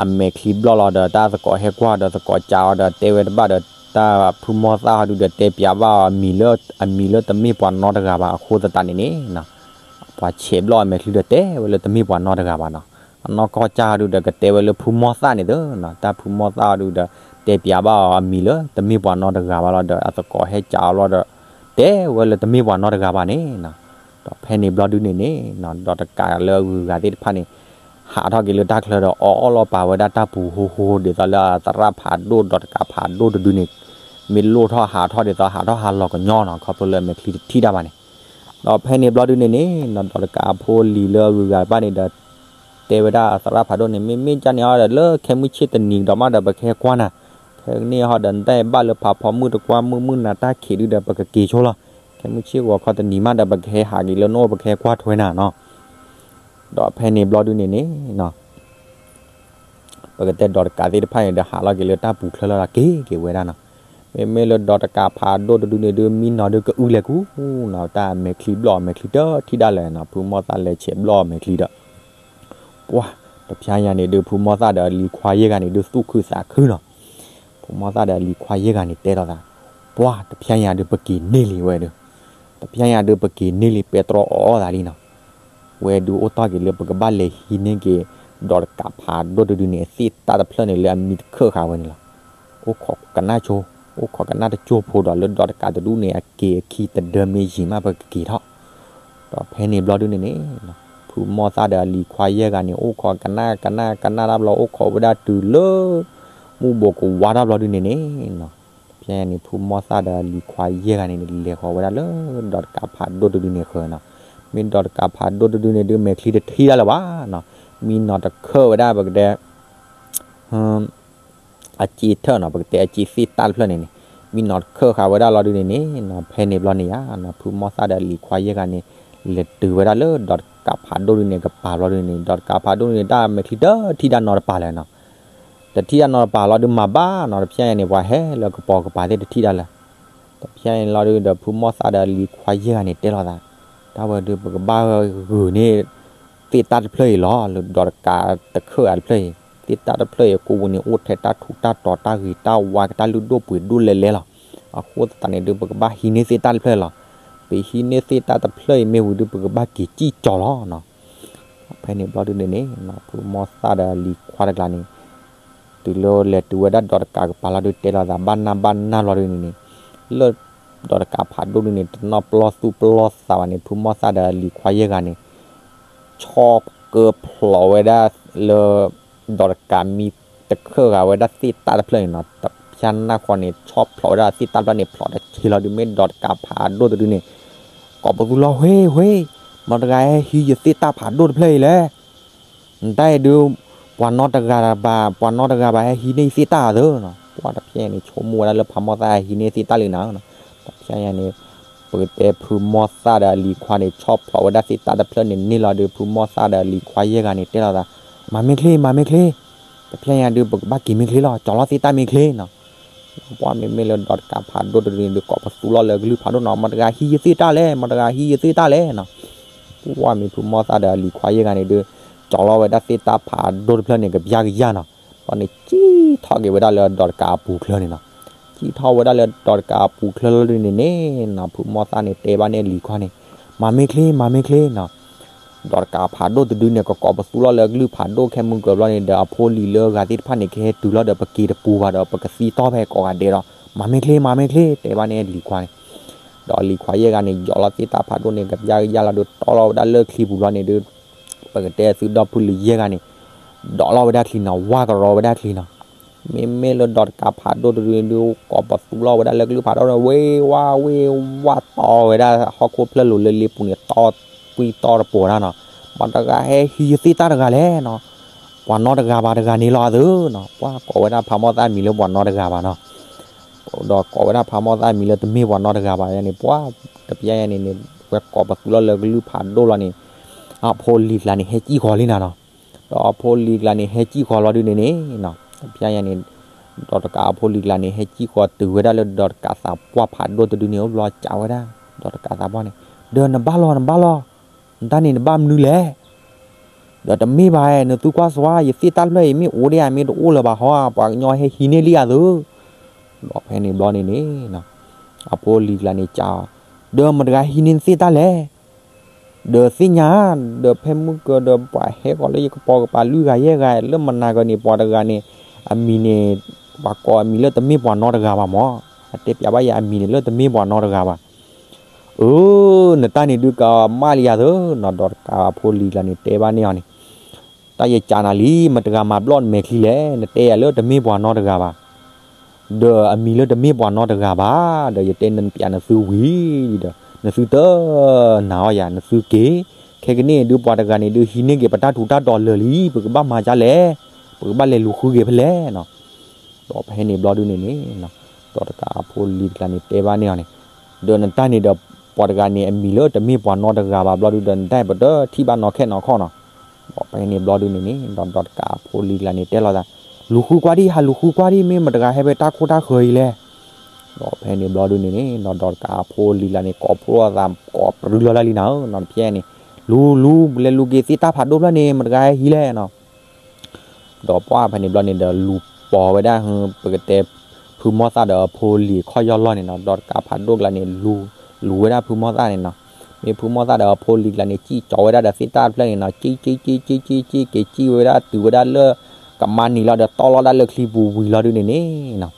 အမဲာ်ချံဘျီၣ်လီၤဒီး တၢ်သကိးဟဲကွၢ်ဒီးသကိးကးအီၤဒီး တဲဝဲတဘၣ်ဒီး တၢ်ဖုမီၢ်သၣ်ဟီဒုဒီး တဲပၠးဘၣ်အီၤ အမံၤလၢတမ့ၢ်ပှၤနီတဂၤဘၣ်အဃိသတးန့ၣ်န့ၣ်, ပှၤဆဲးဘျီၣ်အမဲာ်ချံဒီး တဲဝဲလၢတမ့ၢ်ပှၤနီတဂၤဘၣ်နီၤ, အနီၢ်ကီၢ်ကၢ်ဟီဒုဒီး ကတဲဝဲလၢဖုမီၢ်သၣ်န့ၣ်သၢနီၤ, တၢ်ဖုမီၢ်သၣ်ဟီဒုဒီး တဲပၠးဘၣ်အီၤအမံၤလၢတမ့ၢ်ပှၤနီတဂၤဘၣ်လီၤဒီး အသကိးဟဲကးအီၤလီၤဒီး တဲဝဲလၢတမ့ၢ်ပှၤနီတဂၤဘၣ်န့ၣ်နီၤ, ဒီးဖဲန့ၣ်ဘျီဒုန့ၣ်န့ၣ်, ဒီးတကးလၢအဂုၤအဂၤသ့ၣ်တဖၣ်န့ၣ် ဟးထီၣ်က့ၤလၢတၢ်ချၢဒီး အီၣ်အီၣ်လီၤပာ်ဝဲဒၣ်တၢ်ပူၤဟိဟိ ဒ်သိးလၢအသရၣ်ဖးဒိၣ်ဒီးတကးဖးဒိၣ်တဒုန့ၣ် မ့ၢ်လိၣ်ထီၣ်ဟးထီၣ်ဒ်သိးဟးထီၣ်ဟးလီၤကညီနီၤ, ခီဖျိလၢအမဲာ်ချံတထံၣ်တၢ်ဘၣ်န့ၣ်, ဒီးဖဲန့ၣ်ဘျီဒုန့ၣ်န့ၣ်နီၤ, ဒီးတကးအဖိလံၤလၢအဂုၤအဂၤတဖၣ်န့ၣ်ဒီး တဲဝဲဒၣ်အသရၣ်ဖးဒိၣ်န့ၣ် မ့မ့ၢ်ကၢ်န့ၣ်အီၤဒီး လၢခဲမုၢ်ဆ့ၣ်တနံၤကဒီးမးဒီး ပကဟဲကွၢ်နၤ, ခဲကနံၣ်အံၤဟီဒီး နတၢ်အံၤဘၣ်လၢဖးဖီမုၢ်တကွၢ် မုၢ်မုၢ်နၤတၢ်ခံးဒုဒီး ပကက့ၤဆိလီၤ, ခဲမုၢ်ဆ့ၣ်ဂီၤခီတနံၤမးဒီး ပကဟဲဟးက့ၤလၢနအိၣ် ပကဟဲကွၢ်ထွဲနၤနီၤ, ဒီးဖဲန့ၣ်ဘျီဒုန့ၣ်န့ၣ် ပကတဲဒီးတကးသ့ၣ်တဖၣ်န့ၣ်ဒီး ဟးလီၤက့ၤလၢတၢ်ပူၤချၢလီၤဒီး က့ၤက့ၤဝဲဒၣ်နီၤ, မ့မ့ၢ်လၢဒီးတကးဖးဒိၣ်တဒုန့ၣ်ဒု မံနီၤဒု ကအုလဲၤကူနီၤ, တၢ်အမဲာ်ချံဘျီၣ်အမဲာ်ချံတထံၣ်ဒၣ်လဲာ်နီၤ, ဖုမီၢ်သၣ်လဲၤဆဲးဘျီၣ်အမဲာ်ချံဒီး ပှၤ တဖျါညါန့ၣ်ဒု ဖုမီၢ်သၣ်ဒီးအလံၤခွါယဲၢ်ဂၤန့ၣ်ဒု သူၣ်ခုသးခုနီၤ, ဖုမီၢ်သၣ်ဒီးအလံၤခွါယဲၢ်ဂၤန့ၣ် တဲလိာ်သး, ပှၤ တဖျါညါဒု ပက့ၤန့ၢ်လံဝဲဒု, တဖျါညါဒု ပက့ၤန့ၢ်လံ ပဲတြီအီၣ်အီၣ်သးလံနီၤ, ဝဲဒုအိၣ်တီၢ်က့ၤလၢပကဘၣ်လဲၤဟံးန့ၢ်က့ၤ ဒီးတကးဖးဒိၣ်တဒုန့ၣ် အသ့ၣ်တၢ်တဖျၢၣ်န့ၣ် လၢအမံတခၢၣ်ဃာ်ဝဲန့ၣ်လီၤ. အိၣ်ခိးကနၣ်ဆိ, အိၣ်ခိးကနၣ်တစိၢ်ဖိဒီး လၢဒီးတကးတဒုန့ၣ် အက့ၤအခံတဒၢမ့ၢ်ယံာ်မး ပကက့ၤထီၣ်, ဒီးဖဲန့ၣ်ဘျီဒုန့ၣ်န့ၣ်, ဖုမီၢ်သၣ်ဒီးအလံၤခွါယဲၢ်ဂၤန့ၣ် အိၣ်ခိးကနၣ်ကနၣ်ကနၣ်တၢ်ဘျီ အိၣ်ခိးဝဲဒၣ်တုၤလၢ မူးဘိးကဝါတၢ်ဘျီဒုန့ၣ်န့ၣ် ဖဲန့ၣ် ဖုမီၢ်သၣ်ဒီးအလံၤခွါယဲၢ်ဂၤန့ၣ် လဲၤဃီၤဝဲဒၣ်လၢဒီးတကးဖးဒိၣ်တဒုန့ၣ်ဃၢၤနီၤ, မ့ၢ်ဒီးတကးဖးဒိၣ်တဒုန့ၣ်ဒု မဲာ်ချံတထံၣ်တၢ်လၢၤဘၣ်နီၤ, မံနီၤတခၢၣ်ဝဲဒၣ် ပကတဲ အစ့ထၢၣ်နီၤ, ပကတဲအစ့သ့ၣ်တၢ်တဖျၢၣ်န့ၣ်န့ၣ်, မံနီၤတခၢၣ်ဃာ်ဝဲဒၣ်လီၤဒုန့ၣ်န့ၣ်နီၤ, ဖဲန့ၣ်ဘျီန့ၣ်ယါနီၤ, ဖုမီၢ်သၣ်ဒီးအလံၤခွါယဲၢ်ဂၤန့ၣ် လဲၤတုၤဝဲဒၣ်လၢဒီးတကးဖးဒိၣ်ဒုန့ၣ် ကပၤဘျီဒုန့ၣ်, ဒီးတကးဖးဒိၣ်န့ၣ် တၢ်မဲာ်ချံတထံၣ်တၢ်နီတပၤလၢၤနီၤ, တထံၣ်တၢ်နီတပၤလီၤဒု မၤဘၣ်နီၤ, တဖျဲညါန့ၣ် ပှၤဟဲလၢကပီၤကပၤသ့ၣ်တထံၣ်တၢ်လၢၤ, တဖျဲညါန့ၣ်လီၤဒုဒီး ဖုမီၢ်သၣ်ဒီးအလံၤခွါယဲၢ်ဂၤန့ၣ် တဲလိာ်သး, တၢ်ဝဲဒု ပကဘၣ်ဂုာ်န့ၢ် သ့ၣ်တၢ်တဖျၢၣ်အံၤလီၤ, လၢဒီးတကးတခၢၣ်ဂၤတဖျၢၣ်အံၤ, သ့ၣ်တၢ်တဖျၢၣ်အံၤ ကိးပူၤန့ၣ် အိၣ်ထဲတၢ်ထူးတၢ်တီၤ တၢ်ဂ့ၤတၢ်ဝါ တၢ်လုၢ်ဒိၣ်ပှ့ၤဒိၣ်လဲၤလဲၤလီၤ, အဃိသတးန့ၣ်ဒု ပကဘၣ်ဟံးန့ၢ်သ့ၣ်တၢ်တဖျၢၣ်အံၤလီၤ, ပဟံးန့ၢ်သ့ၣ်တၢ်တဖျၢၣ်အံၤမ့ၢ်ဝံၤဒု ပကဘၣ်က့ၤစံၣ်ကၠီၤလီၤနီၤ. ဖဲန့ၣ်ဘျီဒုန့ၣ်န့ၣ် ဖုမီၢ်သၣ်ဒီးအလံၤခွါတကျါန့ၣ် တုၤလၢလဲၤတုၤဝဲဒၣ်ဒီးတကးကပၤလီၤဒု တဲလိာ်သးဘၣ်နၢ်ဘၣ်နၢ်လီၤဒုန့ၣ်န့ၣ်, လၢဒီးတကးဖးဒိၣ်ဒုန့ၣ် တနီၣ်ပလီၢ်သူၣ်ပလီၢ်သးဘၣ်န့ၣ် ဖုမီၢ်သၣ်ဒီးအလံၤခွါယဲၢ်ဂၤန့ၣ် ဆီၣ်ကၢဖျိးဝဲဒၣ်လၢ ဒီးတကးမံတခၢၣ်ဃာ်ဝဲဒၣ်သ့ၣ်တၢ်တဖျၢၣ်န့ၣ်နီၤ, တဖျဲညါဃီန့ၣ် ဆီၣ်ဖျိးဝဲဒၣ်သ့ၣ်တၢ်တဖျၢၣ်န့ၣ် ဖျိးတဆံးလီၤဒု မ့ၢ်ဒီးတကးဖးဒိၣ်တဒုန့ၣ် ကိးပသူလီၤ ဝ့ၢ် ဝ့ၢ်, မတၤတဂၤဟဲဟံးယသ့ၣ်တၢ်ဖးဒိၣ်တဖျၢၣ်အံၤလဲၣ်, နတၢ်အံၤဒု ပှၤနီတဂၤဘၣ် ပှၤနီတဂၤဘၣ်ဟဲဟံးန့ၢ်ယသ့ၣ်တၢ်အသးနီၤ, ပှၤတဖျဲညါန့ၣ် ဆိကမိၣ်ဝဲဒၣ်လၢဖးမီၢ်သၣ်ဟဲဟံးန့ၢ်သ့ၣ်တၢ်လံနီၤ, တဖျဲညါန့ၣ် ပကတဲဖုမီၢ်သၣ်ဒီးအလံၤခွါန့ၣ် ဆီၣ်ဖျိးဝဲဒၣ်သ့ၣ်တၢ်တဖျၢၣ်န့ၣ်န့ၢ်လီၤဒု ဖုမီၢ်သၣ်ဒီးအလံၤခွါယဲၢ်ဂၤန့ၣ် တဲလိာ်သး, မၤမ့ၢ်ချ့ မၤမ့ၢ်ချ့, တဖျဲညါဒုး ပကဘၣ်က့ၤမ့ၢ်ချ့လီၤ, ကၠီၤလီၤသ့ၣ်တၢ်မ့ၢ်ချ့နီၤ. ပှၢ်မ့မ့ၢ်လၢဒီးတကးဖးဒိၣ်တဒုန့ၣ်ဒုး ကိးပသူလီၤလၢကလုၢ်ဖးဒိၣ်နီၤ, မတၤတဂၤဟံးယသ့ၣ်တၢ်လဲၣ်, မတၤတဂၤဟံးယသ့ၣ်တၢ်လဲၣ်နီၤ. ပှၢ်မ့ၢ်ဖုမီၢ်သၣ်ဒီးအလံၤခွါယဲၢ်ဂၤန့ၣ်ဒုး ကၠီၤလီၤဝဲဒၣ်သ့ၣ်တၢ်ဖးဒိၣ်တဖျၢၣ်န့ၣ် ကပျၢ်ကယၢ်နီၤ. ဘျီန့ၣ် စံၣ်ထီၣ်က့ၤဝဲဒၣ်လၢဒီးတကးအပူၤချၢန့ၣ်နီၤ. စံၣ်ထီၣ်ဝဲဒၣ်လၢဒီးတကးအပူၤချၢလီၤဒုးန့ၣ်န့ၣ်နီၤ, ဖုမီၢ်သၣ်န့ၣ်တဲဘၣ်န့ၣ်အလံၤခွါန့ၣ်, မၤမ့ၢ်ချ့ မၤမ့ၢ်ချ့နီၤ. ဒီးတကးဖးဒိၣ်တဒုန့ၣ် ကကိးပသူလီၤလၢကလုၢ်ဖးဒိၣ်ခဲမုၢ်ကၢၤဘျီန့ၣ်ဒီး အဖိလံၤလၢအဂၤသ့ၣ်တဖၣ်န့ၣ် ကဟဲတုၤလီၤဒီး ပက့ၤတပူၤဘၣ်ဒီး ပကသံတီၢ်ဖဲကိးဂၤဒဲးဒီး မၤမ့ၢ်ချ့ မၤမ့ၢ်ချ့ တဲဘၣ်န့ၣ်အလံၤခွါန့ၣ်. ဒီးအလံၤခွါယဲၢ်ဂၤန့ၣ် ယီၤလီၤသ့ၣ်တၢ်ဖးဒိၣ်န့ၣ် ကပျၢ်ကယၢ်လီၤဒုး တီၢ်လီၤဝဲဒၣ်လၢချံပူၤဘျီန့ၣ်ဒုး ပကတဲသုဒီပုၢ်ဝဲၢ်ယဲၢ်ဂၤန့ၣ် ဒိးလီၤဝဲဒၣ်ချံနီၤ, ဝၢ်ကရီဝဲဒၣ်ချံနီၤ. မ့မ့ၢ်လၢဒီးတကးဖးဒိၣ်တဒုန့ၣ်ဒုး ကိးပသူလီၤဝဲဒၣ်လၢကလုၢ်ဖးဒိၣ်န့ၣ် ဝ့ၢ်ဝါဝ့ၢ်ဝါတီၢ်ဝဲဒၣ်ဟီၣ်ခိၣ်ဖျၢၣ်လိၤလၢလ့ပူၤန့ၣ် တီၢ်ကွံတီၢ်တပိၤဒၣ်နီၤ. မတၤတဂၤဟဲဟံးယသ့ၣ်တၢ်တဂၤလဲၣ်နီၤ, ပှၤနီတဂၤဘၣ်တဂၤန့ၣ်လီၤအသၢနီၤ. ပှၢ်ကိးဝဲဒၣ်ဖးမီၢ်သၣ်မံၤလၢပှၤနီတဂၤဘၣ်နီၤ. ဒီးကိးဝဲဒၣ်ဖးမီၢ်သၣ်မံၤလၢတမ့ၢ်ပှၤနီတဂၤဘၣ်န့ၣ် ပှၢ်တပျၢ်ယဲၢ်န့ၣ်န့ၣ် ဝဲကိးပသူလီၤလၢကလုၢ်ဖးဒိၣ်လီၤန့ၣ် အဖိလံၤကျါန့ၣ် ဟဲစံၣ်ဃီၤလံနၤနီၤ. ဒီးအဖိလံၤကျါန့ၣ် ဟဲစံၣ်ဃီၤလီၤဒုးန့ၣ်န့ၣ်နီၤ, တပျၢ်ယဲၢ်န့ၣ် ဒီးတကးအဖိလံၤကျါန့ၣ် ဟဲစံၣ်ဃီၤတုၤဝဲဒၣ်လၢဒီးတကးသးပှၢ်ဖးဒိၣ်တဒုန့ၣ် အိၣ်ဘျီကးဝဲဒၣ် ဒီးတကးသးပှၢ်န့ၣ်, ဒီးနဘၣ်လီၤ နဘၣ်လီၤ, နတၢ်န့ၣ်နဘၣ်မနုၤလဲၣ်. ဒီးတမ့ၢ်ဘၣ်, နသုကွၢ်စှၤ ယသ့ၣ်တၢ်တဖျၢၣ်အံၤမ့ၢ်အိၣ်ဒံးဧါ မ့ၢ်တအိၣ်လၢၤဘၣ်ဟီဧါ, ပှၤကညီဟဲဟံးန့ၢ်လံဧါသၢ. ဒီးဖဲန့ၣ်ဘျီန့ၣ်န့ၣ် အဖိလံၤကျါန့ၣ်ကး, ဒီးမတၤတဂၤဟံးန့ၢ်နသ့ၣ်တၢ်လဲၣ်. ဒီးသ့ၣ်ညါ, ဒီးဖဲမုၢ်ကၢၤဒီးပှၤဟဲဃီၤလၢယကပိာ်ကပၤလွံၢ်ဂၤယဲၢ်ဂၤ လၢမနၤကၢၤန့ၣ် ပှၤတဂၤန့ၣ် အမံၤန့ၣ် ပှၤကိးအမံၤလၢတမ့ၢ်ပှၤနီတဂၤဘၣ်မၢ်, အတဲပျးဘၣ်ယၤအမံၤန့ၣ်လၢတမ့ၢ်ပှၤနီတဂၤဘၣ်. အၢ နတၢ်န့ၣ်ဒုးကမၣ်လံယၤသၢနီၤ, ဒီးတကးအဖိလံၤကျါန့ၣ် တဲဘၣ်န့ၢ်အီၤန့ၣ်, တၢ်ယကးနၤလံ, မတၤတဂၤမၤဘျီၣ်နမဲာ်ချံလဲၣ်, နတဲယၤလၢတမ့ၢ်ပှၤနီတဂၤဘၣ် ဒီးအမံၤလၢတမ့ၢ်ပှၤနီတဂၤဘၣ်, ဒီးယတဲနပျးနသုဝံၤဒီး နသုတနာ်အီၤယၤ, နသုက့ၤ, ခဲကနံၣ်အံၤဒုးပှၤတဂၤန့ၣ်ဒုးဟံးန့ၢ်က့ၤပတၢ်ထူးတၢ်တီၤလၢာ်လံ, ပကဘၣ်မၤဒ်လဲၣ်, ပကဘၣ်လဲၤလူၤဃုက့ၤဖဲလဲၣ်နီၤ. ဒီးဖဲန့ၣ်ဘျီဒုန့ၣ်န့ၣ်, ဒီးတကးအဖိလံၤတကျါန့ၣ်တဲဘၣ်န့ၢ်အီၤန့ၣ်, ဒီးနတၢ်န့ၣ်ဒီး ပှၤတဂၤန့ၣ် အမံၤလၢတမ့ၢ်ပှၤနီတဂၤဘၣ်ဘျီဒုဒီး နတၢ်ပတထံၣ်ဘၣ်နီၢ်ခဲနီၢ်ခီနီၤ. ဒီးဖဲန့ၣ်ဘျီဒုန့ၣ်န့ၣ် ဒီးဒီးတကးအဖိလံၤတကျါန့ၣ်တဲလီၤသး, လူၤဃုကွၢ်ဒံး, ဟးလူၤဃုကွၢ်ဒံး, မ့ၢ်မတၤတဂၤဟဲဖဲတၢ်ခိၣ်တၢ်ဃၢၤအံၤလဲၣ်. ဒီးဖဲန့ၣ်ဘျီဒုန့ၣ်န့ၣ် ဒီးဒီးတကးအဖိလံၤတကျါန့ၣ် ကိးဖျိလီၤသး ကိးပြူလီၤလၢလံနၤဧၢ, နီၢ်တဖျဲၣ်န့ၣ်, လူၤလူၤ လဲၤလူၤက့ၤသ့ၣ်တၢ်ဖးဒိၣ်ဖျၢၣ်န့ၣ် မတၤတဂၤဟဲဟံးလဲၣ်နီၤ. ဒီးပှၢ်ဖဲန့ၣ်ဘျီန့ၣ်ဒီး လူၤပိာ်ဝဲဒၣ်, ပကတဲ, ဖုမီၢ်သၣ်ဒီးအဖိလံၤခီၣ်ယီၢ်လီၢ်န့ၣ်နီၤ, ဒီးတကးဖးဒိၣ်တကျါန့ၣ် လူၤ, လူၤဝဲဒၣ်ဖုမီၢ်သၣ်န့ၣ်နီၤ. မ့ၢ်ဖုမီၢ်သၣ်ဒီးအဖိလံၤတကျါန့ၣ် စံၣ်ကၠီၤဝဲဒၣ်ဒီးသ့ၣ်တၢ်တဖျၢၣ်န့ၣ်နီၤ, စံၣ်စံၣ်စံၣ်စံၣ်စံၣ် က့ၤစံၣ်ဝဲဒၣ်တုၤဝဲဒၣ်လၢ ကမါနံၤလီၤဒီးတီၢ်လီၤဒၣ်လၢချံပူၤဝံၤလီၤဒုန့ၣ်န့ၣ်နီၤ.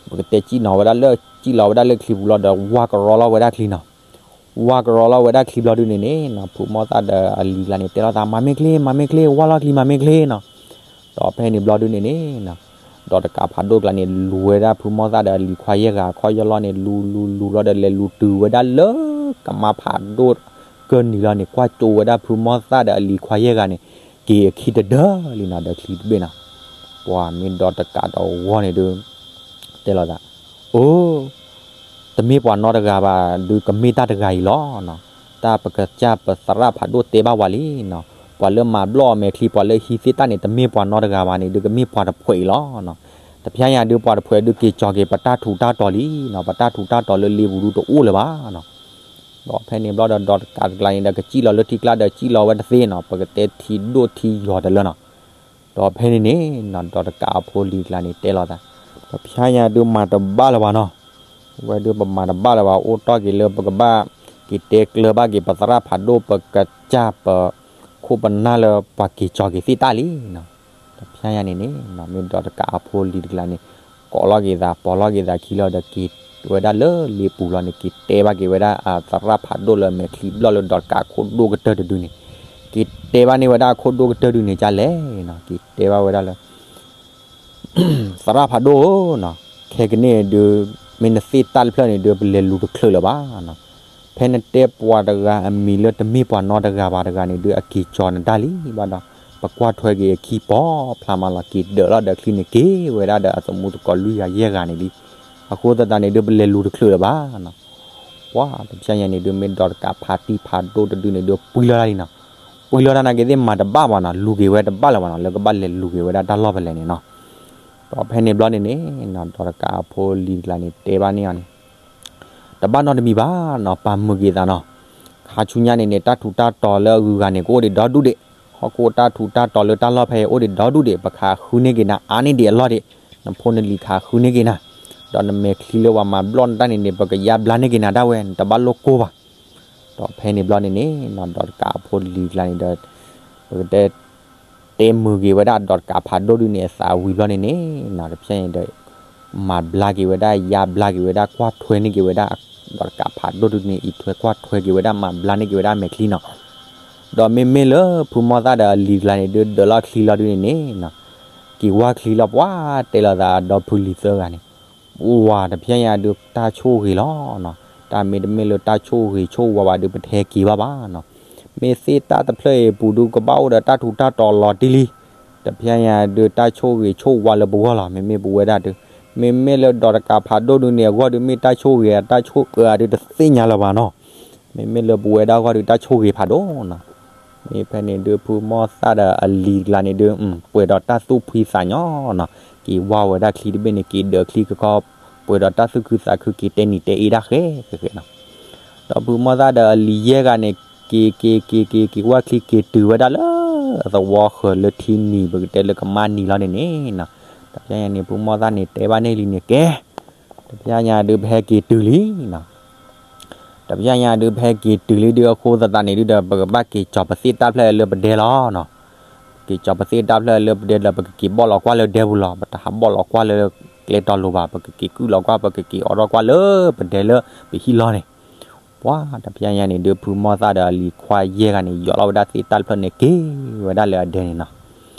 ပကတဲစံၣ်နီၤဝဲဒၣ်လၢ, စံၣ်လီၤဝဲဒၣ်လၢချံပူၤလီၤဒီး ဝါကရီလီၤဝဲဒၣ်ချံနီၤ. ဝါကရီလီၤဝဲဒၣ်ချံဘျီဒုန့ၣ်န့ၣ်နီၤ, ဖုမီၢ်သၣ်ဒီးအလံၤတကျါန့ၣ် တဲလီၤသး မၤမ့ၢ်ချ့ မၤမ့ၢ်ချ့, ဝါလီၤချံမၤမ့ၢ်ချ့နီၤ. ဒီးဖဲန့ၣ်ဘျီဒုန့ၣ်န့ၣ်နီၤ, ဒီးတကးဖးဒိၣ်တကျါန့ၣ် လူၤဝဲဒၣ်ဖုမီၢ်သၣ်ဒီးအလံၤခွါယဲၢ်ဂၤခီၣ်ယီၢ်လီၢ်န့ၣ် လူၤလူၤလူၤလီၤဒီးလဲၤလူၤတုၤဝဲဒၣ်လၢ ကမါဖးဒိၣ်ကၢၢ်နံၤလီၤန့ၣ် ကွၢ်ကၠိဝဲဒၣ်ဖုမီၢ်သၣ်ဒီးအလံၤခွါယဲၢ်ဂၤန့ၣ် က့ၤအခံတဒၢလံနီၤ, ဒီးချံတဘ့ၣ်နီၤ. ပှၤမ့ၢ်ဒီးတကးဒီးဂီၢ်န့ၣ်ဒုး တဲလီၤသး, အိ, တမ့ၢ်ပှၤနီတဂၤဘၣ်ဒုး ကမ့ၢ်တၢ်တဂၤအံၤလီၤနီၤ. တၢ်ပကစၢ်ပသရၣ်ဖးဒိၣ်တဲဘၣ်ဝဲလံနီၤ, ပှၤလၢမၤဘျီၣ်အမဲာ်ချံ ပှၤလၢဟံးသ့ၣ်တၢ်န့ၣ် တမ့ၢ်ပှၤနီတဂၤဘၣ်န့ၣ်ဒုး ကမ့ၢ်ပှၤတဖှဲးအံၤလီၤနီၤ. တဖျါညါဒုး ပှၤတဖှဲးဒုးက့ၤကၠီၤက့ၤပတၢ်ထူးတၢ်တီၤလံနီၤ, ပတၢ်ထူးတၢ်တီၤလၢလ့ပူၤဒုးတအိၣ်လၢၤဘၣ်နီၤ. ဒီးဖဲန့ၣ်ဘျီဒီး ဒီးတကးတကျါန့ၣ်ဒီး ကစံၣ်လီၤလၢထံကျါဒီး စံၣ်လီၤဝဲတသ့နီၤ, ပကတဲထံဒိၣ်ထံယီၤတလၢနီၤ. ဒီးဖဲန့ၣ်န့ၣ်နီၤ, ဒီးတကးအဖိလံၤကျါန့ၣ်တဲလီၤသး, တဖျါညါဒုးမၤတဘၣ်လၢၤဘၣ်နီၤ, ဝဲဒုးပမၤတဘၣ်လၢၤဘၣ်, အိၣ်တီၢ်က့ၤလၢပကဘၣ် က့ၤတဲကျၢၤဘၣ်က့ၤပသရၣ်ဖးဒိၣ် ပကစၢ်ပခိၣ်ပနၢ်လၢပှၤက့ၤကၠီၤက့ၤသ့ၣ်တၢ်လံနီၤ. တဖျါညါန့ၣ်န့ၣ်နီၤ, မ့ၢ်ဒီးတကးအဖိလံၤတကျါန့ၣ် ကိးလီၤက့ၤသး ပိာ်လီၤက့ၤသးခံလီၤဒီး က့ၤဝဲဒၣ်လၢလ့ပူၤလီၤန့ၣ် က့ၤတဲဘၣ်က့ၤဝဲဒၣ်အသရၣ်ဖးဒိၣ်လၢမဲာ်ချံဘျီၣ်လၢဒီးတကးအခိၣ်ဒိၣ်ကတၢၢ်တဒုန့ၣ်, က့ၤတဲဘၣ်န့ၢ်ဝဲဒၣ်အခိၣ်ဒိၣ်ကတၢၢ်ဒုန့ၣ်ဒ်လဲၣ်နီၤ, က့ၤတဲဘၣ်ဝဲဒၣ်လၢ သရၣ်ဖးဒိၣ်ဧၢနီၤ, ခဲကနံၣ်အံၤဒုး မ့ၢ်နသ့ၣ်တၢ်တဖျၢၣ်န့ၣ်ဒုး ပလဲၤလူၤတချုးလၢၤဘၣ်နီၤ. ဖဲနတဲပှၤတဂၤအမံၤလၢတမ့ၢ်ပှၤနီတဂၤဘၣ်တဂၤန့ၣ်ဒုး အက့ၤကၠီၤနတၢ်လံဘၣ်ဒီး ပကွၢ်ထွဲက့ၤအခံပိာ်ဖျါမးလီၤ, က့ၤဒၢးလီၤဒီးချံန့ၣ်က့ၤဝဲဒၣ်ဒီးအသမူသကိးလွံၢ်ဂၤယဲၢ်ဂၤန့ၣ်လံ. အဃိသတးန့ၣ်ဒုး ပလဲၤလူၤတချုးလၢၤဘၣ်နီၤ. ပှၤတဖျါညါန့ၣ်ဒုး မ့ၢ်ဒီးတကးဖးတံၢ်ဖးဒိၣ်တဒုန့ၣ်ဒုး ပှံၤလီၤတၢ်လံနီၤ. ပှ့ၤလီၤတၢ်နာ်က့သ့ၣ်မၤတဘၣ်ဘၣ်နီၤ, လူၤက့ၤဝဲတဘၣ်လၢၤဘၣ်နီၤ, လၢကဘၣ်လဲၤလူၤက့ၤဝဲဒၣ်တၢ်လီၢ်ဖဲလဲၣ်န့ၣ်နီၤ. ဒီးဖဲန့ၣ်ဘျီန့ၣ်န့ၣ်နီၤ, ဒီးတကးအဖိလံၤတကျါန့ၣ် တဲဘၣ်န့ၢ်အီၤန့ၣ်, တဘၣ်နီတမံၤဘၣ်နီၤ, ပာ်မုာ်က့ၤသးနီၤ. ခါဆူညါန့ၣ်န့ၣ် တၢ်ထူးတၢ်တီၤလၢအဂုၤအဂၤန့ၣ် ကအိၣ်ဒံးဒီဒူၣ်ဒံး, ဟီၣ်ခိၣ်တၢ်ထူးတၢ်တီၤလၢတၢ်လီၢ်ဖဲအံၤအိၣ်ဒံးဒီဒူၣ်ဒံး, ပဃးဃုန့ၢ်က့ၤနၤ အါန့ၢ်ဒံးအလီၢ်ဒံး, နဖိနလံၤဃးဃုန့ၢ်က့ၤနၤ, ဒီးနမဲာ်ချံလၢပှၤမၤဘျီၣ်နတၢ်န့ၣ်န့ၣ် ပကယါဘျါန့ၢ်က့ၤနၤဒၣ်ဝဲ, နတဘၣ်လိၣ်ကိၢ်ဘၣ်. ဒီးဖဲန့ၣ်ဘျီန့ၣ်န့ၣ်နီၤ, ဒီးတကးအဖိလံၤတကျါန့ၣ်ဒီး ပကတဲ တဲမုာ်က့ၤဝဲဒၣ်ဒီးတကးဖးဒိၣ်ဒုန့ၣ်အသးဝံၤဘျီန့ၣ်န့ၣ်နီၤ, တဖျဲညါန့ၣ်ဒီး မၤဘျါက့ၤဝဲဒၣ် ယါဘျါက့ၤဝဲဒၣ် ကွၢ်ထွဲန့ၢ်က့ၤဝဲဒၣ် ဒီးတကးဖးဒိၣ်ဒုန့ၣ် အံးထွဲကွၢ်ထွဲက့ၤဝဲဒၣ် မၤဘျါန့ၢ်က့ၤဝဲဒၣ်အမဲာ်ချံနီၤ. ဒီးမ့မ့ၢ်လၢဖုမီၢ်သၣ်ဒီးအလံၤတကျါန့ၣ်ဒုး ဒၢးလီၢ်ချံလီၤဒုန့ၣ်န့ၣ်နီၤ, က့ၤဝၢ်ချံလီၤပှၢ်တဲလီၤသးဒီဖုလံၤသၢဂၤန့ၣ်, ဝၤတဖျဲညါဒုးတၢ်ဆိၣ်ဂ့ၤလီၤနီၤ, တၢ်မ့တမ့ၢ်လၢတၢ်ဆိၣ်ဂ့ၤဆိၣ်ဝါဘၣ်ဒုး ပတဟဲက့ၤဘၣ်ဘၣ်နီၤ. မ့ၢ်သ့ၣ်တၢ်တဖျၢၣ်အံၤအပူၤဒုး ကဘၣ်အိၣ်ဒီးတၢ်ထူးတၢ်တီၤလီၤတံၢ်လံ, တဖျဲညါဒုးတၢ်ဆိၣ်ဂ့ၤဆိၣ်ဝါလၢပဂီၢ်လီၤ. မ့မ့ၢ်ပဝဲဒၣ်ဒုး မ့မ့ၢ်လၢဒီးတကးဖးဒိၣ်ဒုန့ၣ် အဂီၢ်ဒုး မ့ၢ်တၢ်ဆိၣ်ဂ့ၤအတၢ်ဆိၣ်အၢအဒုး တသ့ၣ်ညါလၢၤဘၣ်နီၤ. မ့မ့ၢ်လၢပဝဲဒၣ်အဂီၢ်ဒုး တၢ်ဆိၣ်ဂ့ၤဖးဒိၣ်နီၤ. မ့ၢ်ဖဲန့ၣ်ဒုး ဖုမီၢ်သၣ်ဒီးအလံၤတကျါန့ၣ်ဒုး ပှဲၤဒီးတၢ်သူၣ်ဖှံသးညီနီၤ, က့ၤဝၢ်ဝဲဒၣ်ချံတဘ့ၣ်န့ၣ် က့ၤဒၢးချံကခီ, ပှဲၤဒီးတၢ်သူၣ်ခုသးခု က့ၤတဲနံၤတဲအ့ဒၣ်ဃဲဃဲဃဲနီၤ. ဒီးဖုမီၢ်သၣ်ဒီးအလံၤယဲၢ်ဂၤန့ၣ် က့ၤက့ၤက့ၤက့ၤ က့ၤဝၢ်ချံက့ၤတုၤဝဲဒၣ်လၢ သဝီဃၢၤလၢထံနံၤ ပကတဲလၢကမါနံၤလီၤန့ၣ်န့ၣ်နီၤ. တဖျဲညါန့ၣ် ဖုမီၢ်သၣ်န့ၣ်တဲဘၣ်န့ၢ်လံန့ၣ် ကဲ တဖျဲညါဒုးပဟဲက့ၤတုၤလံနီၤ. တဖျဲညါဒုးပဟဲက့ၤတုၤလံဒုး အဃိသတးန့ၣ်ဒုးဒီး ပကဘၣ်က့ၤကၠီၤပသ့ၣ်တၢ်ဖျၢၣ်လၢပဒဲလီၤနီၤ. က့ၤကၠီၤပသ့ၣ်တၢ်ဖျၢၣ်လၢပဒဲဒီး ပကက့ၤဘီၣ်လီၤကွၢ်လၢဒဲပူၤလီၤ. ပတဟးဘီၣ်လီၤကွၢ်လၢကျဲတီၤလိၤဘၣ်, ပကက့ၤကုၣ်လီၤကွၢ် ပကက့ၤအိးထီၣ်ကွၢ်လၢပဒဲလၢပဟံၣ်လီၤန့ၣ်. ပှၤတဖျဲညါန့ၣ်ဒုး ဖုမီၢ်သၣ်ဒီးအလံၤခွါယဲၢ်ဂၤန့ၣ် ယီၤလီၤဝဲဒၣ်သ့ၣ်တၢ်တဖျၢၣ်န့ၣ် က့ၤဝဲဒၣ်လၢအဒဲန့ၣ်နီၤ.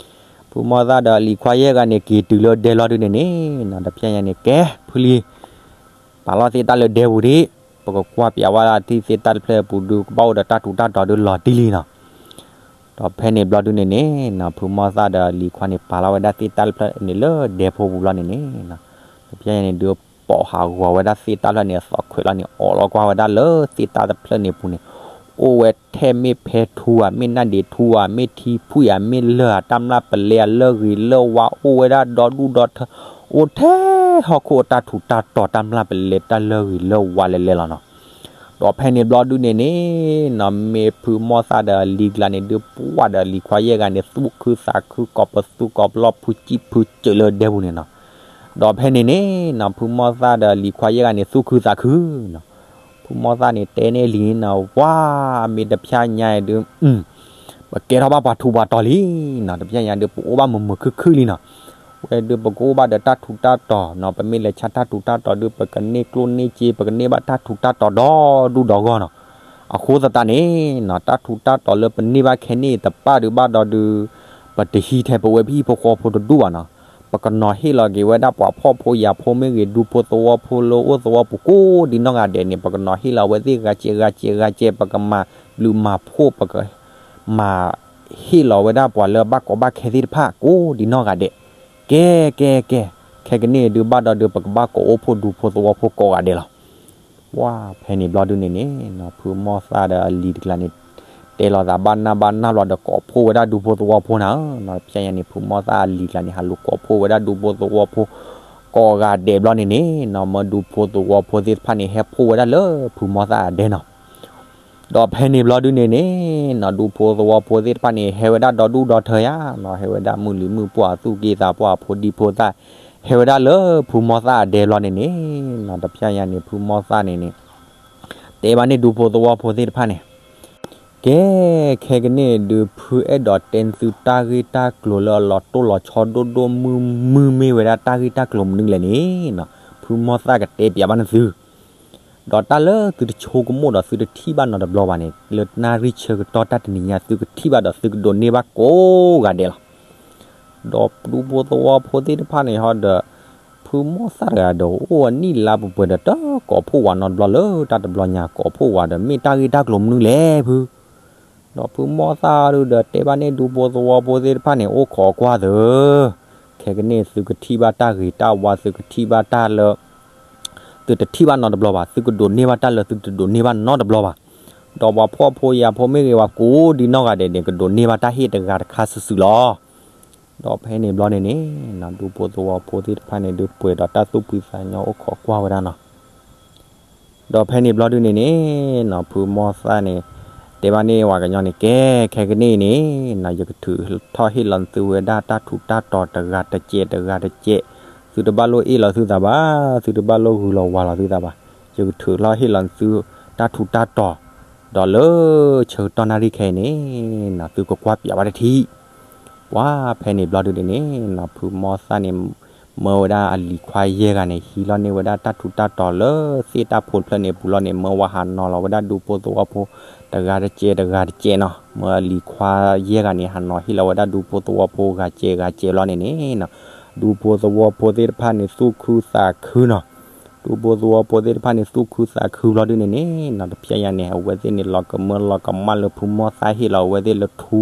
ဖုမီၢ်သၣ်ဒီးအလံၤခွါယဲၢ်ဂၤန့ၣ် က့ၤတုၤလၢဒဲလီၤဒုန့ၣ်န့ၣ်နီၤ, တဖျဲညါန့ၣ် ကဲ ဖုလံၤ ပာ်လီၤသ့ၣ်တၢ်လၢဒဲပူၤဒံး, ပကကွၢ်ပျးဝဲဒၣ်ထံသ့ၣ်တၢ်တဖျၢၣ်အပူၤဒုး ကဘၣ်အိၣ်ဒီးတၢ်ထူးတၢ်တီၤဒုးလီၤတံၢ်လံနီၤ. ဒီးဖဲန့ၣ်ဘျီဒုန့ၣ်န့ၣ်နီၤ, ဖုမီၢ်သၣ်ဒီးအလံၤခွါန့ၣ် ပာ်လီၤဝဲဒၣ်သ့ၣ်တၢ်တဖျၢၣ်န့ၣ်လၢဒဲဖိပူၤဘျီန့ၣ်န့ၣ်နီၤ, တဖျဲညါန့ၣ်ဒုး ပိာ်ဟးဂီၤဝဲဒၣ်သ့ၣ်တၢ်တဖျၢၣ်န့ၣ် အသီၣ်ခွဲးလီၤန့ၣ် အိးလီၤကွၢ်ဝဲဒၣ်လၢသ့ၣ်တၢ်တဖျၢၣ်န့ၣ်အပူၤန့ၣ် အိၣ်ဝဲထဲမ့ၢ်ဖဲထူဧါ မ့ၢ်နၢ်ဒ့ထူဧါ မ့ၢ်ထံဖှံၣ်ဧါ မ့ၢ်လၢၢ်ဧါ တၢ်မျၢ်ပလဲအလၢၢ်ဂ့ၤလၢၢ်ဝါ အိၣ်ဝဲဒၣ်ဒီဒူၣ်ဒီထၢ, အိၣ်ထဲဟီၣ်ခိၣ်အတၢ်ထူးတၢ်တီၤ တၢ်မျၢ်ပလဲတၢ်လၢၢ်ဂ့ၤလၢၢ်ဝါလဲၤလဲၤလီၤနီၤ. ဒီးဖဲန့ၣ်ဘျီဒုန့ၣ်န့ၣ်နီၤ, မ့ၢ်ဖုမီၢ်သၣ်ဒီးအလံၤကျါန့ၣ်ဒုး ပှၢ်ဒီးအလံၤခွါယဲၢ်ဂၤန့ၣ် သူၣ်ခုသးခု ကိးပသူကိးပလီၢ် ဖုစံၣ်ဖုစၢၤလၢဒဲပူၤန့ၣ်နီၤ. ဒီးဖဲန့ၣ်န့ၣ်နီၤ, ဖုမီၢ်သၣ်ဒီးအလံၤခွါယဲၢ်ဂၤန့ၣ် သူၣ်ခုသးခုနီၤ. ဖုမီၢ်သၣ်န့ၣ်တဲန့ၢ်လံနီၤ, ဝါ, မ့ၢ်တဖျဲညါအံၤဒုး ပကဲထီၣ်ဘၣ်ပှၤထူးပှၤတီၤလံနီၤ, တဖျဲညါဒုး ပအိၣ်ဘၣ်မုာ်မုာ်ခုၣ်ခုၣ်လံနီၤ. ဝဲဒုး ပကအိၣ်ဘၣ်ဒီးတၢ်ထူးတၢ်တီၤနီၤ, ပမ့ၢ်လဲၤဆါတၢ်ထူးတၢ်တီၤဒုး ပကန့ၢ်ကျိၣ်န့ၢ်စ့ ပကန့ၢ်ဘၣ်တၢ်ထူးတၢ်တီၤဒီဒူၣ်ဒီဂီၢ်နီၤ. အဃိသတးန့ၣ်နီၤ, တၢ်ထူးတၢ်တီၤလၢပန့ၢ်ဘၣ်ခဲန့ၣ်တဖၣ်ဒုးဘၣ်ဒီးဒုး ပတဟံးထဲပဝဲပဟံၣ်ဖိဃီဖိတဒူၣ်ဘၣ်နီၤ. ပကနီၤဟ့ၣ်လီၤက့ၤဝဲဒၣ်ပှၤဖှီၣ်ဖိယာ်ဖိမ့ၢ်ဂ့ၤ ဒူဖိသဝီဖိလၢအိၣ်သဝီပူၤကိးဒံနီၢ်ဂၤဒဲးန့ၣ် ပကနီၤဟ့ၣ်လီၤဝဲသ့ၣ်ဂၤကဲဂၤကဲဂၤကဲ, ပကမၤဘျုးမၤဖှိၣ် ပကမၤဟ့ၣ်လီၤဝဲဒၣ်ပှၤလၢဘၣ်ကီဘၣ်ခဲသ့ၣ်တဖၣ်ကိးဒံနီၢ်ဂၤဒဲး. ကဲ ကဲ ကဲ, ခဲကနံၣ်အံၤဒုးဘၣ်ဒီးဒုး ပကဘၣ်ကိးအိၣ်ဖှိၣ်ဒူဖိသဝီဖိကိးဂၤဒဲးလီၤ. ပှၤဖဲန့ၣ်ဘျီဒုန့ၣ်န့ၣ်နီၤ, ဖုမီၢ်သၣ်ဒီးအလံၤတကျါန့ၣ် တဲလီၤသးဘၣ်နၢ်ဘၣ်နၢ်ဘျီဒီး ကိးဖှိၣ်ဝဲဒၣ်ဒူဖိသဝီဖိနၤဧၢနီၤ. ဖဲညါန့ၣ် ဖုမီၢ်သၣ်အလံၤတကျါန့ၣ် ဟးလူၤကိးဖှိၣ်ဝဲဒၣ်ဒူဖိသဝီဖိ ကိးဂၤဒဲးဘျီန့ၣ်န့ၣ်နီၤ, မၢဒူဖိသဝီဖိသ့ၣ်တဖၣ်န့ၣ် ဟဲဖှိၣ်ဝဲဒၣ်လၢဖုမီၢ်သၣ်အဒဲနီၤ. ဒီးဖဲန့ၣ်ဘျီဒုန့ၣ်န့ၣ်နီၤ, ဒူဖိသဝီဖိသ့ၣ်တဖၣ်န့ၣ် ဟဲဝဲဒၣ်ဒီဒူၣ်ဒီထၢယါနီၤ, ဟဲဝဲဒၣ်မုၢ်လံၤမုၢ်ပှၢ် သူၣ်က့သးပှၢ် ဖိဒံဖိသၣ် ဟဲဝဲဒၣ်လၢဖုမီၢ်သၣ်အဒဲဘျီန့ၣ်န့ၣ်နီၤ. တဖဲညါန့ၣ် ဖုမီၢ်သၣ်န့ၣ်န့ၣ် တဲဘၣ်န့ၣ်ဒူဖိသဝီဖိသ့ၣ်တဖၣ်န့ၣ်, ကဲ ခဲကနံၣ်ဒုး ဖုအဲၣ်ဒိးတဲသုတၢ်ဂ့ၢ်တၢ်ကျိၤလၢအလီၤတိၢ်လီၤဆီ ဒိၣ်ဒိၣ်မုၢ်မုၢ် မ့ၢ်ဝဲဒၣ်တၢ်ဂ့ၢ်တၢ်ကျိၤမနုၤလဲၣ်န့ၣ်နီၤ, ဖုမီၢ်သၣ်ကတဲပျးဘၣ်န့ၢ်သု ဒီးတၢ်လၢသုတဆိကမိၣ်ဒီးသုတထံၣ်ဘၣ်နီတဘျီဘၣ်န့ၣ်, လၢနၣ်ရံၣ်ဆၢကတီၢ်တၢ်တနံၤညါ သုကထံၣ်ဘၣ်ဒီးသုကဒိးန့ၢ်ဘၣ်ကိးဂၤဒဲးလီၤ. ဒီးဒူဖိသဝီဖိသ့ၣ်တဖၣ်န့ၣ်ဟီဒီး ဖုမီၢ်သၣ်တဂၤဒီး အိၣ်အနံၣ်လါပှဲၤပှဲၤဒီးတကိးဖှိၣ်ဝဲနီတဘျီလၢတၢ်တဘျီညါ ကိးဖှိၣ်ဝဲဒီး မ့ၢ်တၢ်ဂ့ၢ်တၢ်ကျိၤမနုၤလဲၣ်ဖု ဒီးဖုမီၢ်သၣ်ဒုးဒီးတဲဘၣ်န့ၣ်ဒူဖိသဝီဖိသ့ၣ်တဖၣ်န့ၣ် အိၣ်ခိးကွၢ်သု, ခဲကနံၣ်သုကထံၣ်ဘၣ်တၢ်ဂ့ၤတၢ်ဝါ သုကထံၣ်ဘၣ်တၢ်လၢ သုတထံၣ်ဘၣ်နီတဘျီဘၣ်, သုကဒိးန့ၢ်ဘၣ်တၢ်လၢသုတဒိးန့ၢ်ဘၣ်နီတဘျီဘၣ်. ဒီးပှၤဖှီၣ်ဖိယာ်ဖိမ့ၢ်ဂ့ၤ ပှၤကိးဒံနီၢ်ဂၤဒဲးန့ၣ် ကဒိးန့ၢ်ဘၣ်တၢ်ဟ့ၣ်တဂၤတခါစုာ်စုာ်လီၤ. ဒီးဖဲန့ၣ်ဘျီန့ၣ်န့ၣ် ဒူဖိသဝီဖိသ့ၣ်တဖၣ်န့ၣ် ဒုးပှဲၤဒီးတၢ်သူၣ်ဖှံသးညီ အိၣ်ခိးကွၢ်ဝဲဒၣ်နီၤ. ဒီးဖဲန့ၣ်ဘျီဒုန့ၣ်န့ၣ်နီၤ ဖုမီၢ်သၣ်န့ၣ် တဲဘၣ်န့ၢ်ပှၤကညီန့ၣ် ကဲ ခဲကနံၣ်အံၤန့ၣ်နီၤ ယကထုးထီၣ်ဟ့ၣ်လီၤသုဝဲဒၣ်တၢ်ထူးတၢ်တီၤတဂၤတကဲးတဂၤတကဲး, သုတဘၣ်လိၣ်အ့ၣ်လီၤသုသးဘၣ်, သုတဘၣ်လိၣ်ဂုၤလီၤဝၤလီၤသုသးဘၣ်, ယကထုးထီၣ်ဟ့ၣ်လီၤသုတၢ်ထူးတၢ်တီၤ, ဒီးလၢဆၢကတီၢ်နၣ်ရံၣ်ခဲအံၤန့ၣ်နီၤ သုကကွၢ်ပၠးဘၣ်တထံၣ် ပှၤဖဲန့ၣ်ဘျီဒုန့ၣ်န့ၣ်နီၤ ဖုမီၢ်သၣ်န့ၣ် မၢဝဲဒၣ်အလံၤခွါယဲၢ်ဂၤန့ၣ် ဟံးလီၤန့ၢ်ဝဲဒၣ်တၢ်ထူးတၢ်တီၤလၢသ့ၣ်တၢ်ဖိတဖျၢၣ်န့ၣ်အပူၤလီၤန့ၣ် မၢဝဲဟးနီၤလီၤဝဲဒၣ်ဒူဖိသဝီဖိ တဂၤတကဲးတဂၤတကဲးနီၤ, မၢအလံၤခွါယဲၢ်ဂၤန့ၣ် ဟးနီၤဟ့ၣ်လီၤဝဲဒၣ်ဒူဖိသဝီဖိဂၤကဲးဂၤကဲးလီၤန့ၣ်န့ၣ်နီၤ, ဒူဖိသဝီဖိသ့ၣ်တဖၣ်န့ၣ် သူၣ်ခုသးခုနီၤ ဒူဖိသဝီဖိသ့ၣ်တဖၣ်န့ၣ် သူၣ်ခုသးခုဘျီဒုန့ၣ်န့ၣ်နီၤ တဖျဲညါန့ၣ် အဝဲသ့ၣ်န့ၣ် လီၤကမၢလီၤကမၣ်လၢဖုမီၢ်သၣ်ဟ့ၣ်လီၤအဝဲသ့ၣ်လၢထူ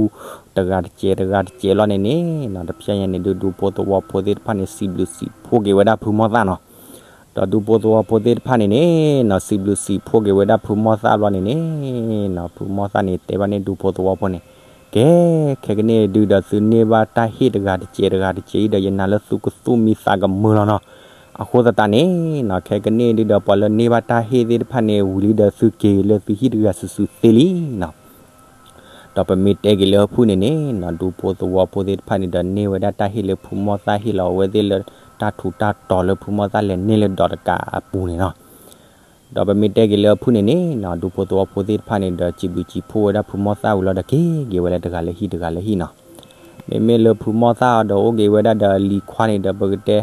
တဂၤတကဲးတဂၤတကဲးလီၤန့ၣ်န့ၣ်နီၤ တဖျဲညါန့ၣ်ဒုး ဒူဖိသဝီဖိသ့ၣ်တဖၣ်န့ၣ် စံးဘျုးစံးဖှိၣ်က့ၤဝဲဒၣ်ဖုမီၢ်သၣ်နီၤ ဒီးဒူဖိသဝီဖိသ့ၣ်တဖၣ်န့ၣ်န့ၣ်နီၤ စံးဘျုးစံးဖှိၣ်က့ၤဝဲဒၣ်ဖုမီၢ်သၣ်ဘျီန့ၣ်န့ၣ်နီၤ ဖုမီၢ်သၣ်န့ၣ် တဲဘၣ်န့ၢ်ဒူဖိသဝီဖိန့ၣ် ကဲ ခဲကနံၣ်ဒုဒီးသုန့ၢ်ဘၣ်တၢ်ဟ့ၣ်တဂၤတကဲးတဂၤတကဲးအံၤဒီး ယနာ်လၢသုကသူၣ်မံသးကမၢလီၤနီၤ, အဃိသတးန့ၣ်နီၤ ခဲကနံၣ်ဒုဒီးပှၤလၢန့ၢ်ဘၣ်တၢ်ဟ့ၣ်သ့ၣ်တဖၣ်န့ၣ် ဝံၤလံဒီးသုက့ၤလၢသုဟံၣ်တဂၤစုာ်စုာ်သ့လံနီၤ ဒီးပမ့ၢ်တဲက့ၤလၢအဖုၣ်န့ၣ်န့ၣ်နီၤ ဒူဖိသဝီဖိသ့ၣ်တဖၣ်န့ၣ်ဒီး န့ၢ်ဝဲဒၣ်တၢ်ဟ့ၣ်လၢဖုမီၢ်သၣ်ဟ့ၣ်လီၤအဝဲသ့ၣ်လၢ တၢ်ထူးတၢ်တီၤလၢဖုမီၢ်သၣ်လဲၤန့ၢ်လၢဒီးတကးအပူၤန့ၣ်နီၤ ဒီးပမ့ၢ်တဲက့ၤလၢအဖုၣ်န့ၣ်န့ၣ်နီၤ ဒူဖိသဝီဖိသ့ၣ်တဖၣ်န့ၣ်ဒီး စံးဘျုးစံးဖှိၣ်ဝဲဒၣ်ဖုမီၢ်သၣ်ဝံၤလီၤဒီး က့ၤက့ၤဝဲလၢတဂၤလၢဟံၣ်တဂၤလၢဟံၣ်နီၤ မ့မ့ၢ်လၢဖုမီၢ်သၣ်ဒီးအိၣ်က့ၤဝဲဒၣ်ဒီးအလံၤခွါန့ၣ်ဒီး ပကတဲ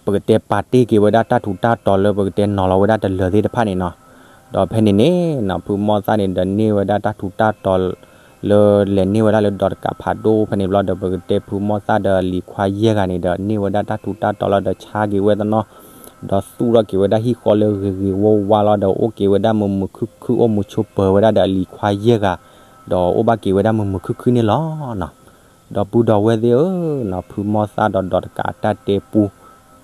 ပကတဲပာ်တ့ၢ်က့ၤဝဲဒၣ်တၢ်ထူးတၢ်တီၤလၢပကတဲနီၤလီၤဝဲဒၣ်တလၢာ်သ့ၣ်တဖၣ်န့ၣ်နီၤ, ဒီးဖဲန့ၣ်န့ၣ်နီၤ ဖုမီၢ်သၣ်န့ၣ်ဒီးန့ၢ်ဝဲဒၣ်တၢ်ထူးတၢ်တီၤ လၢလဲၤန့ၢ်ဝဲဒၣ်လၢဒီးတကးဖးဒိၣ်ဖဲန့ၣ်ဘျီဒီး ပကတဲဖုမီၢ်သၣ်ဒီးအလံၤခွါယဲၢ်ဂၤန့ၣ်ဒီး န့ၢ်ဝဲဒၣ်တၢ်ထူးတၢ်တီၤလီၤဒီးဆါက့ၤဝဲတနီၤ, ဒီးသူၣ်ထီၣ်က့ၤဝဲဒၣ်ဟံၣ်ဃီလၢဂ့ၤဂ့ၤဝါဝါလီၤဒီး အိၣ်က့ၤဝဲဒၣ်မုာ်မုာ်ခုၣ်ခုၣ် အိၣ်မူဆိးပၢၤဝဲဒၣ်ဒီးအလံၤခွါယဲၢ်ဂၤ, ဒီးအိၣ်ဘၣ်က့ၤဝဲဒၣ်မုာ်မုာ်ခုၣ်ခုၣ်န့ၣ်လီၤနီၤ. ဒီပုၢ်ဒီဝဲၢ်သ့ၣ်ဧၢနီၤ, ဖုမီၢ်သၣ်ဒီးဒီးတကးအတၢ်တဲပူ,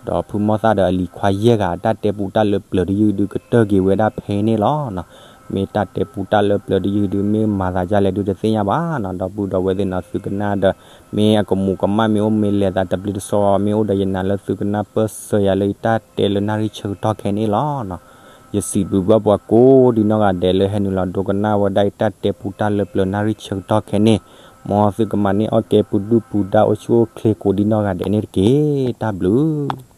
ဒီးဖုမီၢ်သၣ်ဒီးအလံၤခွါယဲၢ်ဂၤအတၢ်တဲပူတၢ်လၢပျၢၤတယုၢ်ဒုးကတၢၢ်က့ၤဝဲဒၣ်ဖဲန့ၣ်လီၤနီၤ. မ့ၢ်တၢ်တဲပူတၢ်လၢပျၢၤတယုၢ်ဒုး မ့ၢ်မၤသးဒ်လဲၣ်ဒုးတသ့ၣ်ညါဘၣ်နီၤ. ဒီပုၢ်ဒီဝဲၢ်သ့ၣ်နီၤ, သုကနၣ်ဒီး မ့ၢ်အကမူးကမၣ်မ့ၢ်အိၣ် မ့ၢ်လဲၤသးတဘျုးတစီၤမ့ၢ်အိၣ်ဒီး ယနာ်လၢသုကနၢ်ပၢၢ်ဆၢယၤလၢယတၢ်တဲလၢနၣ်ရံၣ်ဆၢကတီၢ်ခဲန့ၣ်လီၤနီၤ. ယစံးဘျုးဘၣ်ပှၤကိးဒံနီၢ်ဂၤဒဲးလၢဟဲနုာ်လီၤဒိကနၣ်ဝဲဒၣ်ယတၢ်တဲပူတၢ်လၢပျၢၤနၣ်ရံၣ်ဆၢကတီၢ်ခဲန့ၣ်, မ်သုကမၤန့ၢ်အီၣ်ကဲပူၤဒုၣ်ပူၤဒါ အိၣ်ဆူၣ်အိၣ်ချ့ကိးဒံနီၢ်ဂၤဒဲးန့ၣ်တက့ၢ်. တၢ်ဘျုး